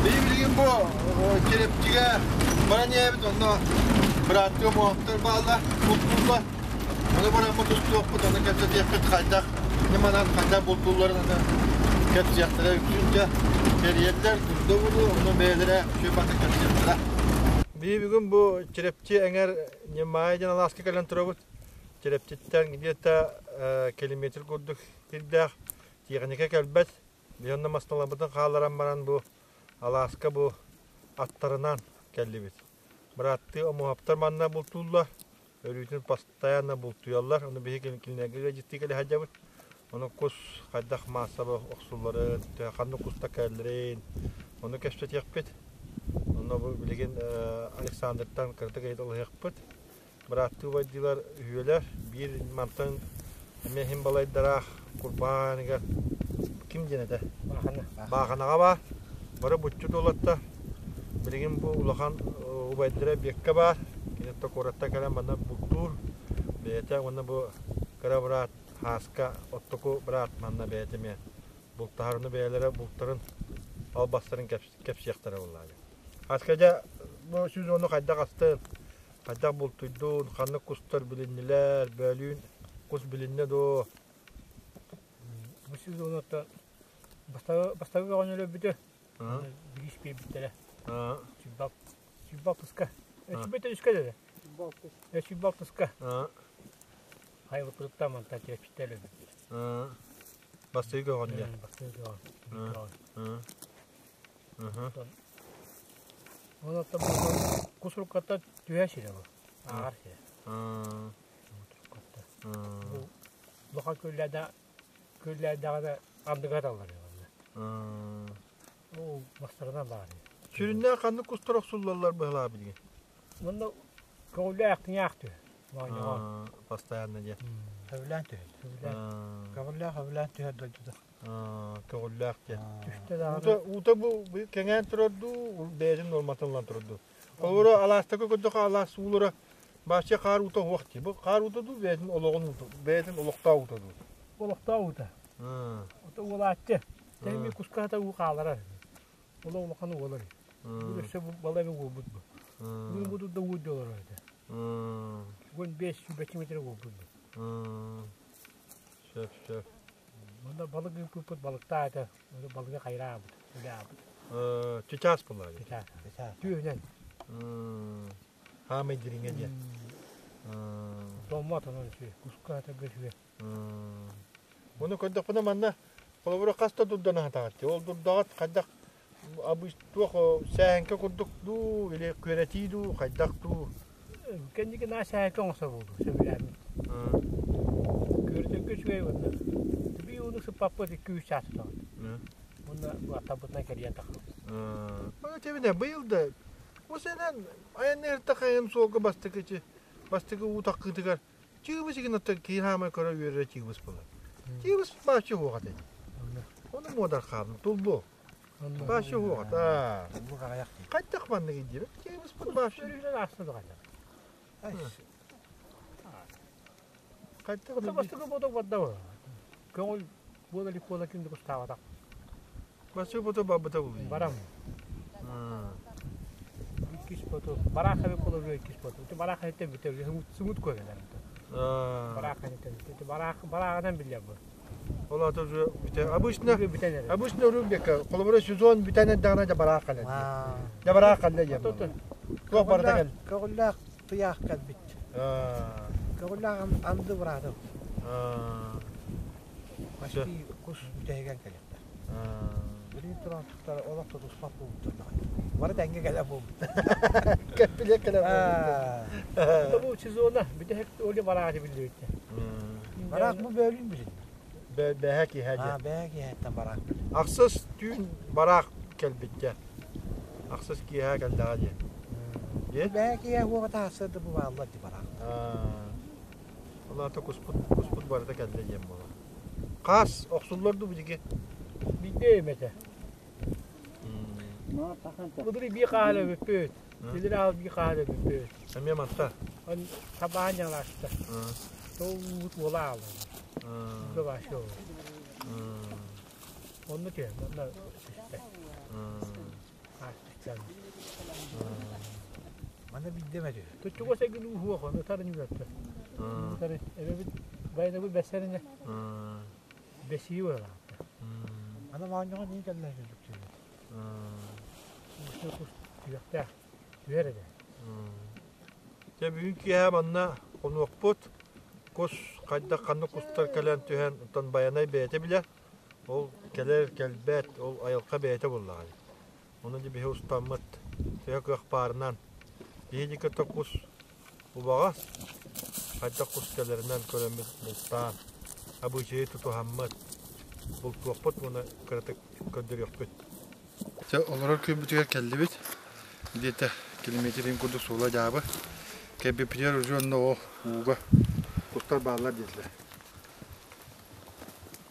[SPEAKER 1] Билигин бу Черепчигэ баран иһэбит, онно бырааттыы омуктар бааллар, бултууллар. Ону бараммыт устуохпут, ону кэпсэтиэхпит хайдах ньыманан хайдах бултуулларын аны кэпсиэхтэрэ үксүн дьэ кэрийэллэр, дурда булуу, ону бэйэлэрэ үчүгэй баты кэпсиэхтэрэ. Биһи бүгүн бу Черепчи эҥэр Ньымаайа диэн алааска кэлэн турабыт. Черепчиттэн где-то километр курдук сирдээх тиэхиньикэ кэлбэт. Биһи онно масталарбытын хаалларан баран бу алааска бу аттарынан кэллибит. Бырааттыы омуһаптар манна бултууллар. Өрүүтүн постоянно бултуйаллар. Ону биһи кинилэргэ ыалдьыттыы кэлэ сылдьабыт. Ону кус хайдах маассаба охсулларын, ханнык куста кэллэрин, ону кэпсэтиэхпит. Онно бу билигин Александртан кыратык ыйыталаһыахпыт. Бырааттыы убайдыылар үһүөлэр. Биир мантан эмиэ иһин балайдараах курбааныгар ким диэн этэ? Бааханаҕа баар. Бары буччу туолатта. Билигин бу улахан убайдара Бекка баар. Кини куораттан кэлэн манна бултуур. Бэйэтэ уонна бу кыра быраат Хааска оттоку быраат манна бэйэтэ эмиэ бултаһарыны бэйэлэрэ бултарын албастарын кэпсиэхтэрэ буоллаҕа. Хааска дьэ бу сезону хайдах астын, хайдах бултуйдун, ханнык кустар билиннилэр, бөөлүүн кус билиннэ дуо?
[SPEAKER 7] Бу сезонуттан бастакы көҕөнү өлөрбүтэ. Бириис биэрбиттэрэ. Сүүрбэ алтыска. Сүүрбэ үскэ деді. Сүүрбэ алтыска. Хайылыкпытыттан мантан тиэппиттэр өлөрбүттэр.
[SPEAKER 1] Бастакы көҕөн диэн.
[SPEAKER 7] Бастакы көҕөн. Онон кусуруккаттан түһэ сирэ бу. Ааҕар сирэ. Бу улахан күөллэрдэ күөллэрдэҕинэ андыга аталлар Ол бастарынан баар.
[SPEAKER 1] Сүрүннээн ханнык кустар охсуллаллар быһалаа билигин?
[SPEAKER 7] Онно көҕүлээх тыҥаах түһ. Моонньоҕо.
[SPEAKER 1] Постоянно диэн.
[SPEAKER 7] Сөбүлээн түһ. Сөбүлээн.
[SPEAKER 1] Көҕүлээх сөбүлээн түһэр дойдута. Көҕүллээх диэн.
[SPEAKER 7] Түстэ даҕаны.
[SPEAKER 1] Уута бу кэҥээн турар дуу, бэйэтин нуорматын ылан турар дуу. Холобура алаастарга көрдөххө алаас уулара баачча хаар уута уох дии. Бу хаар уута дуу, бэйэтин олоҕун уута, бэйэтин олохтоох уута дуу.
[SPEAKER 7] Олохтоох уута. Ото уолааччы. Тэми кускаата уу хаалара. Ола улахан уолар. Бу өссө балай уолбут бу. Бу бу да уу долар этэ. Бүгүн 5 метр уолбут бу.
[SPEAKER 1] Сөп, сөп.
[SPEAKER 7] Манда балык ыыппыппыт балыктаа этэ. Балыгы хайраабыт, үлэабыт.
[SPEAKER 1] Чычаас буолла.
[SPEAKER 7] Чычаас. Түүнэн.
[SPEAKER 1] Хаамай дириҥэ диэн.
[SPEAKER 7] Томмот онон үчүгэй. Куска атарга үчүгэй.
[SPEAKER 1] Оны көрдөхпүнэ манна холобура хас да дурданы хатаҕат. Ол дурдаҕат хайдах туох сээһэҥкэ курдук дуу или күөрэтии дуу хайдах дуу
[SPEAKER 6] Кэнники наа сээһэҥкэ оҥосо буолду сөбүлээммит. Күөрэтэргэ үчүгэй уонна би уну сыппаппыт 2-3 чаас сытабыт. Уонна аттарбытынан кэрийэн таххабыт.
[SPEAKER 1] Аны тэбинэ быйыл да бу сэнэн айанныырта хайын суолга бастакы бастакы уу таххыытыгар чыыбыс игин оттон киһи хаамай көрө үөрэрэ чыыбыс буолар. Чыыбыс бааччы уоҕа этэ. Ону муодар хаалым тулбу. Бааччы уоҕа. Хайдах маннык диир? Чыыбыспыт бааччы.
[SPEAKER 6] Өрүһүнэн ааста даҕаны.
[SPEAKER 1] Хайдах
[SPEAKER 6] Бастакы боток барда Көҥүл буола илик буола ким да кустаабатах.
[SPEAKER 1] Бастакы боток барбыта буолуо.
[SPEAKER 6] Барам. Иккис боток. Бараах эбит буола иккис боток. Бараах эттен бүтэ сымыт куогелер. Бараах эттен бүтэ. Бараах барааҕынан биллэр бу.
[SPEAKER 1] Ол ата уже бүтэ. Обычно обычно рубрика холобура сезон бүтэн эрдэҕинэ дьэ бараах кэлэр. Дьэ бараах кэллэ диэн. Туох барыта кэл.
[SPEAKER 9] Көҕүллээх туйаах кэлбит. Көҕүллээх анды быраатым. Почти кус бүтэһигэр кэлиэхтэр. Билигин туран туттар олох тутуспат буолбуттар даҕаны. Бары тэҥҥэ кэлэ буолбуттар.
[SPEAKER 1] Кэппилиэк кэлэ буолбуттар.
[SPEAKER 6] Бу сезона бүтэһик оли барааты биллибиттэ.
[SPEAKER 9] Бараах бу бөөлүүн билин.
[SPEAKER 1] Бэһэ киһэ дьэ.
[SPEAKER 9] Бэһэ киһэттэн бараах.
[SPEAKER 1] Ахсыс түүн бараах кэлбиттэ. Ахсыс киэһэ кэллэҕэ диэн.
[SPEAKER 9] Бэһэ киһэ уоҕа таһсырды бу бааллар ди бараах.
[SPEAKER 1] Ол аата куспут, куспут барыта кэллэ диэн буолар. Хаас охсуллар дуу билиги?
[SPEAKER 6] Биирдэ эмэтэ. Будури бии хаала бүппүт. Билир аал бии хаала бүппүт.
[SPEAKER 1] Эмиэ манта.
[SPEAKER 6] Он табаан дьаҥласта. Тоуут уола аалы. Уга башы Онно түһэн, онно түстэ.
[SPEAKER 9] Мана биирдэ эмэ
[SPEAKER 6] Туччуга сэгин ууһуох, ону тарын үөртө. Тары эбэбит байнабы бэсэрине бесии буолаатта.
[SPEAKER 9] Ана маанньаҕа niin кэллэ күлүктүүбүт.
[SPEAKER 6] Кус түһүөхтээх, түһэр этэ.
[SPEAKER 1] Дьэ бүгүн киэһэ манна хонуохпут. Кус хайдах ханнык кустар кэлэн түһэн, оттон Байанай бэйэтэ билэр. Ол кэлэр кэлбэт, ол айылҕа бэйэтэ буллаҕа. Ону дьэ биһи устаммыт төһө кыах баарынан биһиги кытта кус убаҕас, хайдах кус кэлэринэн көрөммүт бултаан, абыычайы тутуһаммыт бултуохпут уонна кыратык көрдөрүөхпүт. Дьэ олорор күммүтүгэр кэллибит. Где-то километрин курдук суола дьаабы. Кэлбиппитигэр уже онно ол ууга кустар бааллар диэтилэр.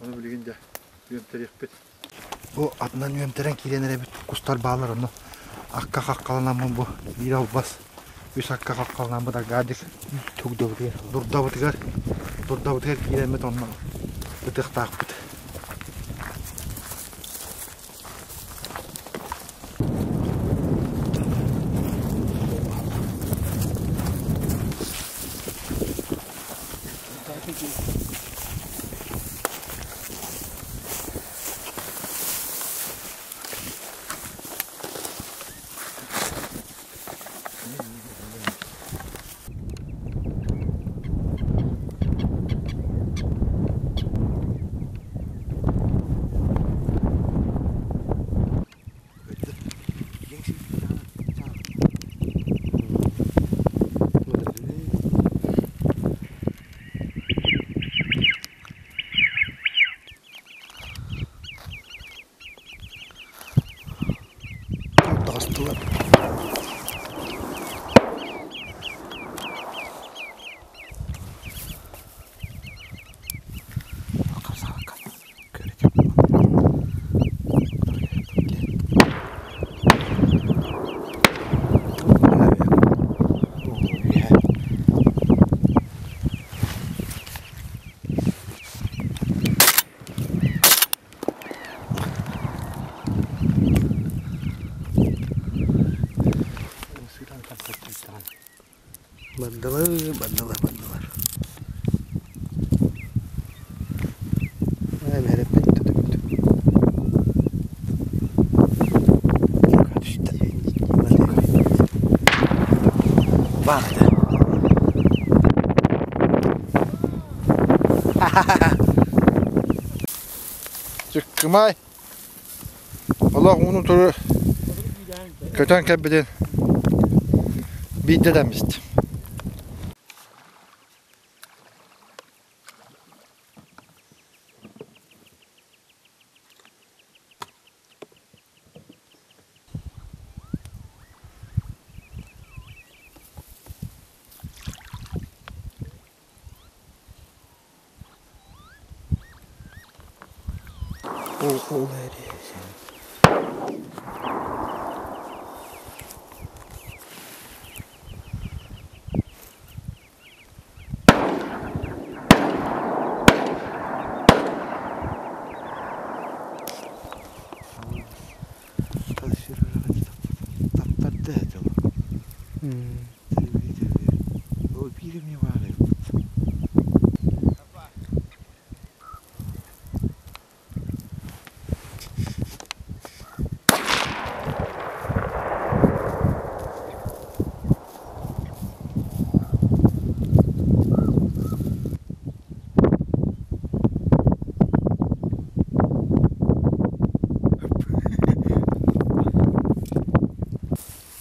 [SPEAKER 1] Ону билигин дьэ үөмтэриэхпит. Бу атынан үөмтэрэн киирэн эрэбит кустар бааллар онно акка хаххаланаммын бу биир албас үс акка хаххаланаммыт аргаадик дурдабытыгар дурдабытыгар киирэммит онно ытыахтаахпыт.
[SPEAKER 9] Таҕыстылар. Бардылар, бардылар, бардылар. Бахта.
[SPEAKER 1] Чыккымай олох ууну туру көтөн кэлбитин биирдэ дэммит.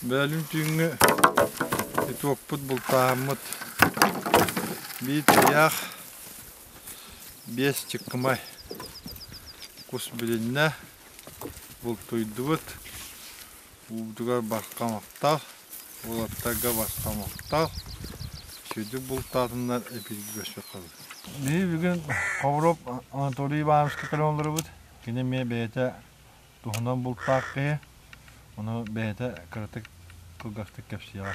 [SPEAKER 1] Бөлүн түүҥҥү итокпут бултааммыт биир тыйаах биэс чыккымай кус билиннэ бултуйдубут уубутугар барха махтал уолаттарга барха махтал сүдү бултаатыннар эпирги көспөт халык Биһи бүгүн Ховров Анатолий Ивановичка кэлэн олоробут. Кини эмиэ бэйэтэ туһунан бултаах киһи. Ону бэйэтэ кыратык кылгастык кэпсиэҕэ.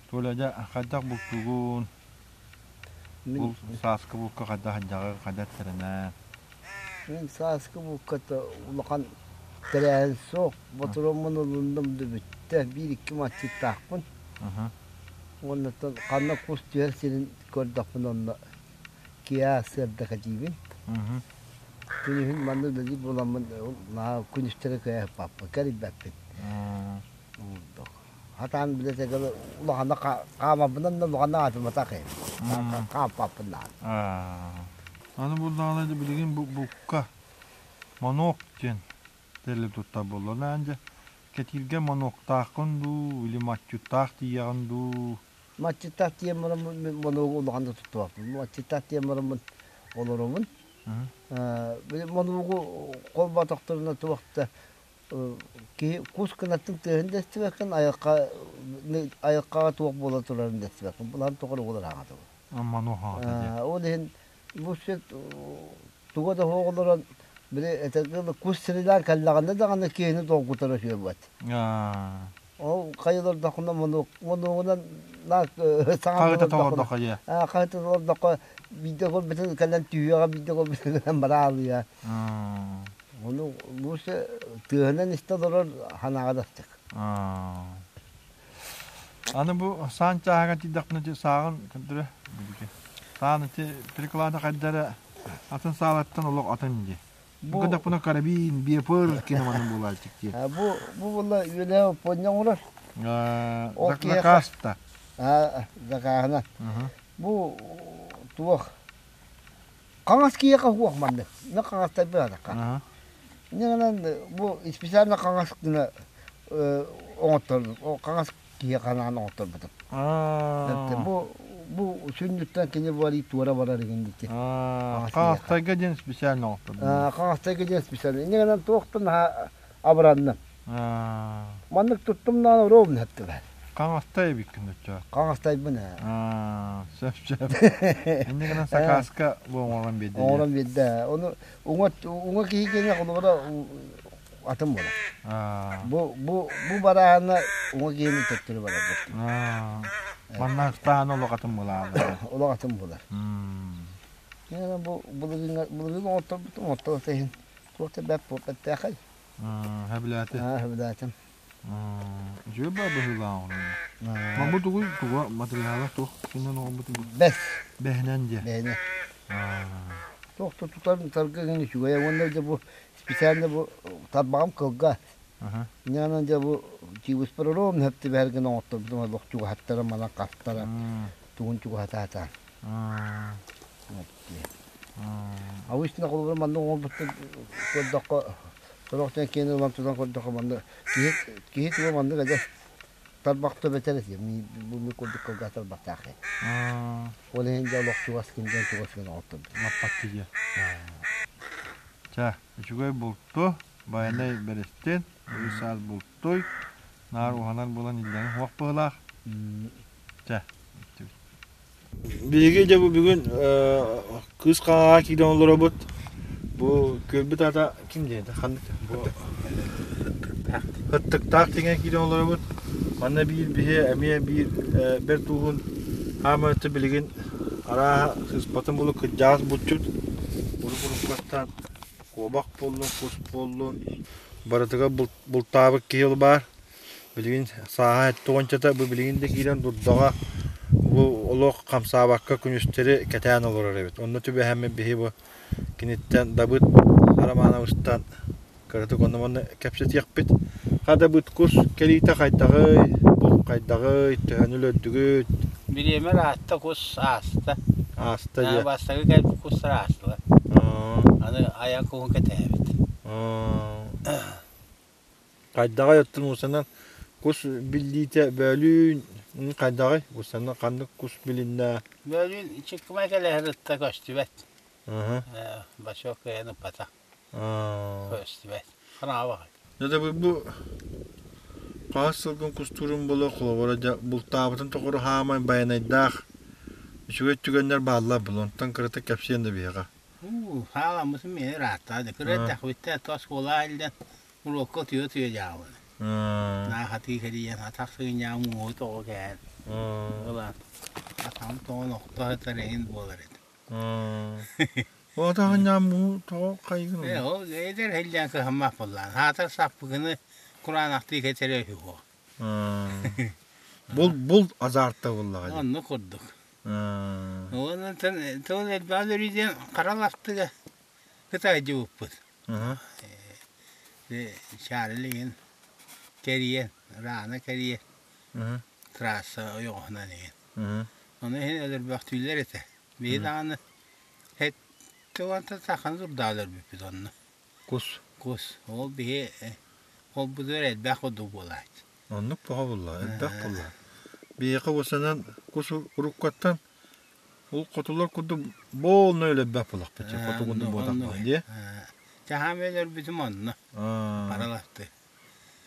[SPEAKER 1] Толя, дьэ, хайдах бултуугун? Бул сааскы булка хайдах сылдьаҕын, хайдах тэринэн?
[SPEAKER 5] Мин сааскы булка улахан тэрээһин суох. Ботуруоммун ылынным да бүттэ. Биир-икки матчыттаахпын. Уонна ханна кус түһэр сирин көрдөхпүнэ онно киэһэ сырда кэтиибин. Күнүһүн манна үлэлиир буоламмын наһаа күнүстэри кыайыппаппын, кэрийбэппин. Хатаан билэтэ улахана хаамабынан да улахана аатыматах хаампаппын наһаа.
[SPEAKER 1] Аны буллаҕына билигин букка монок диэн тэрили туттар буолла. Дьэ кэтииргэ моноктааххын дуу или матчуттаах тиийэҕин дуу?
[SPEAKER 5] Матчыттаах тиийэн бараммын монуогу улахан да туттубаппын. Матчыттаах тиийэн бараммын олоробун. Монуогу холботохторуна туох да киһи кус кынаттын тыаһын да истибэккин, айылҕа айылҕаҕа туох буола турарын да истибэккин. Булан тоҕо буолар аҕата. Ол иһин бу сир туга да суох олорон били этэргэ кус сирилээн кэллэҕинэ даҕаны киһини долгутара үһү Ол хайылордоххуна монуогунан саҥа
[SPEAKER 1] Хаһыта толордоххо дьэ.
[SPEAKER 5] Хаһыта толордоххо биирдэ көрбүтүн кэлэн түһүөҕэ биирдэ көрбүтүн кэлэн бараалыйа. Ону бу тыаһынан истэ олорор ханаҕа дастык.
[SPEAKER 1] Аны бу саан чааһыгар тиийдэхпинэ ити сааҕын көрдөрө билиги. Саан ити приклада хайдара атын саалаттан олох атын дии. Бу кыдаппына карабин, биэпыр киноманын буолааччык дии.
[SPEAKER 5] Бу бу була үөлэ понья оҥорор.
[SPEAKER 1] Ол Заказ-та.
[SPEAKER 5] Закааһынан. Бу туох хаҥас киһиэхэ суох маннык. Мин хаҥастар быһатахха. Инньэ бу специально хаҥас гына оҥоттордум. Хаҥас киһиэхэ анаан оҥотторбутум. Бу бу сүнньүттэн кини буолар туора барар игин дити.
[SPEAKER 1] Хаҥастайга диэн специально оҥоттордум.
[SPEAKER 5] Хаҥастайга диэн специально. Инньэ гынан туохтан наһаа абыранным. Маннык туттум наан ровно эттилэр.
[SPEAKER 1] Хаҥастай эбиккин оччо.
[SPEAKER 5] Хаҥастайбын ээ.
[SPEAKER 1] Сөп сөп. Инньэ гынан сакааска бу оҥорон биэрдэ.
[SPEAKER 5] Оҥорон биэрдэ. Ону уҥа уҥа киһи киэнэ холобура атын буолар. Бу бу бу бараана уҥа киһини төттөрү барар.
[SPEAKER 1] Манна ыстаан олох атын буолар.
[SPEAKER 5] Олох атын буолар. Бу былырыын былырыын оҥотторбутум оттон иһин туох да бэрт буолбаттаахай.
[SPEAKER 1] Хэбилээтэ.
[SPEAKER 5] Хэбилээтим.
[SPEAKER 1] Үчүгэй баа быһыылаах оҕону. Бу тугуй туга материала туох кинен оҕоммутун
[SPEAKER 5] Бэс.
[SPEAKER 1] Бэһинэн диэ.
[SPEAKER 5] Бэһинэн. Туох да тутар тарга гын үчүгэй уонна дьэ бу специально бу тарбаҕым кылгас. Инньэ дьэ бу чиибыспар ровно хөп түбэһэр гына оҥотторбутум олох чугаһаттара манан хастара тугун чугаһатаатаан. Обычно холобура манна оҥорбуттар көрдөххө, сорох дьон киэн ылан тутан көрдөххө манна киһи киһи туга маннык эдэр тарбахта бэтэр этэ бу ми курдук кылгас тарбахтаах Ол иһин дьэ олох чугас киндэн чугас гына оҥотторбут.
[SPEAKER 1] Лаппатты диye. Ча, үчүгэй булту, байанай бэрэстин, үс саас бултуй, наар уһанар буолан иллэҥ уох быһылаах. Чэ, Биһиги дьэ бу бүгүн Кыыс Хаҥаҕа киирэн олоробут. Бу күөлбүт аата ким диэн ханнык бу Ыттыктаах диэн киирэн олоробут. Манна биир биһи эмиэ биир бэрт ууһун хаама өттө билигин арааһа сыыспатын булу кырдьаҕас булчут уруккаттан куобах буоллун, кус буоллун барытыгар бултаабыт киһи баар. Билигин сааһа эттэ уончата бу билигин да киирэн дурдаҕа бу олох хамсаабакка күнүстэри кэтээн олорор эбит. Онно түбэһэммит биһи бу киниттэн Дабыт Романовичтан кыратык онно-манна кэпсэтиэхпит. Хадабыт кус кэлиитэ хайдаҕый, бу хайдаҕый, төһөнү өлөрдүгүт?
[SPEAKER 15] Бириэмэ ыраатта кус ааста.
[SPEAKER 1] Ааста диye.
[SPEAKER 15] Бастакы кэлбит кустар аастылар. Аны айан куһун кэтэһэбит.
[SPEAKER 1] Хайдаҕый оттон уусанан кус биллиитэ бөөлүүн хайдаҕый? Уусанан ханнык кус билиннэ?
[SPEAKER 15] Бөөлүүн чыккымай кэлэһэр ытта көстүбэт. Бачок кыайан ыппатах. Көстүбэт. Хараабаҕай.
[SPEAKER 1] Дьэ бу хаас сылгын кустуурун була холобура дьэ бултаабытын тоҕору хаамай байанайдаах үчүгэй түгэннэр бааллар була онтон кыратык кэпсиэн да биһиэхэ.
[SPEAKER 15] Халаммытын миэнэ ырааттаа да кыра эрдэхпиттэн оскуола илдьэн уруокка утуйа-утуйа дьаабын. Наахатыы кэлийэн атах сыгынньаҕым муоһу тоҕо кэһэн ылан атаҕым тоҕон охто сытар эҥин буолар этим.
[SPEAKER 1] Ол атаҕынньаҕым мууһу тоҕо хайгын
[SPEAKER 15] Ээ, ол эдэр иһиллээн кыһаммат буоллаан. Саатар саппыкыны кураанахтыы кэтэрэ үһү буо.
[SPEAKER 1] Бул бул азарта буоллаҕа дии.
[SPEAKER 15] Оннук курдук. Уонна тыл элбэҕи өрүү диэн хара ластыга кытайдьыбыппыт. Чарли кэрийэн, рано кэрийэн, трасса ойоҕоһунан иһин. Ону иһин өлөрбөхтүүллэр этэ. Биһи даҕаны сэттэ саханы турдаа өлөрбүппүт онно.
[SPEAKER 1] Кус.
[SPEAKER 15] Кус. Ол биһи холбутугар элбэх курдук буолааччы.
[SPEAKER 1] Оннук бөҕө буолла, элбэх буолла. Биһиэхэ уосанан кус уруккаттан ол хотулар курдук буолна өлөрбөх буолахпыт хотугуну буотахпын дии.
[SPEAKER 15] Чаһаам өлөрбүтүм онно. Паралатты.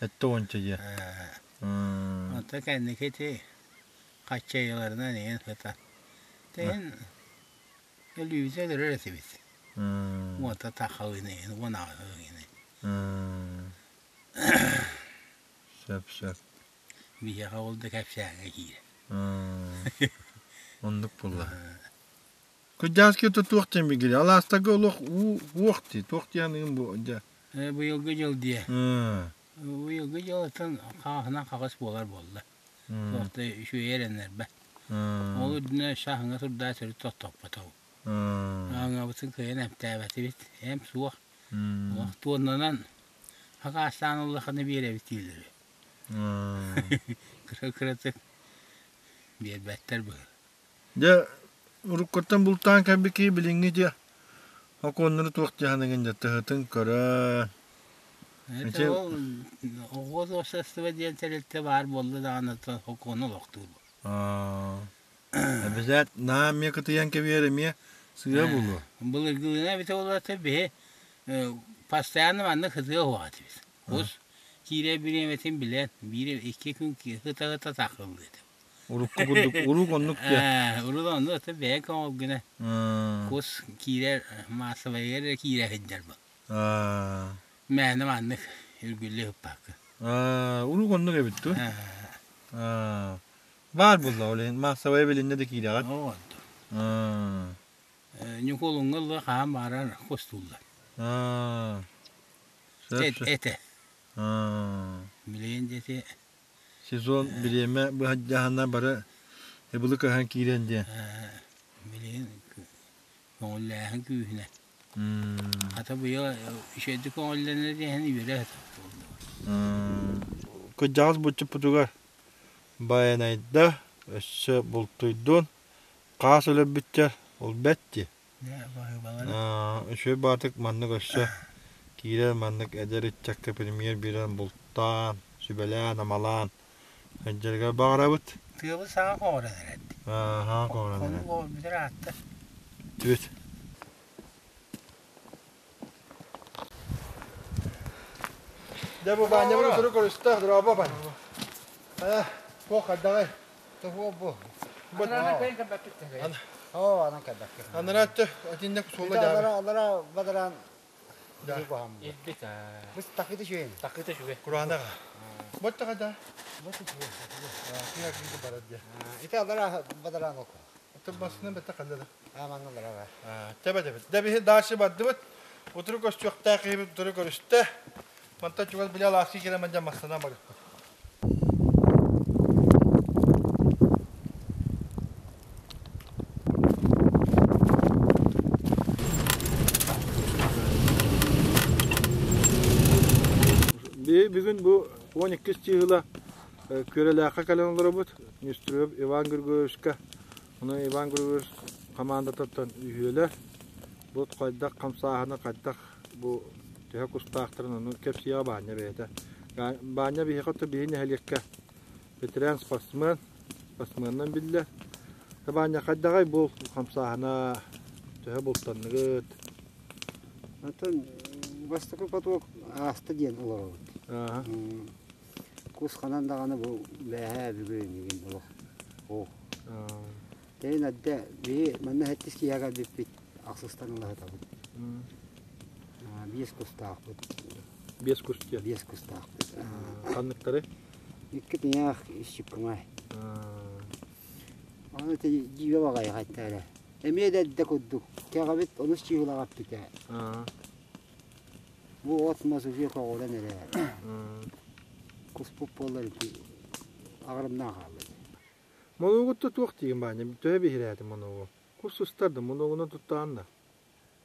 [SPEAKER 1] Этте уонча дии.
[SPEAKER 15] Онто кэнники ити хаччайыларынан иһин сытар. Тэһин өлүүтэ өлөрөр этибит. Уота тахалыын иһин, уон аҕыс иһин.
[SPEAKER 1] Сөп, сөп.
[SPEAKER 15] Биһиэхэ ол да кэпсээҥҥэ киирэр.
[SPEAKER 1] Оннук буолла. Кырдьааскы туох диэн билгили? Алаастарга олох уу уох дии. Туох диэн ыым бу дьэ.
[SPEAKER 15] Быйылгы дьыл диэ. Быйылгы дьылтан хааһынан хаҕыс буолар буолла. Туох да үчүгэй эрэннэрбэт. Ол үрдүнэ саһыҥа турдаа төрүт тохтоппотоҕум. Ааҥҥабытын кыайан эмтээбэтибит. Эм суох. Олох туоннанан хакаастаан ыллаххына биэрэбит дииллэр. Кыра-кыратык биэрбэттэр быһыы.
[SPEAKER 1] Дьэ, уруккуттан бултаан кэлбит киһи билиҥҥи дьэ окуоннары туох дьаһаныгын дьэ тыһытын көрөн.
[SPEAKER 15] Это ол оҕо уопсастыба диэн тэрилтэ баар буолла даҕаны окуону олохтуур.
[SPEAKER 1] Эбизээт наһаа эмиэ кытыйан кэбиһэр эмиэ сыа буолуо.
[SPEAKER 15] Былыргылыына эбитэ буоллар биһи постоянно маннык сытыа суох этибит. Кус киирэр бириэмэтин билэн, биир икки күн сыта-сыта тахыллыы этим.
[SPEAKER 1] Урукку курдук, урук оннук диye.
[SPEAKER 15] Урут оннук это бэйэ көҥүлгүнэ. Кус киирэр маассабайыгар эрэ киирэ сылдьар бу. Мээнэ маннык үргүллэ ыппакка.
[SPEAKER 1] Урук оннук эбит дуу? Баар буолла ол иһин маассабайа билиннэ да киирэҕит.
[SPEAKER 15] Ньукуолуҥҥа ыла хаһан баарар кустууллар. Этэ. Билигин дьэти
[SPEAKER 1] Сезон бириэмэ быһадьаһана бары ыбылы кыһан киирэн диэн.
[SPEAKER 15] Билигин көҥүллээһин күүһүнэ. Хата быйыл үчүгэйдик көҥүллэнэр диэһин үөрэ
[SPEAKER 1] Кырдьаҕас булчуппутугар Байанайда өссө бултуйдун, хаас өлөрбүттэр, ол бэт дии. Үчүгэй баатык маннык өссө киирэр маннык эдэр ыччакка премьер биэрэн бултаан, сүбэлээн-амалаан сылдьарыгар баҕарабыт.
[SPEAKER 6] Тыабыт саҥа хоҕуран эрэр.
[SPEAKER 1] Саҥа хоҕуран эрэр.
[SPEAKER 6] Хонуу бүтэр аатта.
[SPEAKER 1] Түбүт. Дьэ бу Баанньабын утары көрүстэ, дорообо Баанньа. Хайа, туох хайдаҕай?
[SPEAKER 12] Туох бу?
[SPEAKER 6] Анараа кэлин кэлбэппит.
[SPEAKER 12] Оо, анан кэлбэккэ.
[SPEAKER 1] Анараа өттө итиннэ суола дьаабы.
[SPEAKER 12] Алара, алара бадаран
[SPEAKER 6] Илбит.
[SPEAKER 12] Бу такыта үчүгэй.
[SPEAKER 6] Такыта үчүгэй.
[SPEAKER 1] Кураанах. Боччо хайда?
[SPEAKER 12] Боччо үчүгэй.
[SPEAKER 1] Киһи киһи барар дии.
[SPEAKER 12] Ити алара бадаран оку.
[SPEAKER 1] Аты басына бетте калла да.
[SPEAKER 12] А манна алара бар.
[SPEAKER 1] Тебе тебе. Дэ биһи дальше бардыбыт. Утуру көстүөхтээх киһибит утуру көрүстэ. Мантан чугас били алааска киирэн мандьа массана барыппыт. Бүгүн бу 12 чыһыла Күөрэлээххэ кэлэн олоробут. Нестеров Иван Григорьевичка, ону Иван Григорьевич хамаандатыттан үһүөлэр. Бу хайдах хамсааһыны хайдах бу төһө кустаахтарын ону кэпсиэҕэ Баанньа бэйэтэ. Баанньа биһиэхэ оттон биһи нэһилиэккэ ветеран спортсмен, спортсменынан биллэр. Баанньа хайдаҕай бу хамсааһына төһө бултанныгыт?
[SPEAKER 14] Оттон бастакы поток ааста диэн олоробут. Кус ханан даҕаны бу бээһээ бүгүн игин олох оох. Тэйин адда биһи манна хэттис киһиэхэ кэлбиппит ахсыстан ылаһытабыт. Биэс кустаахпыт.
[SPEAKER 1] Биэс кус диэн?
[SPEAKER 14] Биэс кустаахпыт.
[SPEAKER 1] Ханныктары?
[SPEAKER 14] Икки тыйаах исчипкамай. Аны ити дьиибэ баҕайы хайта эрэ. Эмиэ да эрдэ курдук. Кэҕэбит онус чыыһылаҕа эппитэ. Бу от мас уже көҕүрэн эрэ. Куспут буоллар ити аҕырымнаах хаалла.
[SPEAKER 1] Монугутта туох диигин Баанньа? Төһө биһирээтим монугу? Кус сыстар да монугунан туттаҕын да?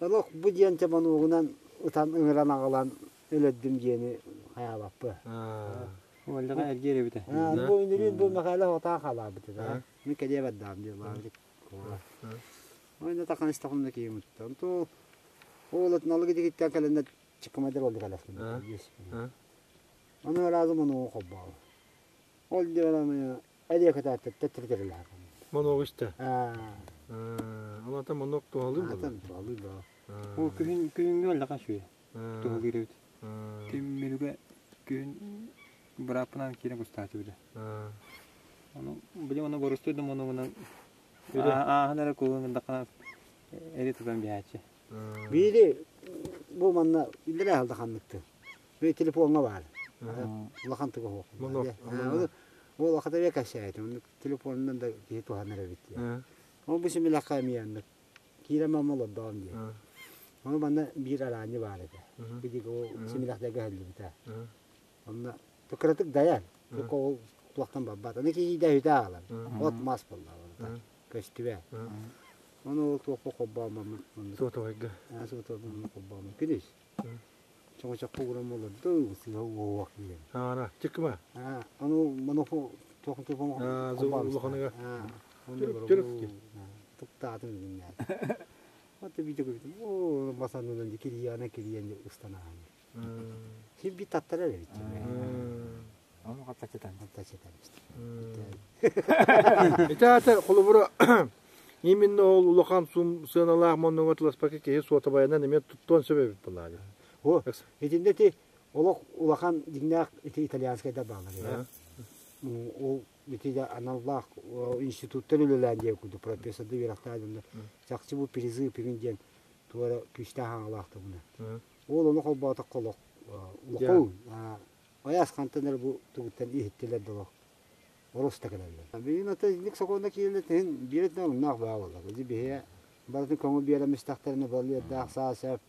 [SPEAKER 14] Олох бу диэн те монугунан ытан ыҥыран аҕалан өлөрдүм диэни хайаабаппы.
[SPEAKER 16] Уоллаҕа эргиэр эбитэ.
[SPEAKER 14] Бу үнүрүүн бу Мэхээлэ хотаан хаалаабыт этэ. Мин кэлиэ бардаам диye лаабыт. Ойна таққан истахымна киимутта. Онто ол налыгы дигиттен кэлэннэ чыккамайдар олду кэлэсмин. Аны разы мону хоббаа. Ол диэн Элиэ кытаатта тэттэртэрилээх.
[SPEAKER 1] Монуок истэ. Алата монуок туһалыы буолар.
[SPEAKER 14] Атан туһалыы да.
[SPEAKER 16] Ол күһүн күһүҥҥү оллаха үчүгэй. Туһалыыр эбит. Күммүрүгэ күһүн бырааппынан киирэн кустааччы били. Ону били ону борустуй да монугунан ааһан эрэ кулун дахана эри тутан биһээччи.
[SPEAKER 14] Биири бу манна үллэрэ халда ханныкты. Бу телефоҥҥа баар. Улахан туга суох. Ол академия кэсээтим. Телефонунан да киһи туһанар эбит диye. Ол бу симилэххэ эмиэ оннук. Киирэн мамма олордоҕум диye. Ону манна биир араанньы баар этэ. Бидик ол симилэхтэргэ өһүллүбүтэ. Онно кыратык дайар. Ол туохтан барбат. Аны киһи да үтэ аҕалар. От мас буолла. Көстүбэ. Ону ол туохха холбооммун.
[SPEAKER 1] Суотабайга.
[SPEAKER 14] Суотабайга холбооммун. Күнүс. Чоҥочоххо ууран олордум, сыыһа уоһуох киирэн.
[SPEAKER 1] Аара, чыккыма.
[SPEAKER 14] Аны маноху туохун телефон
[SPEAKER 1] улаханыга. Түрүк
[SPEAKER 14] Туктаатым бүгүннээр. Вот видео көрдүм. Оо, басанынан кирияна кириян устанаан. Син бит таттара эбит.
[SPEAKER 16] Ону хаттачытан.
[SPEAKER 14] Хаттачытан.
[SPEAKER 1] Ити аата холобура именно ол улахан сыаналаах моннуга тыласпакка киһи суотабайынан эмиэ туттуон сөп эбит буоллаҕа.
[SPEAKER 14] О, итиннэ ти олох улахан дьиҥнээх ити итальянскайдар бааллар. Ол ити аналлаах институттар үлэлээн диэн курдук профессорды үөрэхтээх дьоннор чахчы бу призыв пигин диэн туора күүстээх аҥалаах тугуна. Ол ону холбоотоххо олох улахан айаас хантан эрэ бу тугуттан иһиттилэр да олох орус да кэлэллэр. Билигин ата инник сокуонна киирэллэр тиһин биэрэтинэ оруннаах баа буолла. Ити биһиэ барытын көҥүл биэрэн истэхтэринэ балыардаах саа сэп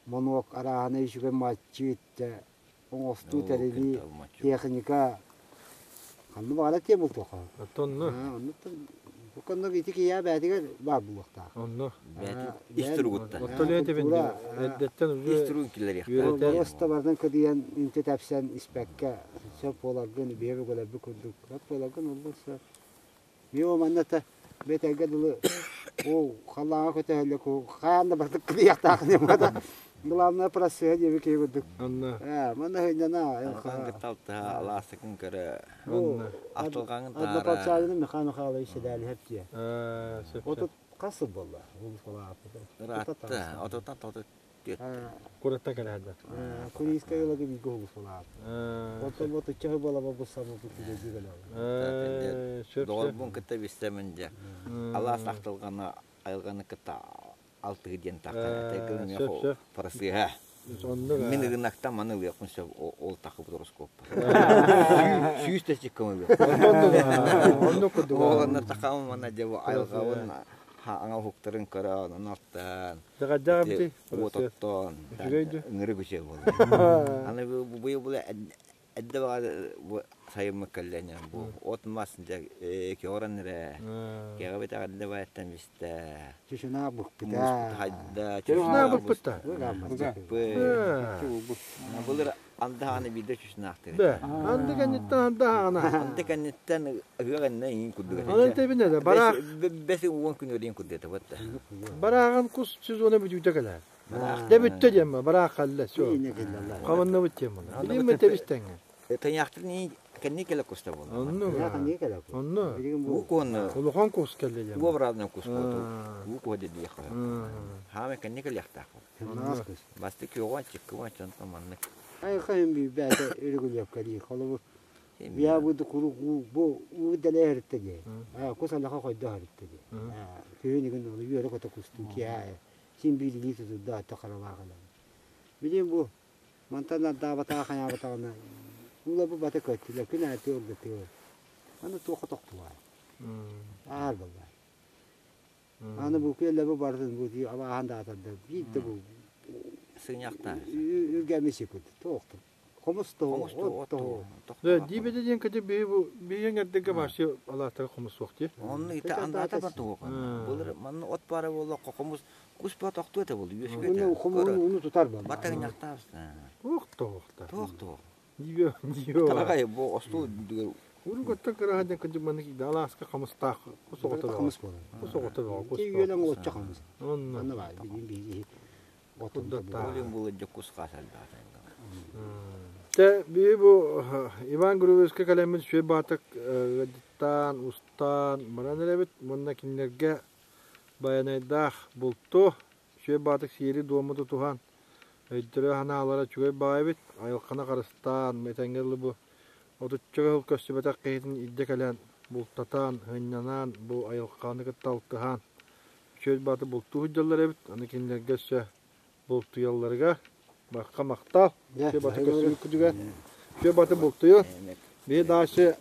[SPEAKER 14] монуок арааһына үчүгэй матчыт оҥостуу тэрилии техника ханна баҕара тиэ бултуохха.
[SPEAKER 1] Онно.
[SPEAKER 14] Онно ити киһи бээтигэр баар буолуохтаах.
[SPEAKER 1] Онно.
[SPEAKER 2] Ис туругуттан.
[SPEAKER 1] Оттон этебин эрдэттэн
[SPEAKER 2] Ис туругун киллэриэхтээх.
[SPEAKER 14] Боруоста барытын кыдыйан үнтү тэпсэн испэккэ сөп буоларгын биһи бөгөлөрбүт курдук сөп буоларгын олус сөп. Мио манна та бэтэргэ дылы
[SPEAKER 17] Ол халлааҥҥа көтөһөллө хаан да бардык кылыйахтаах ньымата. Главное процесс диэби киһи курдук.
[SPEAKER 1] Онно.
[SPEAKER 17] Манна сынньана
[SPEAKER 18] Алҕаҥ кыталтыһа алаасыкын көрө. Ахтылҕаҥын таара.
[SPEAKER 17] Однополчанин Михаил Михайлович Седалиһэп дьиэ. Отут хас сыл буолла?
[SPEAKER 18] Ыраатта. Отуттан отут
[SPEAKER 1] Курата кэлээдэ.
[SPEAKER 17] Курийскай ылагы бииргэ уһулусалаат. Оттон бу тыччаһы буолаба бу самы бу түгэдьи кэлэҕин.
[SPEAKER 18] Доҕорбун кытта билсэмин дьэ. Алаас ахтылҕана айылҕаны кытта алтыһы диэн таххан фарасыһа. Мин ыгынактан маны ылыахпын сөп ол тахыбыт ороскуоппар. Сүүс да чиккам ылыах.
[SPEAKER 1] Оннук курдук.
[SPEAKER 18] Ол тахам мана дьэ бу айылҕабын аҥа уһуктарын көрөн, онортан уот оттоон, ыҥырык үчүгэй буолла. Аны быйыл бу эрдэ баҕа бу сайыммыт кэллэ бу от-мас дьэ кеоран эрэ кэҕэ битэх эрдэ баайыттан бистэ.
[SPEAKER 17] Чучунаа букпута.
[SPEAKER 18] Хайда
[SPEAKER 1] Чучунаа букпута.
[SPEAKER 18] Былыр Андаһааны биирдэ чучунаахтыр.
[SPEAKER 1] Бэ, анды кэнниттэн андаһаана.
[SPEAKER 18] Анды кэнниттэн ыһыах эннэ иҥин курдук этэ.
[SPEAKER 1] Онон тэбин этэ, бараах.
[SPEAKER 18] Бэс уон күн өрийн курдук этэ, вот.
[SPEAKER 1] Барааҕын кус сезона бүтүүтэ кэлэр. Дэ бүттэ диэн бараах халла, все. Хаманнабыт диэн була. Билим тэбистэҥҥэ.
[SPEAKER 18] Тайаахтын кэнни кэлэ куста буолла.
[SPEAKER 1] Онну. Онну.
[SPEAKER 18] Уу куонна.
[SPEAKER 1] Улахан кус кэллэ диэн.
[SPEAKER 18] Уу образный кус буолду. Уу куо диэх. Хааме кэнни кэлиэхтээх. Басты күөҕү чиккыбан чонтон маннык.
[SPEAKER 17] Айхайын бүүбээтэ үрүгүлүөккэлии холобур я буду куру бу уу дэлэ хэритте дии. Кус алаха хойдо хэритте дии. Күһүн игин ол үөрэ көтө кустун киэ син биирилии тутурда атта харалаахалар. Билин бу мантан ардаабатаҕа хайаабатаҕына уула бу бата көттүлэр күн аайы тыал да тыал. Аны туохха тохтугай. Аар баллар. Аны бу күөллэби барытын бу абааһан да атарда биир да бу
[SPEAKER 18] сыҥаахтаа
[SPEAKER 17] үргэммит курдук туохту хомус тоһу от тоһу
[SPEAKER 1] Диибэдэ диэн кэти биһи бу биһиэн эрдэргэ вообще алаастара хомус суох дии.
[SPEAKER 18] Онну ите андаата бар туох. Былыр манна от бара буолла хомус кус ба тохту этэ буолу үөскү этэ.
[SPEAKER 17] Хомуһун уну тутар буолла.
[SPEAKER 18] Батагынньахтаабыс.
[SPEAKER 1] Туох тоохта.
[SPEAKER 18] Туох туох.
[SPEAKER 1] Диибэ диибэ.
[SPEAKER 18] Тарагай бу остуол үрдүгэр
[SPEAKER 1] Урукаттан кыраһа кырдьык маннык алааска хамыстаах кус оҕото
[SPEAKER 17] хамыс буолар.
[SPEAKER 1] Кус оҕото бөҕө кус.
[SPEAKER 17] Үөлэн олоччу хамыс.
[SPEAKER 1] Онно.
[SPEAKER 17] Анна баар билин биһиги
[SPEAKER 18] Олин булы дьэ кус хаас элбэҕэ.
[SPEAKER 1] Тэ биһи бу Иван Григорьевичка кэлэммит сүө баатык ыалдьыттаан, устаан баран эрэбит. Уонна кинилэргэ байанайдаах булту, сүө баатык сиэри-дуому тутуһан өйдөрө-санаалара үчүгэй баҕайы эбит. Айылҕаны харыстаан, этэҥҥэ дылы бу отучча сыл көстүбэтэх киһитин илдьэ кэлэн бултатан, сынньанан, бу айылҕаны кытта алтыһан үчүгэй бааты бултуу сылдьаллар эбит. Аны кинилэргэ өссө бултуйалларыгар барха махтал. Үчүгэй баты көстүбүккүтүгэр. Үчүгэй баты бултуйун. Биһи дальше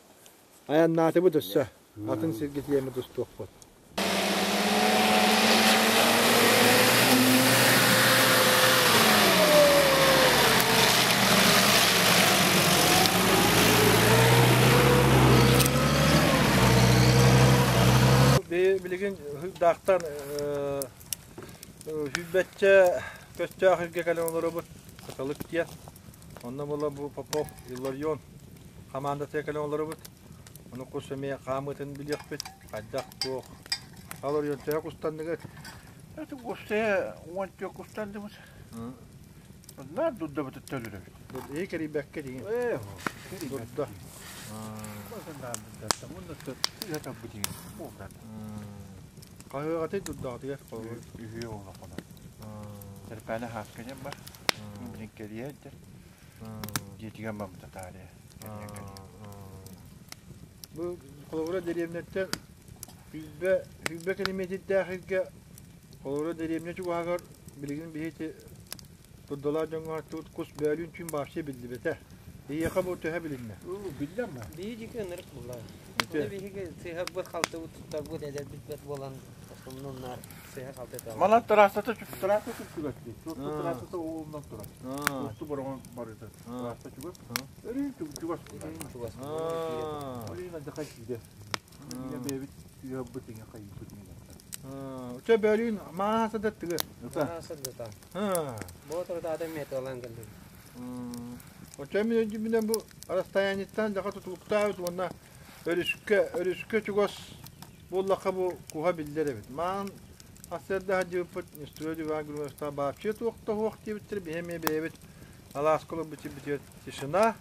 [SPEAKER 1] айаннаатыбыт өссө. Атын сиргэ тиийэммит устуохпут. Билигин Даахтан сүүрбэччэ көстөөх сиргэ кэлэн олоробут Хатылык диэн. Онно була бу Попов Илларион хамаандатыгар кэлэн олоробут. Ону кус эмиэ хаамыытын билиэхпит, хайдах туох. Алларион төһө кустанныгыт?
[SPEAKER 19] Это кустая уон түөрт кустанныбыт. Наар дурдабыт төлөрөбүт.
[SPEAKER 1] Эһи кэрийбэккэ дигин.
[SPEAKER 19] Ээ,
[SPEAKER 1] Дурда. Хаһыаҕатай дурдаҕытыгар холобур.
[SPEAKER 19] Үһүө олохоно. Тэрпээнэ хааска диэн бар. Билин кэлиэ дьэ. Дьиэтигэр барбыта таарыйа.
[SPEAKER 1] Бу холобура дэриэбинэттэн сүүрбэ сүүрбэ километрдээх сиргэ холобура дэриэбинэ чугаһыгар билигин биһи Дурдалаах дьоҥҥо тут кус бөөлүүн түүн вообще биллибэтэ. Эйиэхэ бу төһө билиннэ?
[SPEAKER 19] Биллэр ма?
[SPEAKER 20] Биһиги ынырык булла. Оны биһиги сыһарбыт халтыбыт туттарбыт эдэрбит бэт буолан основноннар сыһа халты
[SPEAKER 19] Мана трассата трасса чугас дии. Трассата уолунан турар. Тусту бороҕон барыта. Трасса чугас. Өрүү чугас.
[SPEAKER 20] Чугас.
[SPEAKER 19] Олин адахай киирэ. Бэйэбит тыабыт иҥэ хайыппыт иҥэ.
[SPEAKER 1] Чэ бөөлүүн мааһа садаттыгы.
[SPEAKER 20] Мааһа Боотурдаата металлан кэллим.
[SPEAKER 1] Оччо мин өйдүүбүнэн бу расстояниеттан дьаха тутулуктаабыт уонна өрүскэ өрүскэ чугас Буоллахха бу куһа биллэр эбит. Маан сарсыарда сылдьыбыппыт Несторий Иван Григорьевичтаах вообще туох да суох диэбиттэр, биһи эмиэ бэйэбит алааска олорбут сирбитигэр тишина.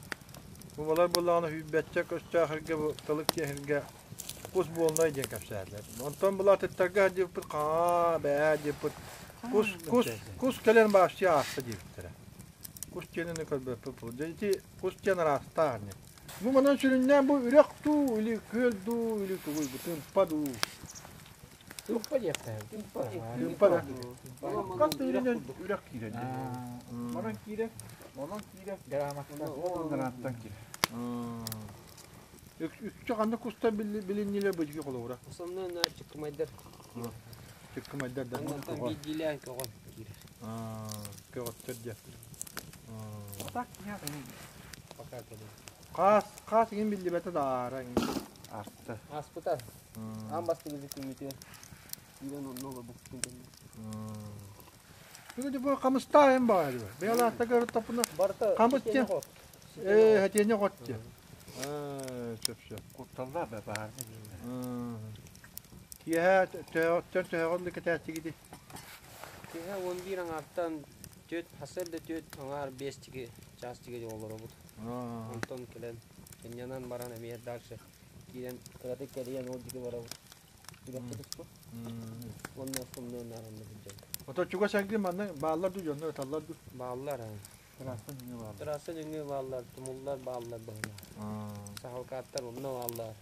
[SPEAKER 1] Бу балар буоллаҕына сүүрбэччэ көстөөх сиргэ бу Талык диэн сиргэ кус буолнай диэн кэпсээтилэр. Онтон былаатыттарга сылдьыбыппыт хаҥаа бээ диэппит кус кус кус кэлэн вообще ааста диэбиттэрэ. Кус диэнини көрбөппүт бу. Дьэ ити кус диэн араастаах ини. Бу манан сүрүннээн бу үрэх дуу или күөл дуу или тугуй бу тымпа дуу.
[SPEAKER 20] Тымпа диэхтээх. Тымпа.
[SPEAKER 1] Тымпа да. Хас да үрүнэн үрэх киирэр.
[SPEAKER 19] Манан киирэр, онон киирэр. Грамоттан киирэр.
[SPEAKER 1] Үкчэ ханна кустар билиннилэр бу дьики холобура.
[SPEAKER 20] Основной чыккымайдар.
[SPEAKER 1] Чыккымайдар да.
[SPEAKER 20] Онтон биирдиилээн көҕөн киирэр.
[SPEAKER 1] Көҕөттөр диэн.
[SPEAKER 19] Так
[SPEAKER 20] Пока кэлин.
[SPEAKER 1] Хаас, хаас игин биллибэтэ да аара игин.
[SPEAKER 19] Ааста.
[SPEAKER 20] Ааспыта. Аан бастакы күммүтүгэр киирэн онно олорбуппутун кэннэ.
[SPEAKER 1] Бүгүн бу хамыстаа эм баар үһү. Бэйэлаахта көрө топпуна.
[SPEAKER 20] Барыта
[SPEAKER 1] Хамыс диэн. Ээ, хэтиэнэ хот диэн. Аа, сөп сөп.
[SPEAKER 19] Кутталлаах бе баар.
[SPEAKER 1] Киэһэ төһөттөн төһөҕө кэтээччигити?
[SPEAKER 20] Киэһэ 11 аҥаартан түөрт сарсыарда түөрт аҥаар биэс тиги чаас тиги олоробут. Онтон кэлэн сынньанан баран эмиэ дальше киирэн кыратык кэрийэн ол диги барабыт. Үрэххэ туспут. Уонна основной наар онно сылдьабыт.
[SPEAKER 1] Ото чугас эргин манна бааллар дуу дьоннор ыталлар дуу?
[SPEAKER 20] Бааллар.
[SPEAKER 1] Трасса нөҥүө бааллар.
[SPEAKER 20] Трасса нөҥүө бааллар, тумуллар бааллар быһыылаах. Саһылкааттар онно бааллар.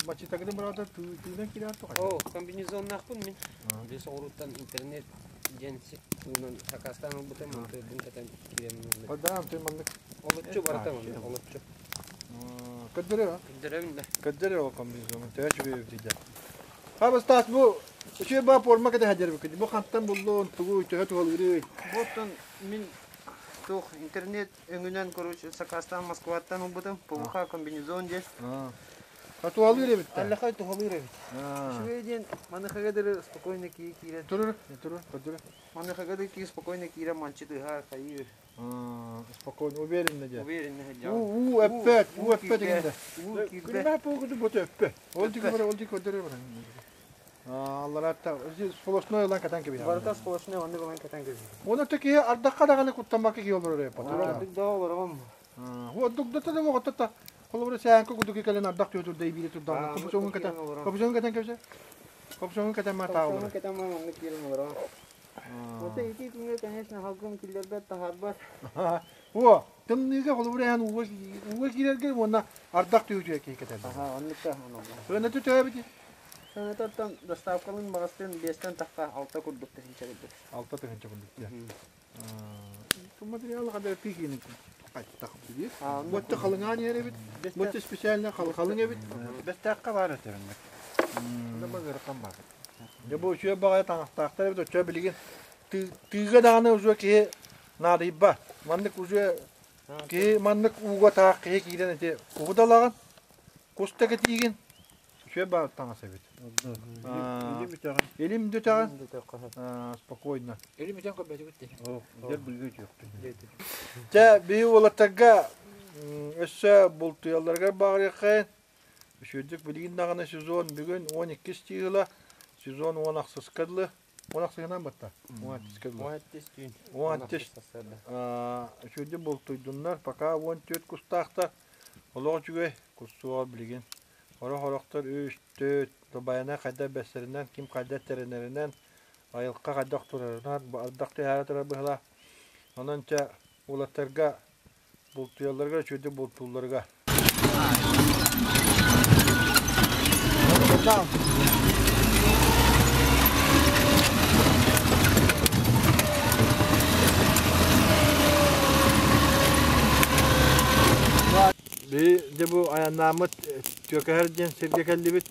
[SPEAKER 1] Мачитагыны быраата тыынан киирэр тоҕо?
[SPEAKER 20] О, комбинезоннаахпын мин. Били соҕурууттан интернет диэн уунан сакаастаан ылбытым, онтуйбун кэтэн киирэммин.
[SPEAKER 1] Бадаам ты маннык.
[SPEAKER 20] Олоччу барыта маннык, олоччу.
[SPEAKER 1] Көрдөрө?
[SPEAKER 20] Көрдөрөбүн да.
[SPEAKER 1] Көрдөрө ол комбинезон. Төһө үчүгэй эбит дии. Хабыстаас бу үчүгэй баа форма кэтэ сылдьар Бу хантан буллун, тугу төһө туһалыырый?
[SPEAKER 20] Буоттан мин туох интернет өҥүнэн короче сакаастаан Москваттан ылбытым. ПВХ комбинезон диэн.
[SPEAKER 1] Туһалыыр эбит.
[SPEAKER 20] Аллахай туһалыыр эбит. Үчүгэй диэн маныхага дыры спокойно кии киирэн.
[SPEAKER 1] Турur, турur, көрдөрө.
[SPEAKER 20] Маныхага дыры кии спокойно киирэн манчы тыһаар хайыыр.
[SPEAKER 1] Спокойно, уверенно дьэ.
[SPEAKER 20] Уверенно
[SPEAKER 1] дьэ. Уу өппөт, уу өппөт дегенде.
[SPEAKER 20] Уу киирбэт.
[SPEAKER 1] Күнмэ пугу бу өппө. Ол дики бар, ол дики көрдөрө бар. Алларатта сплошной ылан катан кебиһэ.
[SPEAKER 20] Барыта сплошной оннук ылан катан кебиһэ.
[SPEAKER 1] Оны теки ардакка даганы куттаммакка ки олорор эппат.
[SPEAKER 20] Ардык да олором.
[SPEAKER 1] Хуоддук да да оҕотта холобура сээҥки кудуки кэлэн ардах түө турда ибире турда. Копсоҥун катан, копсоҥун катан кебиһэ. Копсоҥун катан ма таа олорор.
[SPEAKER 20] Копсоҥун катан ма маннык киирэн олорор. Вот ити күҥҥэ, конечно, халгым киллэрбэт, таһаарбат.
[SPEAKER 1] О, тымныыга холобура эһэн ууга ууга киирэргэ уонна ардах түһүтүө киһи кэтэллэр.
[SPEAKER 20] Аха, оннукка оннук.
[SPEAKER 1] Сыаната төһөбүтүй?
[SPEAKER 20] Сыанатыттан доставкалын баҕастын биэстэн тахха алта курдук тыһыынча курдук.
[SPEAKER 1] Алта тыһыынча курдук дии. Бу материал хада пикини хаттах били. Ботта халыҥаан иһэр эбит. Ботта специально халыҥ эбит.
[SPEAKER 19] Бэстээххэ баар этэ оннук. Да ыарахан баар.
[SPEAKER 1] Дьэ бу үчүгэй баҕайы таҥастаахтар эбит, оччо билигин тыыга даҕаны уже киһи наадыйбат. Маннык уже киһи маннык ууга таах киһи киирэн ити куһу да ылаҕын, кус да кэтиигин, үчүгэй баар таҥас эбит.
[SPEAKER 19] Илим үтэҕин.
[SPEAKER 1] Илим дүтэҕин. Спокойно.
[SPEAKER 11] Илим үтэн көрбөтүгүт дии.
[SPEAKER 19] Дьэр быйга үтүөхтүн.
[SPEAKER 1] Чэ, биһи уолаттарга өссө бултуйалларыгар баҕарыаххайын. Үчүгэйдик билигин даҕаны сезон бүгүн 12 чыыһыла, сезон 16-ска дылы. 16-ынан батта. 16-ска дылы.
[SPEAKER 20] 16 түүн.
[SPEAKER 1] 16 үчүгэйдик бултуйдуннар. Пока 14 кустаахтар. Олох үчүгэй кус суоҕа билигин. Орох-орохтор үс, төрт, байана хайда бэссэринэн, ким хайда тэринэринэн, айылҕа хайдах турарынан, ардах түһээри турар быһыла. Онон чэ уолаттарга бултуйалларыгар үчүгэйдик бултуулларыгар. Би дьэ бу айаннааммыт Түөкэһэр диэн сиргэ кэллибит.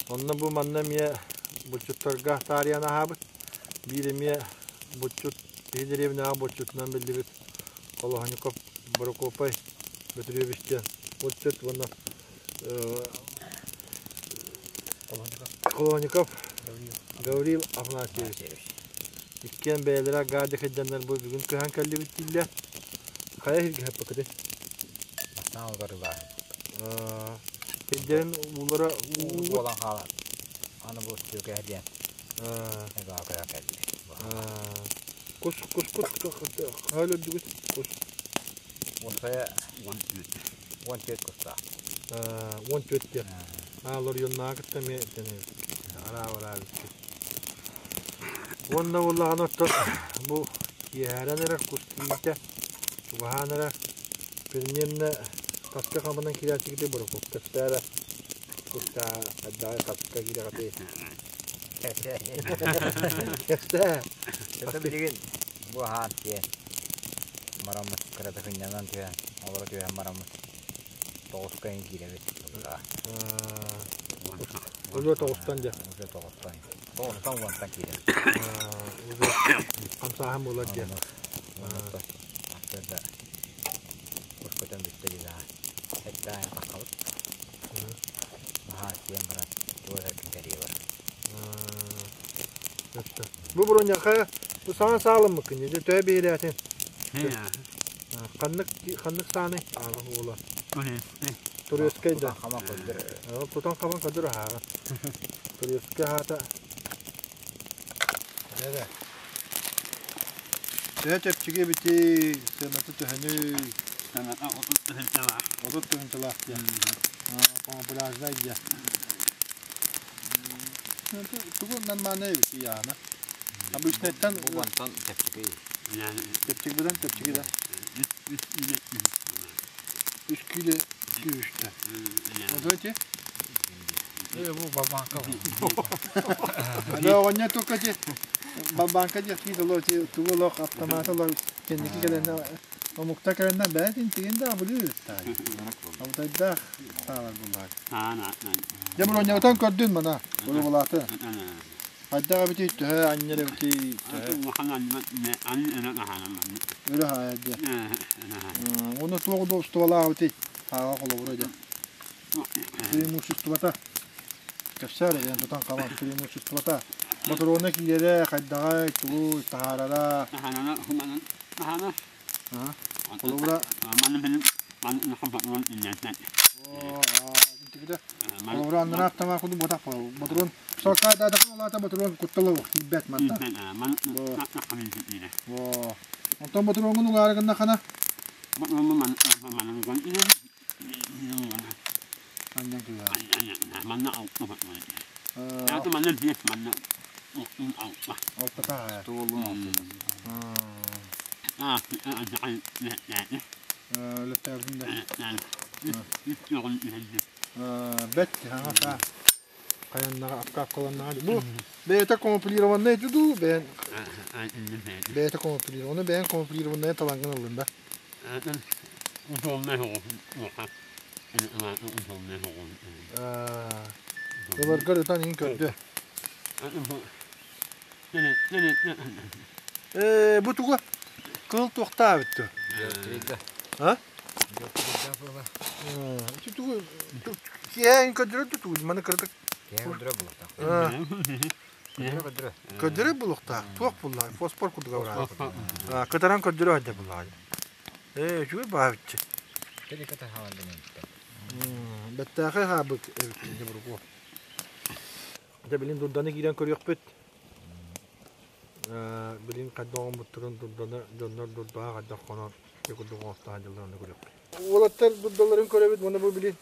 [SPEAKER 1] Онно бу манна эмиэ булчуттарга таарыйан аһаабыт. Биир эмиэ булчут биһи дэриэбинэҕэ булчутунан биллибит Холоһоньуков Борокуопай Бөтүрүөбүс диэн булчут уонна Холоников Гаврил Афанасьевич. Иккиэн бэйэлэрэ гадя сылдьаннар бу бүгүн көһөн кэллибит дииллэр. Хайа сиргэ хаппыкыты?
[SPEAKER 18] Бастаан олорулаах.
[SPEAKER 1] Сирдэрин уулара
[SPEAKER 18] уу буолан хаалар. Аны бу түкэһэ диэн. Эбаа көйө кэлли.
[SPEAKER 1] Кус кус кус хаһан өлөрдүгүт кус?
[SPEAKER 18] Уонсайа 14 кустаах.
[SPEAKER 1] 14 диэн. Аа Лорионнааҕы кытта эмиэ араа-араа бүппүт. Уонна буоллаҕына оттон бу киэһэрэн эрэр кус киирдэ, чугаһаан эрэр примерно хаска хамынан киирээччигитий борокуоптастаара кустаа хайдаҕай хаска киирэҕитий? Кэпсээ.
[SPEAKER 18] Это билигин бу аһаан сиэн бараммыт кырата кынньанан түһэн олоро түһэн бараммыт тоҕуска иһин киирэбит.
[SPEAKER 1] Уже тоҕустан дьэ.
[SPEAKER 18] Уже тоҕустан. Тоҕустан уонтан киирэбит.
[SPEAKER 1] Уже хамсааһын буолар дьэ.
[SPEAKER 18] Аттарда кус көтөн бүттэ дии Эттээн таххабыт. Аһаа сиэн баран туох эрэ кэрийэ бар.
[SPEAKER 1] Бу броняха бу саҥа саалыммыккын дьэ төһө биһирээтин? Ханнык ханнык сааны аала уола? Турецкай да. Тутан хабан көдөр аһааҕа. Турецкай аһаата. Дьэ Төһө чэпчэки эбитий, сыаната төһөнүй? 30 тыһыынчалаах диэн. Камуфляжнай диэн. Тугу нормальный эбит Яна. Обычныйтан
[SPEAKER 18] Бу чэпчэки.
[SPEAKER 1] Чэпчэки быдан чэпчэки да. Үс кило күүстэ. Онтон ити?
[SPEAKER 4] Бу бабанка.
[SPEAKER 1] Аны оҕонньор только ити бабанка диэхтии дылы ити тугу олох автомат олох кэнники кэлэннэ омукта кэлэннэ бэйэтин тигин да абылыы ыттай. Абытайдаах таалар буллар. Дьэ броньятан көрдүн мана булулааты. Хайдах эбитий төһө анньар эбитий Өрө хаайар диэн. Уонна туох удобстволаах эбитий хааҕа холобура диэн. Преимуществота. Кэпсээр эйэн тутан хаалан преимуществота. Ботуруона киирэрэ, хайдаҕай, тугу таһаарара. Холобура Холобура аннараах тамаа курдук буотах ботуруон сокка улаата ботуруон куттала киирбэт манта. Онтон ботуруоҥун угаары гыннаххына Анньан кыыһа. Алтата аайа. Өлөттөөбүтүн да. Бэт хаҥа хайаннаҕа апкаапкаланнаҕа бу бэйэтэ компилированный дуу бэйэн бэйэтэ компилированный бэйэн компилированный талаҥҥын ыллын да Ыларгар ытан иһин көрдө. Ээ, бу туга? Кыл туохтаабыт ту? А? Тугу киэһэ көрдөрөр тугу маны кырдык.
[SPEAKER 18] Киэһэ көрдөрөр булуохтаах.
[SPEAKER 1] Көрдөрөр булуохтаах. Туох буллаа? Фосфор курдук абыраат. Кытаран көрдөрөр адьа буллаа. Ээ, үчүгэй баабыччы. Бэттээхэй хаабыт эбит бургу. Дьэ билин дурданы киирэн көрүөхпүт. Билин хайдах оҥорбуттарын дурданы дьоннор дурдаҕа хайдах хонон курдук оҥостон сылдьалларын онно көрүөхпүт. Уолаттар дурдаларын көрөбүт уонна бу билин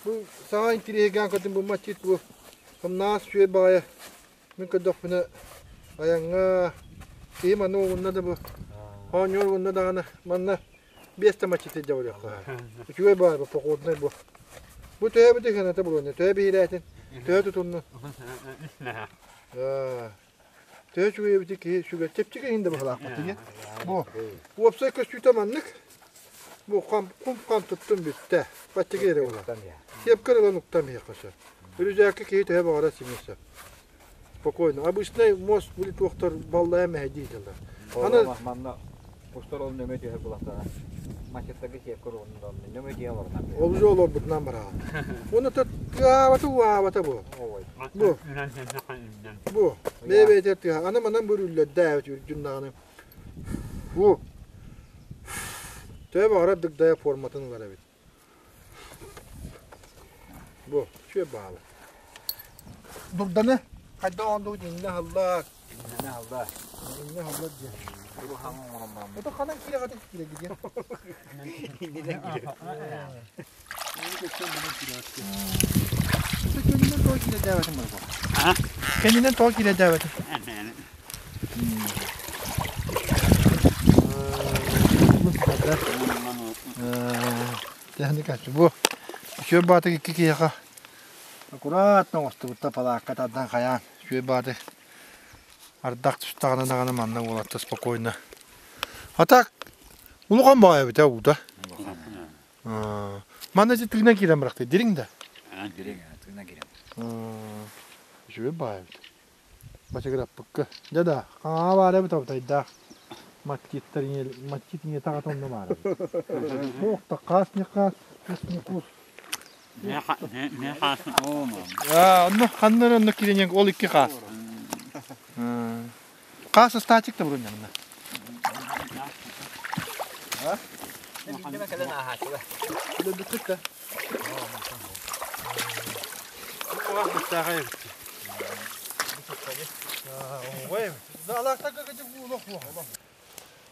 [SPEAKER 1] бу саҥа интириэһиргээн көрдүм бу маччыт бу хамнаас үчүгэй баҕайы Мин көрдөхпүнэ айаҥҥа киһи манна угунна да бу оонньуур угунна даҕаны манна биэс да маччыты илдьэ барыахха. Үчүгэй баар бу походнай бу. Бу төһө эбитий сыаната буолуо төһө биһирээтин, төһө тутуннун? Төһө үчүгэй эбитий киһи сүгэ чэпчэки иһин да быһалаахпыт тиийэ. Бу уопсай көстүүтэ маннык. Бу хам кум-хам туттум бүттэ. Бачча эрэ буолар. Сиэпкэр ылан уктам иһиэххэ сөп. Үрүзээккэ киһи төһө баҕарар симиэ сөп. Спокойно. Обычный мост были туохтар баллая мэһэйдии дьаллар.
[SPEAKER 18] Аны манна устар ол нөҥө түһэр булахтана. Мачеттарга сиэпкэр онно нөҥө дьиэ олорунан.
[SPEAKER 1] Ол же олорбутунан бараҕын. Уонна тыаабата уаабата бу. Бу. Бу. Бэйэ-бэйэтэ тыаһа. Аны манан бүрүллэрдээбит үрдүн даҕаны. Бу. Төһө баҕарар дыгдайа форматын ылар эбит. Бу, үчүгэй баалы. Дурданы хайда ооннуу иннэ халлар.
[SPEAKER 18] Иннэ халлар.
[SPEAKER 1] Иннэ халлар диэн. Это ханан кире каты кире диэн.
[SPEAKER 18] Иннинэн кире.
[SPEAKER 1] Кэннинэн тоҕо киирэ дээбэтим барбо. Кэннинэн тоҕо киирэ дээбэтим. Техникаччы бу үчүгэй баатык икки киһиэхэ аккуратно оҥостубутта палаакка тардан хайаан үчүгэй баатык ардах тустаҕына даҕаны манна уолатта спокойно. А так улахан баҕайы эбит уута. Манна ити тыынан киирэн бырахтый дириҥ да?
[SPEAKER 18] Дириҥ, тыынан киирэн.
[SPEAKER 1] Үчүгэй баҕайы эбит. Бачыгыраппыкка. Дьэ да, хаҥаҕа баар эбит абытайдаах. Маттиттар маттит ийэ таҕата онно баар эбит. Туох да хаас не хаас, кус не кус.
[SPEAKER 15] Не хаас,
[SPEAKER 1] Аа, онно ханна эрэ онно киирэн ол икки хаас. Хаас астаачык да бурун ньамна.
[SPEAKER 18] Биирдэ кэлэн ааһааччылар.
[SPEAKER 1] Бүттүк да.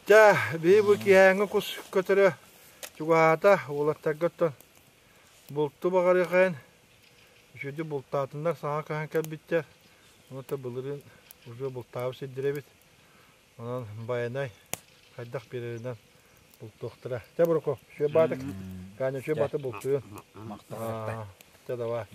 [SPEAKER 1] Дьэ, биһи бу киэһээҥҥи кус көтөрө чугаһаата, уолаттарга оттон булту баҕарыахайын үчүгэйдик бултаатыннар саҥа көһөн кэлбиттэр. Онон былырыын уже бултаабыт сирдэрэ эбит. Онон Байанай хайдах биэрэринэн бултуохтара. Чэ, Буруко, үчүгэй баатык. Ганя, үчүгэй бааты бултуйун. Чэ, давай.